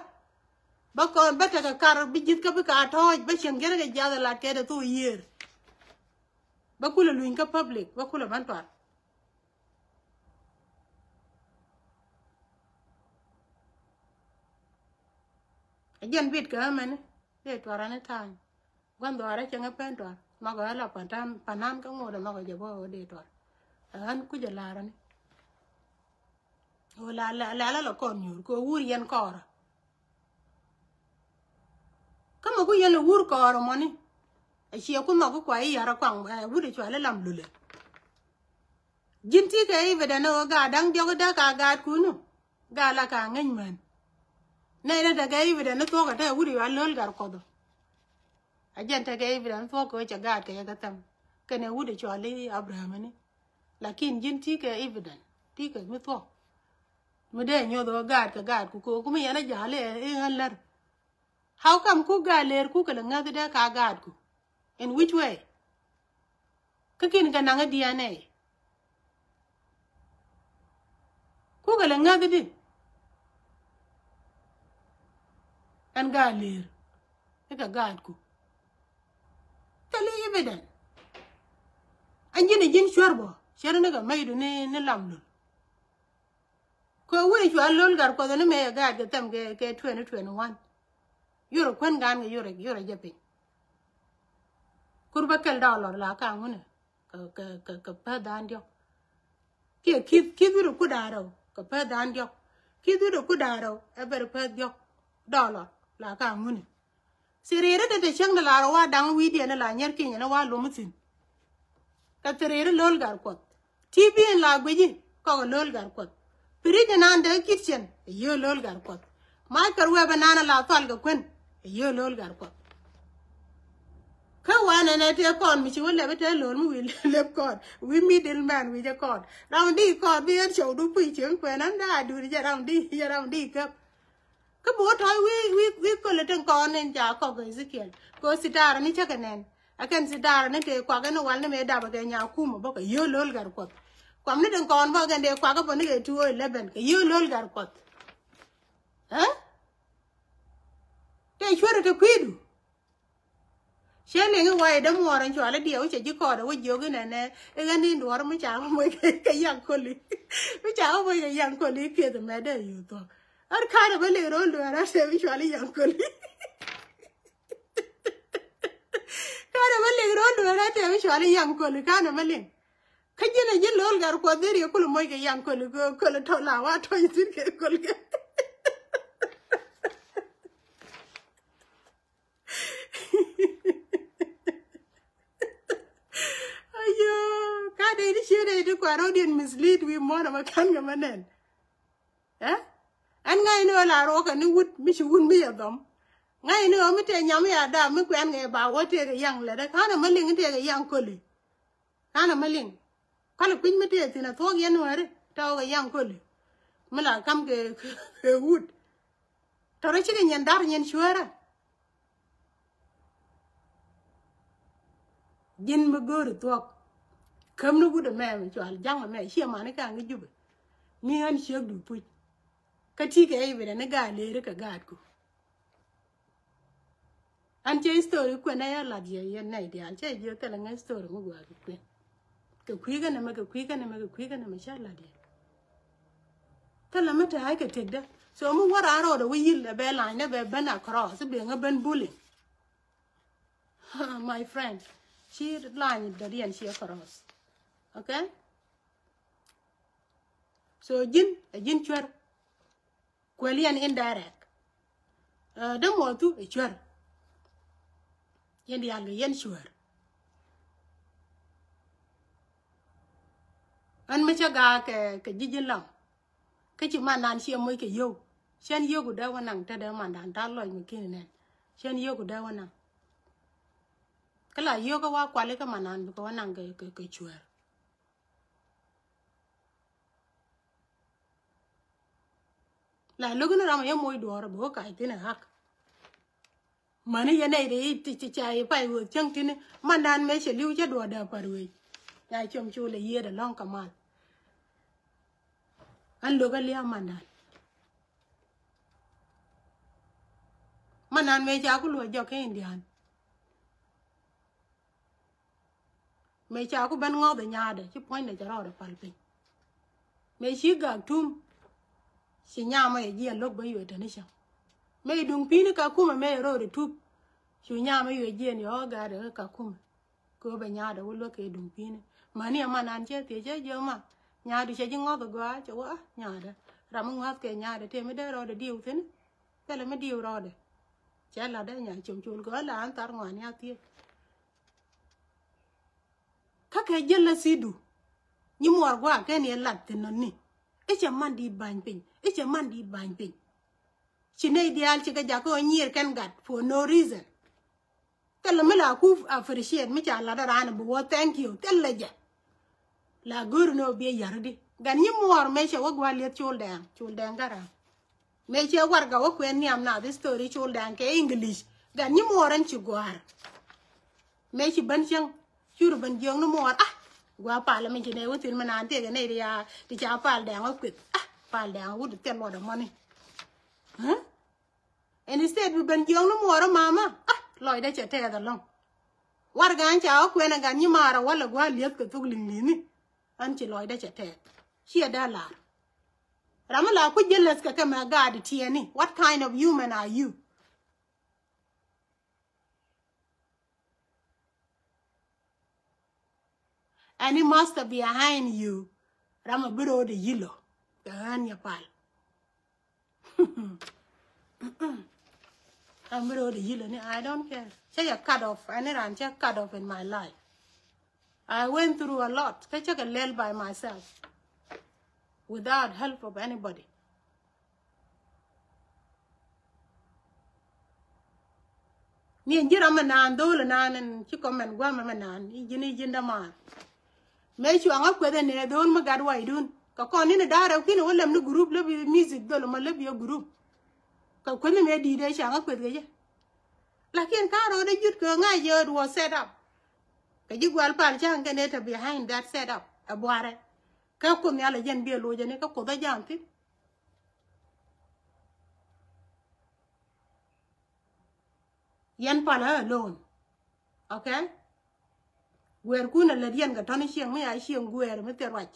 Bä kɔn bä tekɛ kar bi ji̱th kä bi ka tɔ̱ɔ̱c bä cieŋ jiɛn kɛ jiath ɛ lat kɛ dɛ thok yiëër. Bä kulɛ luny kä public bä kulɛ bän tuar. A jiɛn bit kɛ mɛni dee tuar ani ta̱a̱ny. Gua̱n dhɔaarä cäŋ ɛ pen tuar nhɔkɛ ɣä la panan panan kä ŋot ɛ nhɔkɛ jɛ bä ɣä dee tuar. Ɛ ɣän kucä la̱rä ni ɣöö la la la la kɔn nyuur kɛ ɣöö wur yɛn kɔɔrä. Kä mɛ ku yɛn lɛ wur kɔɔr ɛmɔni. Ɛ ciɛ ku nhɔk ku kua i̱ yar ɛ kuaŋ ɛ wut ɛ cua lɛ lam lulɛ. Ji̱n ti kɛ evident ɛ ɣöö gaat da̱ŋ diɔk i̱ dee ka gaatkun ɔ. Gaat la ka ŋäc män. Nɛy ni tekɛ evident ni thuɔ̱k ɛ te wut ɛ cua lo̱l gat kuɔth ɔ. A jɛn tekɛ evident ni thuɔ̱k kɛ ɣöö cɛ gaat kɛ yɛ kä thɛm. Kɛnɛ wut ɛ cua li Abraham ni. Lakin ji̱n ti kɛ evident ti kɛ mi thuɔ̱k. Mi dee nyoth ɣä gaat kɛ gaatku ko̱o̱k mi yɛn a ja̱a̱l i̱ ɣän lär. How come ku gaat leerku kɛ lɛ ŋäth dee ka gaatku? In which way? Kä kin kɛ naŋ i̱ D N A. Wälɛ ŋäth di. Ɛn gaat lëër. Ni kɛ gaatku. Thil i̱ evident. Ɛn ji̱n i̱ ji̱n cuer bɔ. Cär ni kɛ mɛydu ni, ni lam lul. Kɛ wi̱i̱ cua lo̱l Gatkuɔth ni mëë gaat kɛ thɛm kɛ, kɛ twenty twenty-one. Yurɛ kuän gan kɛ yurɛ, yurɛ jɛ piny. Kur bä kɛl dɔɔlɔr la ka ŋunɛ. Kɛ, kɛ, kɛ, kɛ päth dan diɔk. Kiɛ ki̱th, ki̱th wi̱cdɛ ku da̱a̱ rɛw kɛ päth dan diɔk. Ki̱th wi̱cdɛ ku da̱a̱ rɛw ɛ bɛr päth diɔk dɔɔlɔr la ka ŋuni. Ci ri̱i̱ri dee te cäŋ de la rɔ wa da̱ŋ wi̱i̱diɛn la nyɛr ki̱ny ɛn wa lom thi̱n. Kɛ ci ri̱i̱ri lo̱l Gatkuɔth. Ti bi ɛn la guici kɔk lo̱l Gatkuɔth. Pi̱ri̱c ɛn an dee kitchen ɛ yio̱o̱ lo̱l Gatkuɔth. Mac kɛ ruɛɛp ɛn an la thual kɛ kuän ɛ yio̱o̱ lo̱l Gatkuɔth. Kä wanɛ nɛ tëë kɔn mi ci wä lɛp i̱ tëë lo̱l mi wi̱i̱ lɛp kɔn wi̱i̱ middle man wi̱i̱ jɛ kɔn. Ram di kɔn bi ɛn cɔw du puc cieŋ kuɛn an daa duri jɛ ram di jɛ ram di käp. Kä bi wä tɔ̱ wi̱i̱ wi̱i̱ wi̱i̱ köl itin kɔn in ca kɔk Ezekiel kɛ ɣöö sitara ni cä kɛ nɛn. Ɛ kɛn sitara ni tëë kuak in wal ni mëë dapɛ kɛ nya kumä bä kɛ yio̱o̱ lo̱l Gatkuɔth. Kuam ni tin kɔn bä kɛn tëë kuak bä ni kɛ two oh eleven kɛ yio̱o̱ lo̱l Gatkuɔth. Ɛ tëë cuerɛ te kui̱du. Cä liŋ i̱ wayɛ dämuɔɔr in cual i̱ diɛw cɛ ji̱ kɔɔdɛ wä jiök inɛnɛ i̱ ɣän in duɔ̱ɔ̱r mi ca wä moc kɛ yaŋ köli. Mi ca wä moc kɛ yaŋ köli i̱ pieth mɛtdä i̱ yuth thuɔ̱k. Ɣän ka̱n ɛmɛ liŋ ro̱l dueer ɣän tëë mi cual i̱ yaŋ köli. Ka̱n ɛmɛ liŋ ro̱l dueer ɣän tëë mi cual i̱ yaŋ köli ka̱n ɛmɛ liŋ. Kä ji̱n ɛ ji̱n lo̱l Gatkuɔth dhil riek kulɛ moc kɛ yaŋ köli köli tɔ̱ la wa tɔ̱ i̱ thi̱n kɛ köli kɛ. Ayo, ka dee ni cie dee ti kuan rɔ̱diɛn mislead wi̱i̱ muɔ̱ɔ̱n ɛmɛ ka̱n kɛ mɛ nɛn. Ɛ? Ɛn ŋa̱c ni ɣöö la ruɔkɛ ni wut mi ci wut mi yɛ dhɔm. Ŋa̱c ni ɣöö mi tëë nyam ya daap mi kuɛn ŋɛ ba wä tëëkɛ yaŋ lɛt ɛ ka̱n ɛmɛ liŋ tëëkɛ yaŋ köli. Ka̱n ɛmɛ liŋ. Kɔlɛ kui̱ny mi tëë thi̱n ɛ thuɔ̱k yɛn nuääri tɔɔkɛ yaŋ köli. Mi la ka̱m kɛ kɛ wut. Tɔrɔ cikɛ nyin da̱r nyin cuäärä. Ji̱n mi go̱o̱ri thuɔ̱k. Käm ni wut ɛmɛ mi cual ja̱ŋ ɛmɛ ciɛ mani ka̱n ŋi Jubɛ. Mi ɣän ciek du puc. Kä ti kɛ i̱ bi dɛ ni gaat lëëri kɛ gaatku. An cɛ history kuɛn ɛ ya lat yɛ yɛn nɛy diaal cɛ jiö thilɛ ŋä history mi gua̱a̱k kuɛn. Kɛ kui̱ kɛn ɛmɛ kɛ kui̱ kɛn ɛmɛ kɛ kui̱ kɛn ɛmɛ cɛ lat yɛ. Thilɛ mi te ay kɛ tëkdä. So mi wä raan ro̱o̱dɛ wä yi̱l ɛ bɛ lany nɛ bɛ ben across i̱ bɛ ŋä ben bullying. My friend, ci lany dɔ̱diɛn ci across. Okay? So ji̱n ɛ ji̱n cuer. Kuɛl yɛn indirect. Dämuɔthu ɛ cuer. Yɛn diaal kɛ yɛn cuer. Ɣän mi cä gaak kɛ kɛ ji̱ ji̱n lam. Kä ci mandan ciɛ moc kɛ yio̱w. Cän yio̱w ku dee wä naŋ te dee mandan ta̱a̱ lɔc mi ki̱n nɛn. Cän yio̱w ku dee wä naŋ. Kä la yio̱w kä wa kuali kä mandan bikɛ wä naŋ kɛ kɛ cuer. La lo̱k ni ram a yɛ moc duɔɔr a bi wä kac thin a ɣak. Mäni yɛ nɛy ri ti ci ca yi pay ɣöö thiäŋ tini mandan mëë cɛ li̱w cä duɔɔr dee pär wec. Nya com col a yiëëd a lɔ̱ŋ kɛ mal. An lo̱k a lia̱a̱ mandan. Mandan mëë ca ku luɔ̱c jɔk kä Indian. Mëë ca ku ben ŋɔth ɛ nyaadɛ ci puɔ̱nydɛ cɛ rɔɔdɛ pal piny. Mëë ci gak tum ci nyamä yɛ jiɛn lo̱k bä yuɛ teni cäŋ. Mëë duŋ pi̱ni Kakuma mëë yɛ rɔɔdɛ tup cu nyamä yuɛ jiɛn yɛ ɣɔ̱ gaatdɛ kä Kakuma. Kɛ ɣöö bɛ nyaadɛ wä luäk kɛ duŋ pi̱ni. Mäni ɛmɛ nan cɛ thiec cɛ jiök ma nyaadu cɛ ji̱ ŋɔth ɛ gɔaa cɛ wä a nyaadɛ ram mi ŋɔth kɛ nyaadɛ tëë mi dee rɔɔdɛ diw thi̱n. Thilɛ mi diw rɔɔdɛ cɛ latdɛ nya com col kɛ ɣöö la an thar ŋɔaani a thiec. Kä kɛ jealousy du nyi muɔɔr gua̱a̱k kɛn yɛ lat thi̱n nɔni. I̱ cɛ man di̱i̱t ba̱ny piny, i̱ cɛ man di̱i̱t ba̱ny piny. Ci nɛy diaal ci kɛ jakä ɣöö nyiir kɛn gat for no reason. Thilɛ mi la ku appreciate mi ca lat raan bi wä thank you thilɛ jɛ. La go̱o̱ri ni ɣöö biɛ ya̱r di gat nyi muɔɔr mëë cɛ wä gua̱a̱k lieth col dɛɛŋ, col dɛɛŋ kä raan. Mëë ciɛ warɛgak wä kuɛn nhiam nath history col dɛɛŋ kɛ English. Gat nyi muɔɔr ɛn ci gɔ̱a̱r. Mëë ci ben cieŋ cur ben jiökni muɔɔr a gua̱a̱ pal mi ci nɛy wä thi̱n mi naan thiekɛ nɛy ti ca pal dɛɛŋ wä kueth a. Pal dɛ̈ɛ̈ŋ wut thil luɔt ɛmɔni. Huh? Instead bi ben jiɔŋni muɔɔrä mama. Ah, lɔcdä cɛ tɛɛth ɛlɔ̱ŋ. Warɛgak ca wä kuɛn ɛ gat nyi maarä walɛ gua̱a̱ li̱eth kɛ thuk liŋ li̱ni. Ɣän ci lɔcdä cɛ tɛɛth. Ciɛ dee lar. Ram mi la ku jealous kɛ kɛ mɛ gaat tiɛɛni. What kind of human are you? Any master behind you, ram a bi ro̱o̱dɛ yilɔ kɛ ɣän yɛ pal. Ram bi ro̱o̱dɛ yilɔ ni, I don't care. Cä yɛ cut off, any ran cä cut off in my life. I went through a lot. Kä cä kɛ lɛl by myself without help of anybody. Ni ji̱n ram mi naan dho̱o̱l naan in ci comment gua̱a̱m mi naan i̱ ji̱n i̱ ji̱n dämaan. Mëë cuaŋä kueth in ɛ dho̱o̱l mi gat waydun kɛ kɔn ni̱n da̱a̱r rɛw ki̱n wä lɛm ni group lä bi music dhol ma lä bi ɛ group. Kɛ kueth in mëë di̱i̱t ɛ cuaŋä kueth kɛ jɛ. Lakin ka̱n rɔɔdɛ jut kɛ ŋa̱c yɛ it was set up. Kɛ ji̱ gual pal ca̱ŋ kɛn ɛ te behind that set up ɛ buarɛ. Kä kuoth nhial ɛ jɛn bi ɛ loc ɛni kä kuoth ɛ ja̱a̱n thi̱n. Yɛn pal ɛ alone. Okay? Guɛɛrkun ɛ lät yɛn kɛ tɔ̱ni cieŋ mi ya cieŋ guɛɛr mi thil ruac.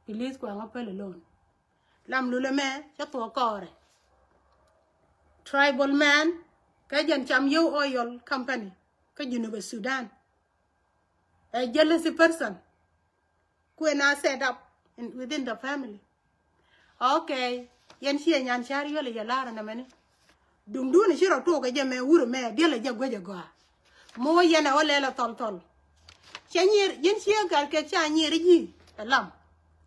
Please kuaŋä päl alone. Lam lulɛ mɛ cä thuɔ̱k kɔɔrɛ. Tribal man kä jɛn cam yio̱w oil company kä Junub Sudan. A jealousy person. Kuën a set up in, within the family. Okay. Yɛn ciɛ nyan ca̱r yuɔl yɛ lar nɛmɛni. Duŋdun ci rɔ tuɔk kɛ jɛ mɛ wur mɛ diɛl jɛ guec ɛ gɔaa. Moc yɛn ɛ wä lɛl ɛ thɔl thɔl. Cɛ nyier ji̱n ciɛ gat kek ca nyier ji̱ ɛ lam.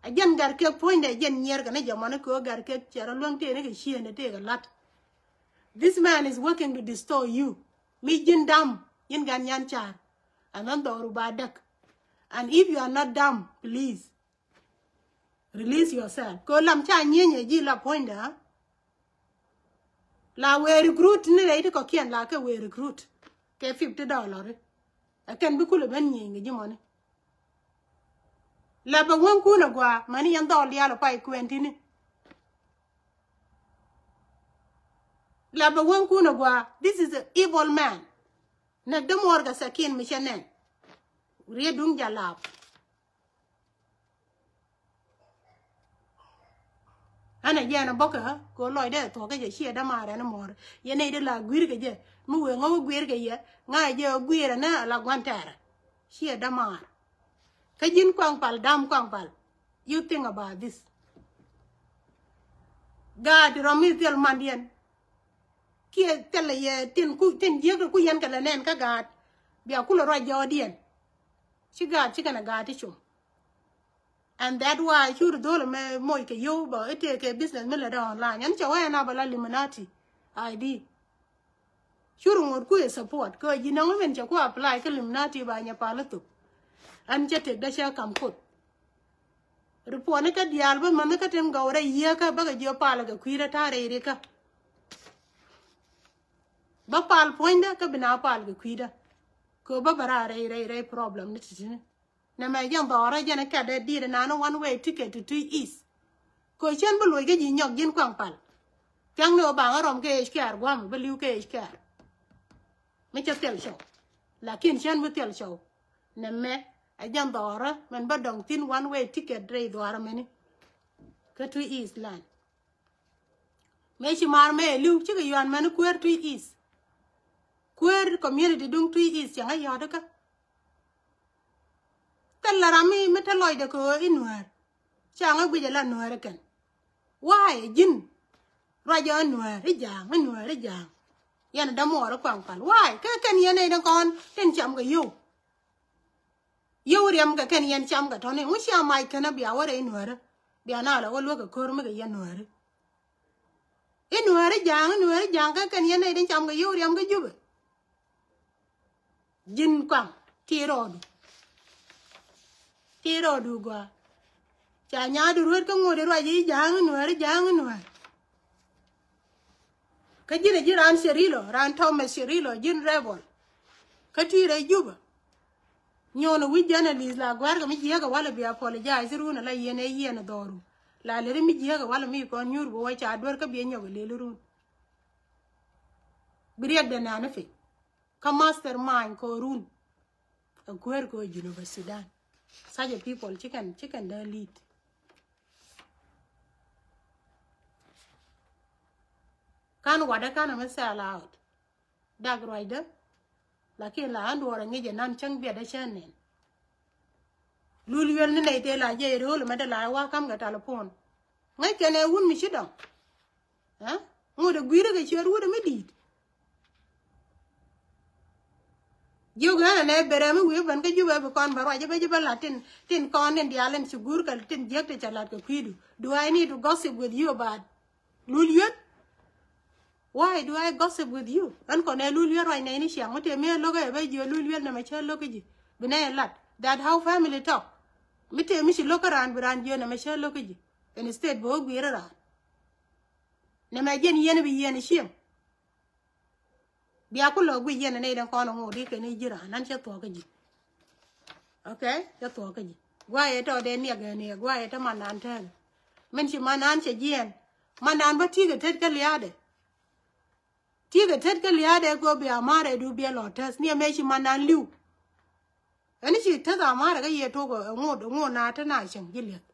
Ɛ jɛn gat kek puɔ̱nydɛ jɛn nyier kɛ ni jɛ mɔni kɛ ɣöö gat kek cɛ rɔ luäŋ tëë ni kɛ ciëëndɛ tëë kɛ la̱t. This man is working to destroy you. Mi ji̱n dam ji̱n gat nyan ca̱r. And then dhɔru ba däk. And if you are not dumb, please release yourself. Kɛ ɣöö lam ca nyieny ɛ ji̱ la puɔ̱nydɛ. La wëë recruit ni rɛy ti kɔ̱kiɛn la kɛ wëë recruit kɛ fifty dollar. Ɛ kɛn bi kulɛ ben nyieny kɛ ji̱ mɔni. La bɛ wäŋkun ɛ gua̱a̱ mani yɛn dhɔl diaal ɛ pay kuɛn tini. La bɛ wäŋkun ɛ gua̱a̱, this is a evil man. Näk dämuɔɔr kɛ sɛkin mi cɛ nɛn. Riet duŋ jalap. Ɣän ɛ jɛn ɛ bäkɛ ɣä kɛ ɣöö lɔcdɛ ɛ thuɔ̱kä jɛ ciɛ dämaar ɛn muɔ̱ɔ̱r. Yɛn nɛy dee la gui̱i̱r kɛ jɛ mi wëë ŋɔ̱k gui̱i̱r kɛ yɛ ŋa̱c jɛ ɣä gui̱i̱r ɛnɛ ala gua̱n tɛɛrɛ. Ciɛ dämaar. Kä ji̱n kuaŋ pal dam kuaŋ pal. You think about this. Gaat rɔm mi thil mandiɛn. Kiɛ thilɛ yɛ tin ku tin jiäk ku yɛn kɛ lɛ nɛn kä gaat. Bia kulɛ ruac jɔɔdiɛn. Ci gaat ci kɛn ɛ gaat ti com. And that why cur dhol mɛ moc kɛ yio̱w bä itek kɛ business mi lɛ dɔ̱ online. Ɛn cɛ wee ɛn a bä la Illuminati I D. Cur ŋot ku ɛ support kɛ ji̱ nɔŋ min cɛ ku apply kä Illuminati ba nyɛ pal ithop. Ɛn cɛ tek dä cɛ kam koth. Ripuɔni kä diaal bä mäni kä tin gɔw rɛy yiëë kä bä kɛ jiɔ pal kɛ kui̱dä ta̱a̱ rɛy rikä. Bä pal puɔ̱nydä kä bi na pal kɛ kui̱dä. Kɛ bä bä raar rɛy rɛy rɛy problem ni titini. Nɛ mɛ jɛn dhɔrä jɛn ɛ kɛt dee diet ɛnan one way ticket to Twi East. Kɛ cien bi luɔc kä ji̱ nyɔk ji̱n kuaŋ pal. Thiaŋni ɣöö baŋ ɛ rɔm kɛ age care gua̱a̱m bi li̱w kɛ age care. Mi cɛ thil cɔw. Lakin cien bi thil cɔw. Nɛ mɛ ɛ jɛn dhɔrä mɛn bä dɔŋ thi̱n one way ticket rɛy dhuaarä mɛni. Kä Twi East land. Mëë ci maar mëë li̱w cikɛ yuan mɛn kueer Twi East. Kueer community duŋ Twi East cɛ ŋäc yɔ̱ɔ̱t ikä. Thil la ram mi mi te lɔcdɛ kɛ ɣöö i̱ nuäär. Ca ŋäc guic ala nuäär ikɛn. Waay ɛ ji̱n. Ruac ɛ nuäär i̱ ja̱a̱ŋ i̱ nuäär i̱ ja̱a̱ŋ. Yɛn dämuɔɔr i̱ kuaŋ pal waay kä kɛn yɛn nɛy däŋ kɔn tin cam kɛ yio̱w. Yio̱w riɛm kɛ kɛn yɛn cam kɛ tɔ̱ni ŋu cia mac kɛn a bia wä rɛy nuääri. Bia na lɛ wä luäk kɛ ko̱r mi kɛ yɛn nuääri. I̱ nuääri ja̱a̱ŋ i̱ nuääri ja̱a̱ŋ kä kɛn yɛn nɛy tin cam kɛ yio̱w riɛm kä Jubɛ. Ji̱n kɔaŋ ti rɔɔdu. Ti rɔɔdu gɔaa. Ca nyaadu ruet kä ŋot i̱ ruac i̱ ja̱a̱ŋ i̱ nuääri ja̱a̱ŋ i̱ nuääri. Kä ji̱n a ji̱n raan Cirillo, raan Thomas Cirillo, ji̱n rebel. Kä ti rɛy Jubɛ. Nyuɔn wi̱c journalist la guɛ̈rkɛ mi jiääk ɛ walɛ bi apologize run ala yɛn ɛ yɛn ɛ dhɔru. La lɛri mi jiääk ɛ walɛ mi kɔn nyuur bi wä ca duer kä bi ɛ nyɔk ɛ lel run. Bi riɛk dɛ nani fi kä mastermind kɔ run. Ɛ kueer kɔ Junub Sudan. Such a people ci kɛn ci kɛn dee lead. Kan wadä kan ɛ mi sell out. Dak ruacdä. Lakin la an duɔɔr a ŋi̱c ɛ nan cäŋ biɛt ɛ cä nɛn. Lul yuel ni nɛy tëë la jiɛc rööl mɛ dee la ɛ wa ka̱m kɛ talipon. Ŋäc kɛn ɛ wun mi ci dɔŋ. Ɛ ŋot ɛ gui̱i̱r kɛ ciöt wut ɛ mi di̱i̱t. Jiök ɣän ɛ nɛ ber ɛ mi wi̱i̱ ben kä Jubɛ bi kɔn bɛ ruac ɛ bɛ ji̱ bä lat tin tin kɔn tin diaal in ci guur kɛ tin jiäk ti cɛ lat kɛ kui̱du. Do I need to gossip with you about Lul yuel? Why do I gossip with you? Ɛn kɔn ɛ lul yuel ruac nɛy ni ciaŋ mi tëë mi ɛ lo̱k ɛ bɛ jiö lul yuel nɛmɛ cä lo̱k kä ji̱. Bi nɛ ɛ lat. That how family talk. Mi tëë mi ci lo̱k kä raan bi raan jiö nɛmɛ cä lo̱k kä ji̱. Instead bi wä gui̱i̱r raan. Nɛmɛ jiɛn yɛn bi yɛn ciëŋ. Bia ku lɔ guic yɛn ɛ nɛy den kɔn ɛ ŋot i̱ kɛn i̱ ji̱ raan an cɛ thuɔ̱k kä ji̱. Okay, cɛ thuɔ̱k kä ji̱. Guayɛ tɔ dee niɛk ɛ niɛk guayɛ tɔ man naan tɛɛk. Min ci man naan cɛ jiɛɛn. Man naan bä ti̱i̱ kɛ tet kä lia̱a̱dɛ. Ti̱i̱ kɛ tet kä lia̱a̱dɛ kɛ ɣöö bia ma̱a̱rɛ du biɛ lɔ tɛth ni ɛmɛ ci man naan li̱w. Ɛn ci teth ama̱a̱rɛ kä yɛ tok ɛ ŋot ɛ ŋot na te na cieŋ ji̱ liɛth.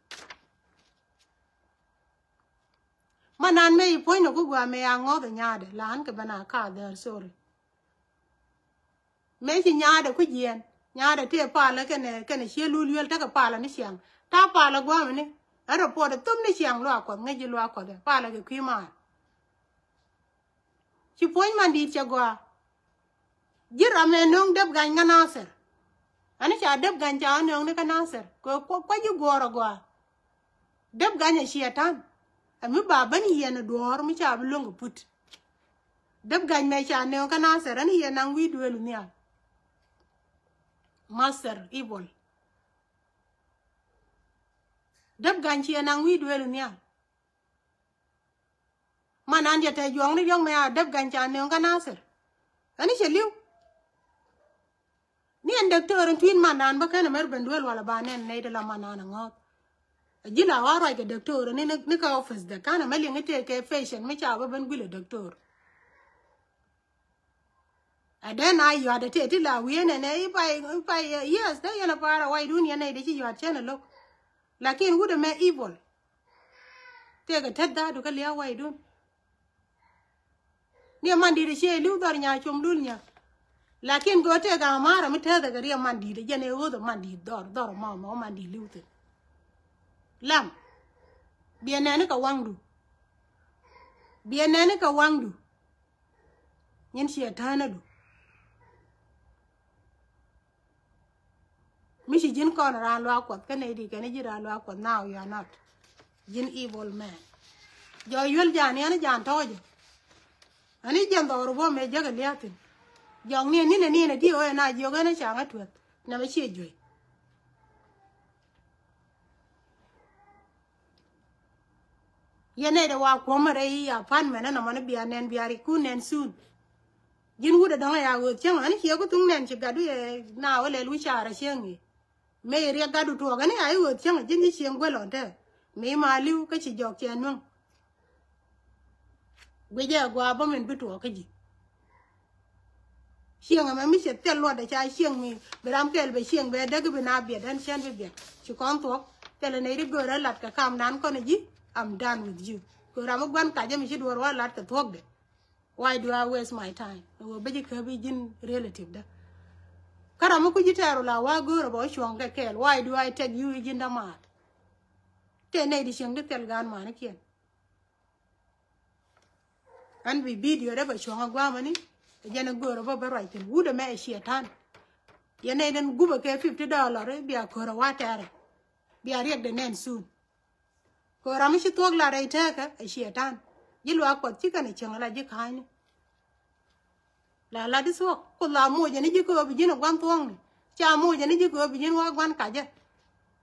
Man naan mëë i̱ puɔ̱nydɛ ku gua̱a̱ mëë a ŋɔ̱th ɛ nyaadɛ la ɣän kɛ ben a ka̱a̱th däär, sorry. Mëë ci nyaadɛ ku jiɛɛn nyaadɛ tëë palä kɛnɛ kɛnɛ cië lul yuel tekɛ palä ni ciaŋ. Ta̱a̱ palä gua̱a̱mɛ ni ɛ report ɛ thum ni ciaŋ luaak kuɔth ŋäc ji̱ luaak kuɔth ɛ palä kɛ kui̱ maar. Ci puɔ̱ny man di̱i̱t cɛ gɔaa. Ji̱ ram ɛ nöŋ Dep Gany kä Nasir. Ani ca Dep Gany ca nöŋ ni kä Nasir kɛ kua̱ ji̱ guɔ̱ɔ̱r ɛ gɔaa. Dep Gany ɛ ciɛ ta̱n. Ɛ mi ba ben yiɛn ɛ duɔ̱ɔ̱r mi ca bi lo̱ŋ kɛ put. Dep Gany mɛ ca nöŋ kä Nasir ani yɛ naŋ wi̱i̱ duëël nhial. Master evil. Dep Gany ciɛ naŋ wi̱i̱ duëël nhial. Man an jɛ tɛ juɔ̱ŋ ni diɔ̱k mɛ a Dep Gany ca nööŋ kä Nasir. Ani cɛ li̱w. Ni ɛn däktöör in tui̱n man an bä kɛn ɛmɛr ben duel walɛ ba nɛn nɛy ti la man an aŋɔ̱ɔ̱th. Ɛ ji̱ la wa ruac kɛ däktöör ni ni kä office dɛ kan ɛmɛ liŋ i̱ tëë kɛ patient mi ca bä ben guilɛ däktöör. Ɛ dee na yuat ɛ tëë ti la wiee nɛn ɛ i̱ pay i̱ pay yes dee yɛn ɛ pa̱a̱r ɛ waydun yɛn nɛy ti ci yuat cɛn ɛ lo̱k. Lakin wut ɛmɛ evil. Tëëkɛ tet dhaadu kä lia̱a̱ waydun. Ni ɛ man di̱i̱t ɛ ciɛ li̱w dhɔr nya com dul nya. Lakin gɔɔ tëëkɛ ama̱a̱r ɛ mi tɛthɛ kɛ ri ɛ man di̱i̱t ɛ jɛn ɛ ɣöth ɛ man di̱i̱t dhɔr dhɔr ɛ ma ɛ man di̱i̱t li̱w thi̱n. Lam. Biɛ nɛni kɛ waŋdu. Biɛ nɛni kɛ waŋdu. Nyin ciɛ täänädu. Mi ci ji̱n kɔn raan luaak kuɔth kä nɛy di kɛn ji̱ raan luaak kuɔth now you are not. Ji̱n evil man. Jɔk yuel jan yɛn jan tɔɔcä. Ani jiɛn dhɔru bä mëë jäk ɛ lia̱thin. Jɔk ni ni ni ni di ɣöö ɛn a jiök ɛn a caŋ a tuɛth nɛmɛ ciɛ juey. Yɛn nɛy dɛ wa kuɔ̱mɛ rɛy i̱ apartment ɛn ɔmɔni bia nɛn bia rik kun nɛn soon. Ji̱n wut ɛ dɔ̱ŋ ɛ ya ɣööth cäŋ ani ciɛ ku thuŋ nɛn ci gatdu yɛ na wä lɛl wi̱c caar ɛ cieŋ i̱. Mëë i̱ riɛk gatdu tuɔɔk ɛn i̱ a i̱ ɣööth cäŋ ji̱n ji̱ cieŋ guel ɔn tɛɛ. Mëë ma li̱w kä ci jɔk cɛ nuäŋ. Guicɛ ɛ gua̱a̱ bä min bi tuɔɔk kä ji̱. Cieŋ ɛmɛ mi cɛ thil luɔtdɛ ca cieŋ mi bi ram kɛl bɛ cieŋ bɛ däk bi na biɛt ɛn cɛn bi biɛt ci kɔn thuɔ̱k. Thilɛ nɛy ri görä lat kɛ kam nan kɔn ji̱. I'm done with you. Kɛ ram mi gua̱n kacä mi ci duɔ̱ɔ̱r wa lat kɛ thuɔ̱kdɛ. Why do I waste my time? Wä bä ji̱ käp i̱ ji̱n relative dä. Kä ram mi ku ji̱ tɛɛr wä la wa görä bä wä cuɔ̱ŋ kɛ kɛɛl why do I take you i̱ ji̱n dämaat? Tëë nɛy di cieŋ di thil gaan manikiɛn. Ɛn bi bidio dee bɛ cuɔ̱ŋ a gua̱a̱mäni. Jɛn a göörä bä bä ruac thi̱n wut ɛmɛ ɛ ciɛ ta̱n. Yɛn nɛy den gupä kɛ fifty dollar bia körä wa tɛrɛ. Bia riɛk de nɛn sun. Kö ram mi ci thuɔ̱k la rɛy tɛɛkä ɛ ciɛ ta̱n. Ji̱ luaak kuɔth ci kɛn ɛ cieŋ la ji̱ ka̱a̱cni. La lat i̱ thuɔ̱k ku la moc ɛn i̱ ji̱ kööp i̱ ji̱n ɛ gua̱n thuɔ̱ŋni. Ca moc ɛn i̱ ji̱ kööp i̱ ji̱n wa gua̱n kacä.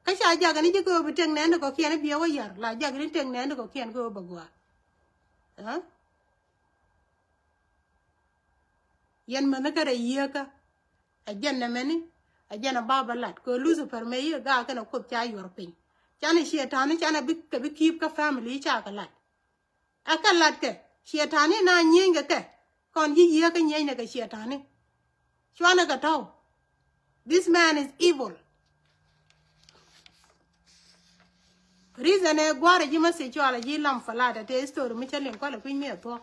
Kä ca jak ɛn i̱ ji̱ kööp i̱ tëk nɛɛni kɔ̱kiɛn i̱ biɛ wä ya̱r la jak ɛn i̱ tëk nɛɛni kɔ̱kiɛn kööp bɛ gua̱a̱. Ɛ yɛn mäni kä rɛy yieekä. Ɛ jɛn nɛmɛni Ɛ jɛn ɛ ba bä lat kɛ Lucifer mëë yi ɛ gaak kɛnɛ Kuoth ca yuɔr piny. Canɛ ciɛ ta̱a̱ni canɛ bi kɛ bi ki̱i̱p kä family ca kɛ lat. Ɛ kɛ lat kɛ ciɛ ta̱a̱ni na nyieny kɛ kɛ kɔn ji̱ yiëë kä nyieny nɛ kɛ ciɛ ta̱a̱ni. Cuanɛ kɛ tɔ̱w. This man is evil. Reason ɛ gua̱a̱r ɛ ji̱ message cual ɛ ji̱ lam Falata te history mi cä liŋ kualɛ kui̱ mi ɛ thuɔ̱k.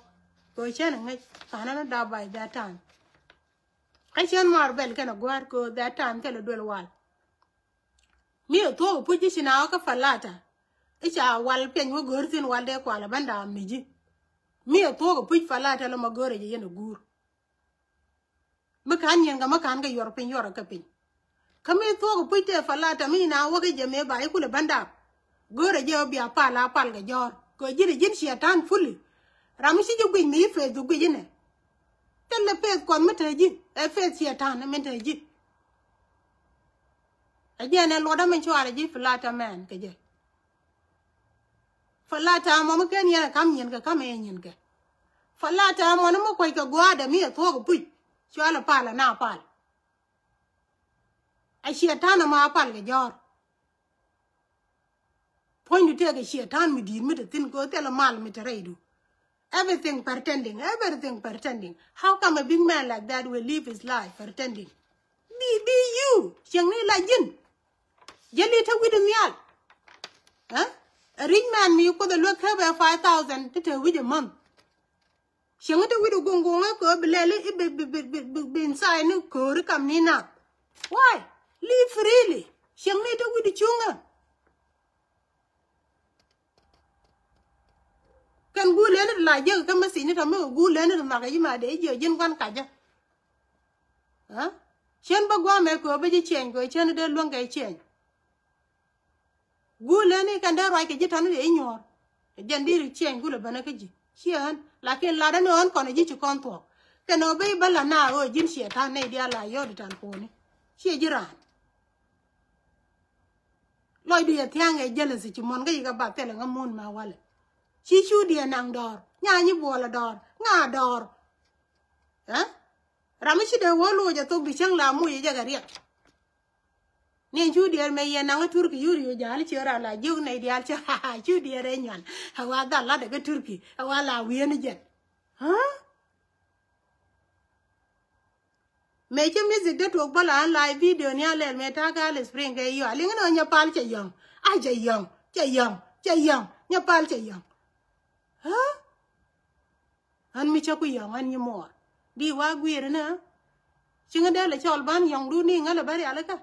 Kɛ cɛn ɛ ŋäc ka̱n ɛn ɛ dap by that time. Kä cɛn mar bɛl kɛn ɛ gua̱a̱r kɛ that time kɛl ɛ duel wal. Mi ɛ thuɔ̱k ɛ puc ji̱ ci na wä kä Falata. I̱ ca wal piɛny wä go̱r thi̱n wal dee kual ɛ bändam mi ji̱. Mi ɛ thuɔ̱k ɛ puc Falata lɔ ma go̱r ɛ jɛ yɛn ɛ guur. Mi ka̱n nyin kɛ mi ka̱n kɛ yuɔr piny yuɔr kɛ piny. Kä mi thuɔ̱k puc tëë Falata mi na wäk i̱ jɛ mëë ba i̱ kulɛ bändap. Go̱rɛ jɛ ɣä bia pal a pal kɛ jɔ̱ɔ̱r kɛ ji̱n i̱ ji̱n ciɛ ta̱a̱n fully. Ram mi ci ji̱ guic mi i̱ faith du guic inɛ. Thilɛ faith kuɔth mi te ji̱ ɛ faith ciɛ ta̱a̱n min te ji̱. Ɛ jɛn ɛ luɔt dämɛ cuarɛ ji̱ Falata mɛn kɛ jɛ. Falata mɔ mi ken yɛn ɛ kam nyin kɛ kam ɛ nyin kɛ. Falata mɔ ni mi kuec kɛ gua̱a̱dɛ mi ɛ thuɔ̱k ɛ puc. Cualɛ pal ɛ na pal. A ciɛ ta̱a̱n ɛ ma pal kɛ jɔ̱ɔ̱r. Puɔ̱nydu tëëkɛ ciɛ ta̱a̱n mi di̱i̱t mi te thi̱n kɛ thilɛ mal mi te rɛydu. Everything pretending, everything pretending. How come a big man like that will live his life pretending? Be, be you. Cieŋni la ji̱n. Jäli te wi̱cdu nhial. Huh? A rich man mi kuoth a luäk kɛ bɛ five thousand ti te wi̱c a month. Cieŋni te wi̱cdu guŋ guŋ ɛ kɛ bi lɛli i̱ bi, bi, bi, bi, bi, bi inside ni kööri kam ni nath. Why? Live freely. Cieŋni te wi̱cdu cuŋä. Kɛn guul leni ti la jiäk kä message ni tɔ̱ mi kɛ guul leni ti nhɔakɛ ji̱ ma dee jiɛ ji̱n gua̱n kacä. Huh? Cien bä gua̱a̱mɛ kɛ ɣöö bä ji̱ ciɛny kɛ ɣöö cien dee luäŋ kɛ ciɛny. Guul leni kɛn dee ruac kɛ ji̱ tɔ̱ni dee inyuɔ̱ɔ̱r. Jɛn diri ciɛny gulɛ bänä kä ji̱ ciɛ ɣän. Lakin latdä ni ɣän kɔn ji̱ ci kɔn thuɔ̱k. Kɛn ɣöö bä i̱ bä la na ɣöö ji̱n ciɛ ta̱a̱n nɛy diaal la yɔ̱ɔ̱di ta̱a̱n puɔ̱ni. Ciɛ ji̱ raan. Lɔcdu yɛ thia̱a̱ŋ ɛ jealousy ci muɔ̱n kä yikɛ ba thilɛ ŋä mun ma walɛ. Ci cu diɛ naŋ dɔɔr nya nyi buɔlɛ dɔɔr ŋa dɔɔr. Ɛ ram mi ci dee wä loc ɛ thok bi cäŋ la muc ɛ jɛ kɛ riɛk. Ni cu diɛɛr mɛ yɛ naŋ ɛ Turki yuri yɛ ja̱a̱l ci ran la jiök nɛy diaal cä cu diɛɛr ɛ nyuan. Ɛ wa dhal latdɛ kä Turki ɛ wa la wi̱i̱ ni jɛn. Ɛ mëë cä music dee tuɔɔk bä la ɣän live video ni a lɛl mëë ta̱a̱ kä Alice Spring kɛ yɔ a liŋ ni ɣän nyɛ pal cɛ yɔ̱ŋ. A cɛ yɔ̱ŋ cɛ yɔ̱ŋ cɛ yɔ̱ŋ nyɛ pal cɛ yɔ̱ŋ. Ɣän mi cä ku yɔ̱ŋ ɣän nyi muɔɔr di wa gui̱i̱r ni ɣä. Ci ŋä dee lɛ cɔl ban yɔ̱ŋ dun ni ŋä lɛ bä rialikä.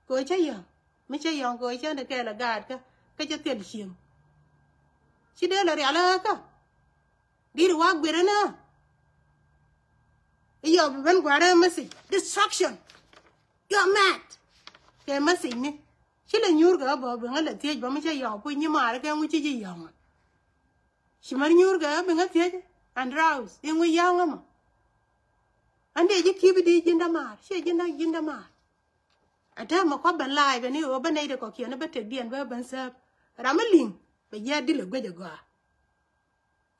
Kɛ ɣöö cä yɔ̱ŋ mi cä yɔ̱ŋ kɛ ɣöö cä ni kɛɛl ɛ gaat kä kä cä thil cieŋ. Ci dee lɛ rialikä. Diri wa guir ni ɣä. I̱ yɔp ben gua̱rä message destruction. You are mad. Kɛ message ni ci lɛ nyuur kɛ ɣä bä ben ɣä lɛ thiec bä mi cä yɔ̱ŋ puc nyi maar kɛ ŋu ci ji̱ yɔ̱ŋ. Ci mär nyuur kɛ ɣä ben ɣä thiec. And rouse iŋu yɔ̱ŋ ɣä mɔ. An dee ji̱ ki̱pi di ji̱n dämaar ciɛ ji̱n dä ji̱n dämaar. A täämɛ kua ben la̱a̱c ben i̱ ɣöö bä nɛy ti kɔ̱kiɛn bä tëkdiɛn bä ben sääp. Ram mi li̱ŋ bɛ ji̱ a dil ɛ guic ɛ gɔaa.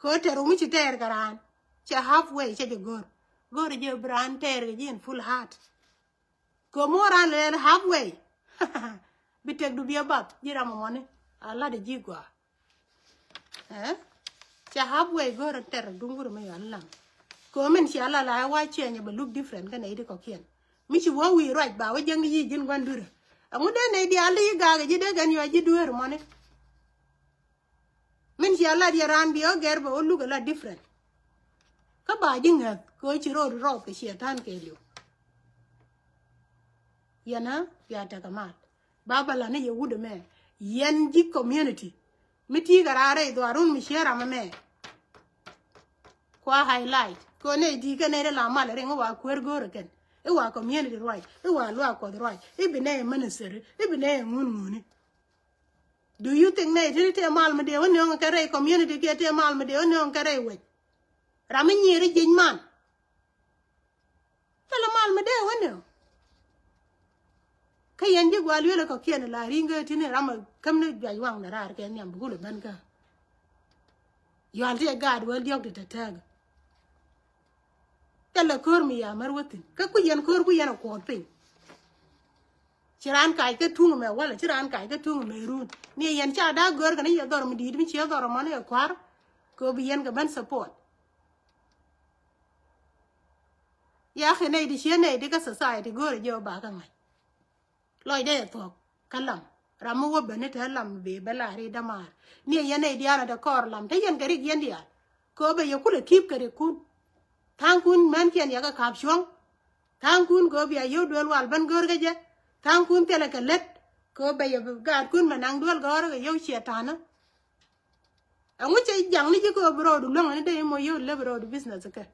Kɛ ɣöö tɛr rum mi ci tɛɛr kɛ raan cɛ halfway cɛ jɛ go̱r. Go̱r jɛ bi raan tɛɛr kɛ ji̱ in full heart. Kɛ ɣöö mi wä raan lɛl halfway bi tëkdu bi ɛ bath ji̱ ram ɛmɔni. A la̱t ɛ ji̱ gɔaa. Ɛ cɛ halfway go̱r tɛr duŋ wur mi yɔal lam. Kɛ ɣöö min cia la la ɛ wa ciɛny ɛ bɛ look different kä nɛy ti kɔ̱kiɛn. Mi ci wä wi̱i̱ ruac ba wä jäŋ ni yic ji̱n gua̱n duerä. Ɛŋu dee nɛy diaal ti yi gaak ɛ ji̱ dee kɛn yɔa ji̱ dueer mɔni. Min cia lat yɛ raan bi ɣä gɛr bɛ wä look ɛ la different. Kä ba ji̱ ŋäth kɛ ɣöö ci ro̱o̱d rɔɔth kɛ ciɛ ta̱a̱n kɛɛliw. Yɛn ɣä bia tekɛ maat. Ba bä la ni yɛ wut ɛmɛ yɛn ji̱ community. Mi ti̱i̱ kɛ raar rɛy dhuaarun mi ciɛ ram ɛmɛ. Kua highlight kɛ nɛy ti kɛ nɛy ti la mal riŋ i̱ wa kueer go̱o̱rä kɛn i̱ wa community ruac i̱ wa luaak kuɔth ruac i̱ bi nɛy minister i̱ bi nɛy ŋun ŋuni. Do you think nɛy ti ti tëë mal mi dee wä nööŋ kɛ rɛy community kiɛ tëë mal mi dee wä nööŋ kɛ rɛy wec? Ram mi nyiir i̱ jiec man. Thilɛ mal mi dee wä nööŋ. Kä yɛn ji̱ gua̱a̱l wi̱el ɛ kɔ̱kiɛn la ri̱ŋ kɛ ti̱n ram ɛ käm ni juac waŋdɛ raar kɛ nhiam bi gulɛ ben kä. Yual ti ɛ gaat wäl diɔ̱k ti tɛtɛɛk. Thilɛ ko̱r mi ya mär wä thi̱n kä ku yɛn ko̱r ku yɛn ɛ kuɔɔth piny. Ci raan kac kä tuŋ mɛ walɛ ci raan kac kä tuŋ mɛ run. Ni yɛn ca daa gör kɛ ni yɛ dhɔr mi di̱i̱t mi ciɛ dhɔr mɔni kɛ kua̱r. Kɛ bi yɛn kɛ ben support. Ya kɛ nɛy di ciɛ nɛy di kä society gör jɛ ba kä ŋa̱c. Lɔcdɛ yɛ thuɔ̱k kä lam ram mi wä beni te lam bi bɛ la ri dämaar. Ni yɛn nɛy diaal a te kɔɔr lam te yɛn kɛ rik yɛn diaal. Kɛ bɛ yɛ kulɛ ki̱i̱p kɛ rik kun. Tha̱a̱ŋ kun mɛn kiɛn yɛ kɛ ka̱p cuɔ̱ŋ. Tha̱a̱ŋ kun kɛ bia yio̱w duel wal ben gör kä jɛ. Tha̱a̱ŋ kun thilɛ kɛ lät. Kɛ bɛ yɛ gaat kun mɛ naŋ duel gɔ̱rä kɛ yio̱w ciɛ ta̱nä. Ɛŋu cɛ jaŋ ni ji̱ kɛ bi rɔɔdu luäŋ ni dee imɔ yio̱w lep rɔɔdu business kɛ.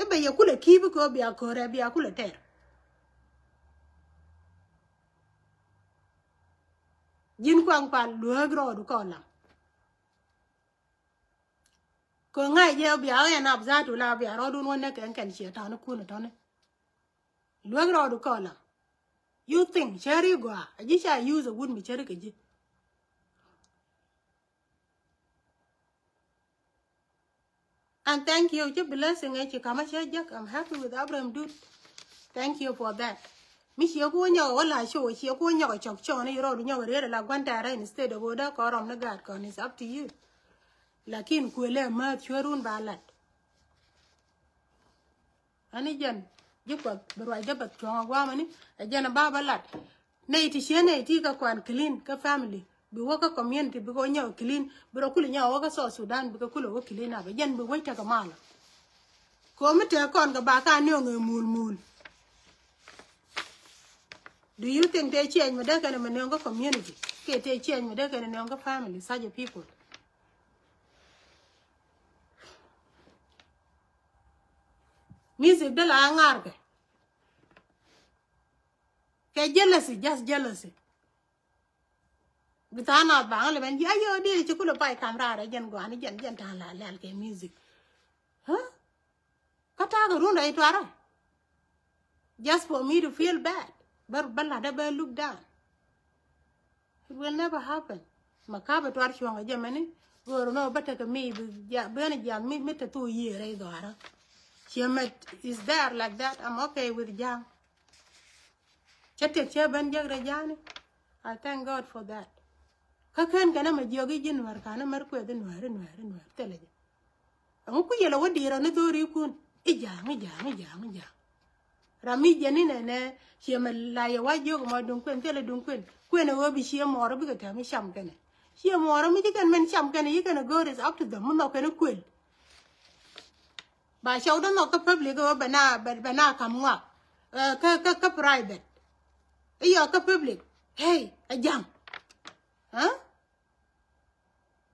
I̱ bɛ yɛ kulɛ ki̱i̱p kɛ bia ko̱rɛ bia kulɛ tɛr. Ji̱n kuaŋ pal luääk rɔɔdu kɔn lam. Kɛ ŋa̱c jɛ bia ɣɛn ap zatu la bia rɔɔdun wä nɛ kɛn kɛn ciɛ ta̱ni kun tɔni. Luäk rɔɔdu kɔn lam. You think cäri gɔaa a ji̱ ca use a wut mi cäri kɛ ji̱. And thank you ci blessing ɛ ci kamä cä jek. I'm happy with Abraham dude. Thank you for that. Mi ciɛ ku nyɔk wä la show ciɛ ku nyɔk cɔk cɔk ni rɔɔdu nyɔk rier la guan tɛrɛ instead of oda kɔrɔm ni gaat kɔn is up to you. Lakin kuelɛ mäth cuɛ run ba lat. Ani jɛn ji̱ kuɔth bi ruacdä bɛ cuɔ̱ŋ a guamani. Ɛ jɛn a ba bä lat. Nɛy ti ciɛ nɛy ti kä kuan clean kä family bi wä kä community bi kɛ wä nyɔk clean bi rɔ kul nyɔk wä kä South Sudan bi kɛ kul wä clean up. Ɛ jɛn bi wä tekɛ malɔ. Komi tɛk kɔn kɛ ba ka nööŋ ɛ mul mul. Do you think tëë change mi dee kɛn mi nööŋ kä community kɛ tëë change mi dee kɛn nööŋ kä family such a people? Music de la ŋa̱r kɛ kɛ jealousy, just jealousy. Bi tha̱a̱ŋ nath baŋ lɛ ben ji̱ ayö dee ci kulɛ pay kam raar ɛ jɛn gua̱a̱ni jɛn jɛn ta̱a̱ŋ la lɛl kɛ music. Huh? Kä ta̱a̱ kɛ run rɛy tuarä. Just for me to feel bad. Bä bä lat dee bä look down. It will never happen. Ma ka̱pɛ tuar cuɔ̱ŋ ɛ jɛ mɛni. Go̱o̱r nɔ bä tekɛ mi bi ben jiath mi mi te thuu yiëë rɛy dhɔaarä. Ciɛ mɛ is there like that. I'm okay with ja̱a̱ŋ. Cä tek cä ben jek rɛ ja̱a̱ni. I thank God for that. Kä ken kɛn ɛmɛ jiɔk i̱ ji̱ nuäär ka̱n ɛmɛr kuɛth i̱ nuäär i̱ nuäär i̱ nuäär thilɛ jɛ. Ɛŋu ku yɛlɛ wä di̱i̱r ɔ ni dho̱o̱ri kun i̱ ja̱a̱ŋ i̱ ja̱a̱ŋ i̱ ja̱a̱ŋ i̱ ja̱a̱ŋ. Ram i̱ jɛn i̱ nɛnɛ ciɛ mɛ la yɛ wa jiök ɛmɔ duŋ kuën thilɛ duŋ kuën kuën ɛ ɣöö bi cië muɔɔrä bikɛ tɛm i̱ cam kɛnɛ ciɛ muɔɔrä mi ci kɛn mɛn cam kɛnɛ yi kɛn ɛ go̱o̱r is up to them mi nhɔk kɛn i̱ kuël. Ba cɔwdä nhɔk kä public ɣöö bɛ na bɛ na kam ŋɔak kä kä kä private. I̱ yɔ kä public hey a ja̱ŋ.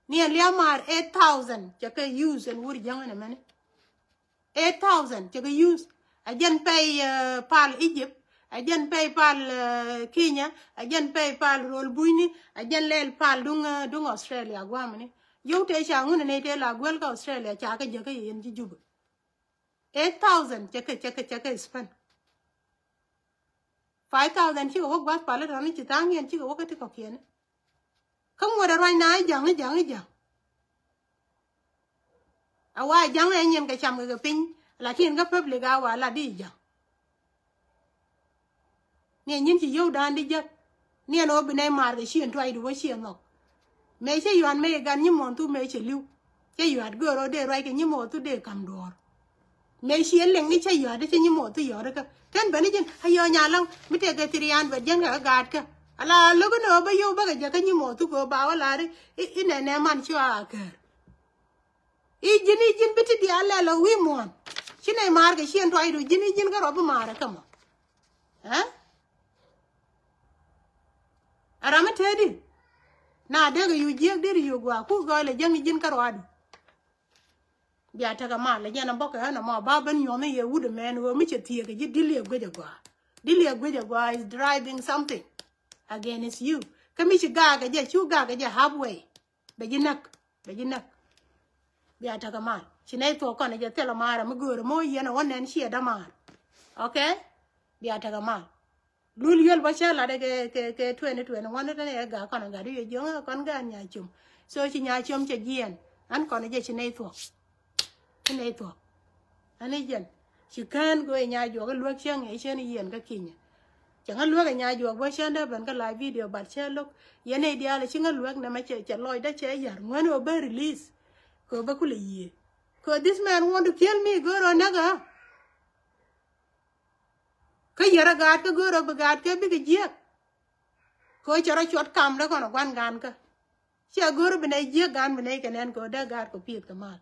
Ni ɛn lia̱a̱ maar eight thousand cɛ kɛ use ɛn wur jäŋ ɛn ɛmɛni. Eight thousand cɛ kɛ use a jɛn pɛy pal Egypt a jɛn pɛy pal Kenya a jɛn pɛy pal rol bunyni a jɛn lɛl pal duŋ duŋ Australia guamni. Yio̱w tëë ca ŋun ɛn ëë tëë la guel kä Australia ca kɛ jäkä yɛ yɛn ji̱ Jubɛ. Eight thousand cɛ kɛ cɛ kɛ cɛ kɛ spend. Five thousand cikɛ wä gua̱th pal itɔni ci tha̱a̱ŋ yɛn cikɛ wä kä ti kɔ̱kiɛni. Kä ŋuɔ̱t ɛ ruac na i̱ ja̱ŋ i̱ ja̱ŋ i̱ ja̱ŋ. A wa ja̱ŋ ɛ nyin kɛ cam kɛ kɛ piny. Lakin kä public a wa lat i̱ ja̱ŋ. Ni ɛ nyin ci yio̱w da̱a̱n di jek. Ni ɛn ɣöö bi nɛy maar kɛ ciën tuacdu wä ciɛ nhɔk. Mëë cä yua̱t mëë gan nyimuɔn thu mëë cɛ li̱w. Cä yua̱t göör ɣöö dee ruac kɛ nyimuɔn thu dee ka̱m duɔ̱ɔ̱r. Mëë ciɛ liŋ ni cä yua̱t cä nyimuɔn thu yɔ̱ɔ̱t kä kɛn ben i̱ ji̱n a yɔ̱ɔ̱ nyaläŋ mi tëëkɛ thirian bɛ jiɛn kɛ kä gaatkä. Ala lo̱k inɔ bä yio̱w bäkɛ jɛ kä nyimuɔn thu kɛ ɣöö ba wä la̱r i̱ i̱ nɛnɛ man ci ɣɔaa käär. I̱ ji̱n i̱ ji̱n bi ti diaal lɛl ɔ wi̱i̱ muɔ̱ɔ̱n. Ci nɛy maar kɛ ciɛn tuacdu ji̱n i̱ ji̱n kä rɔ bi maarɛ kä mɔ. Ɛ ram mi tëëdi. Na dee kɛ yuu jiääk dee ri yuu gua̱a̱ ku gɔɔy lɛ jiäkni ji̱n kä ruaadu. Bia tekɛ mal lɛ jɛn a bɔkɛ ɣän ɛmɔ ba ben nyuɔ̱th ni yɛ wut ɛmɛn ɣöö mi cɛ thieek kɛ ji̱ di̱l yɛ guic ɛ gɔaa. Di̱l yɛ guic ɛ gɔaa is driving something against you. Kä mi ci gaakɛ jɛ cu gaakɛ jɛ halfway. Bɛ ji̱ näk bɛ ji̱ näk. Bia tekɛ mal ci nɛy thuɔ̱k kɔn jɛ thilɛ maar ɛ mi göörä mi wä yɛn ɛ wä nɛn ciɛ dämaar. Okay. Bia tekɛ mal. Lul yöl bä cä lat kɛ kɛ kɛ twenty twenty one tɛn ɛ gak kɔn gat wi̱i̱ jiɔ̱ŋ ɛ kɔn gak nya com. So ci nya com cɛ jiɛn an kɔn jɛ ci nɛy thuɔ̱k. Ci nɛy thuɔ̱k. An i̱ jɛn Ci kään kɛ ɣöö nya juɔk i̱ luäk cäŋ ëë cän i̱ yiɛn kä Kenya. Cɛ ŋä luäk ɛ nya juɔk bä cän dee ben kä live video, but cɛ lo̱k yɛn ëë diaal ɛ ci ŋä luäk nɛmɛ cɛ, cɛ lɔcdä cɛ yar ŋuän ɣöö bä release. Kɛ ɣöö bä kulɛ yiëë. Kɛ ɣöö this man want to kill me, go̱o̱r ɣöö näk ɣä. Kä yɛrɛ gaat kä go̱o̱r ɣöö bi gaat kɛ bikɛ jiäk. Kɛ ɣöö cɛ rɔ cuɔt kam dee kɔn ɛ gua̱n gaan kä. Ciɛ go̱o̱r bi nɛy jiäk gaan bi nɛy kɛ nɛn kɛ ɣöö dee gaat kɔ pieth kɛ mal.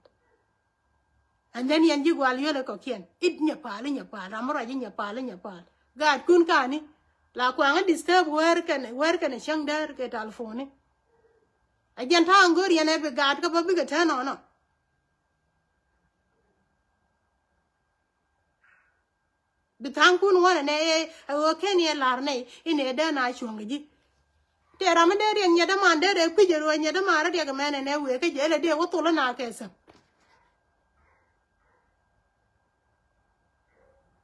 And then yɛn ji̱ gual yölɛ kɔkiɛn. It nyɛ paal, i̱ nyɛ paal, ram mi ruac i̱ nyɛ paal, i̱ nyɛ paal. Gaatkun kani la kuaŋä disturb wɛr kɛn, wɛr kɛn cäŋ däär kɛ talifoni. A jɛn ta̱a̱ ŋ go̱o̱r yɛn ɛ bi gaat kä bä bikɛ tɛn ɔnɔ. Bi tha̱a̱ŋkun ŋuɔ̱nɛ nɛ ɛ ɣöö ken yɛ la̱r nɛy inɛ dee na cuɔ̱ŋ kɛ ji̱. Tëë ram mi dee riɛk nyɛt däman dee rɛɛ kui̱c ɛ ruɔ̱ɔ̱c nyɛt däman rɔ riɛk ɛmɛn ɛnɛ wëë kä jɛ ɛlɛ dee wä thol ina kɛ thäp.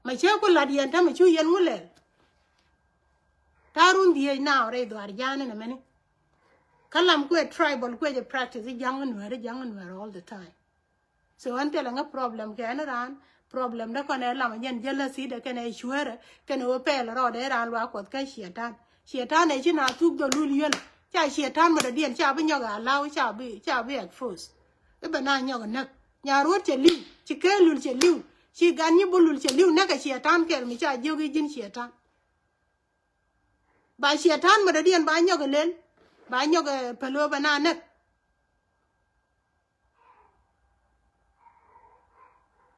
Mɛ cɛ ku la̱t yɛn tämɛ cu yɛn ŋu lɛl. Ta̱a̱ run dhieec na rɛy dhuaar ja̱a̱n inɛ mɛni. Kä lam kuɛ tribal kuɛ jɛ practice i̱ ja̱ŋ inuɛɛr i̱ ja̱ŋ inuɛɛr all the time. So ɛn thilɛ ŋä problem kɛ ɛn raan. Problem dä kɔn ɛ lam ɛ jɛn jealousy dɛ kɛn ɛ cueerɛ kɛn ɛ wä pɛɛl rɔɔdɛ raan luaak kuɔth kä ciɛtan. Ciɛtan ɛ ci na thuk dhɔ lul yöl ca ciɛtan mɛ dɔ̱diɛn ca bi nyɔk ɛ allow ca bi, ca bi expose. I̱ bɛ na nyɔk ɛ näk nya ruɔ̱t cɛ li̱w ci kee lul cɛ li̱w ci gan nyi bi lul cɛ li̱w näk ɛ ciɛtan kɛl mi ca jiök i̱ ji̱n ciɛtan. Ba ciɛtan mɛ dɔ̱diɛn ba nyɔk ɛ lel ba nyɔk ɛ päl ɣöö bɛ na näk.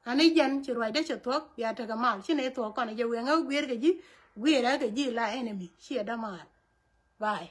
Ani jɛn ci ruacdä cɛ thuɔ̱k bia tekɛ mal ci nɛ thuɔ̱k kɔn jɛ wëë ŋä guiir kɛ ji̱ guiir ɛ kɛ ji̱ la enemy ciɛ dämaar. Bye.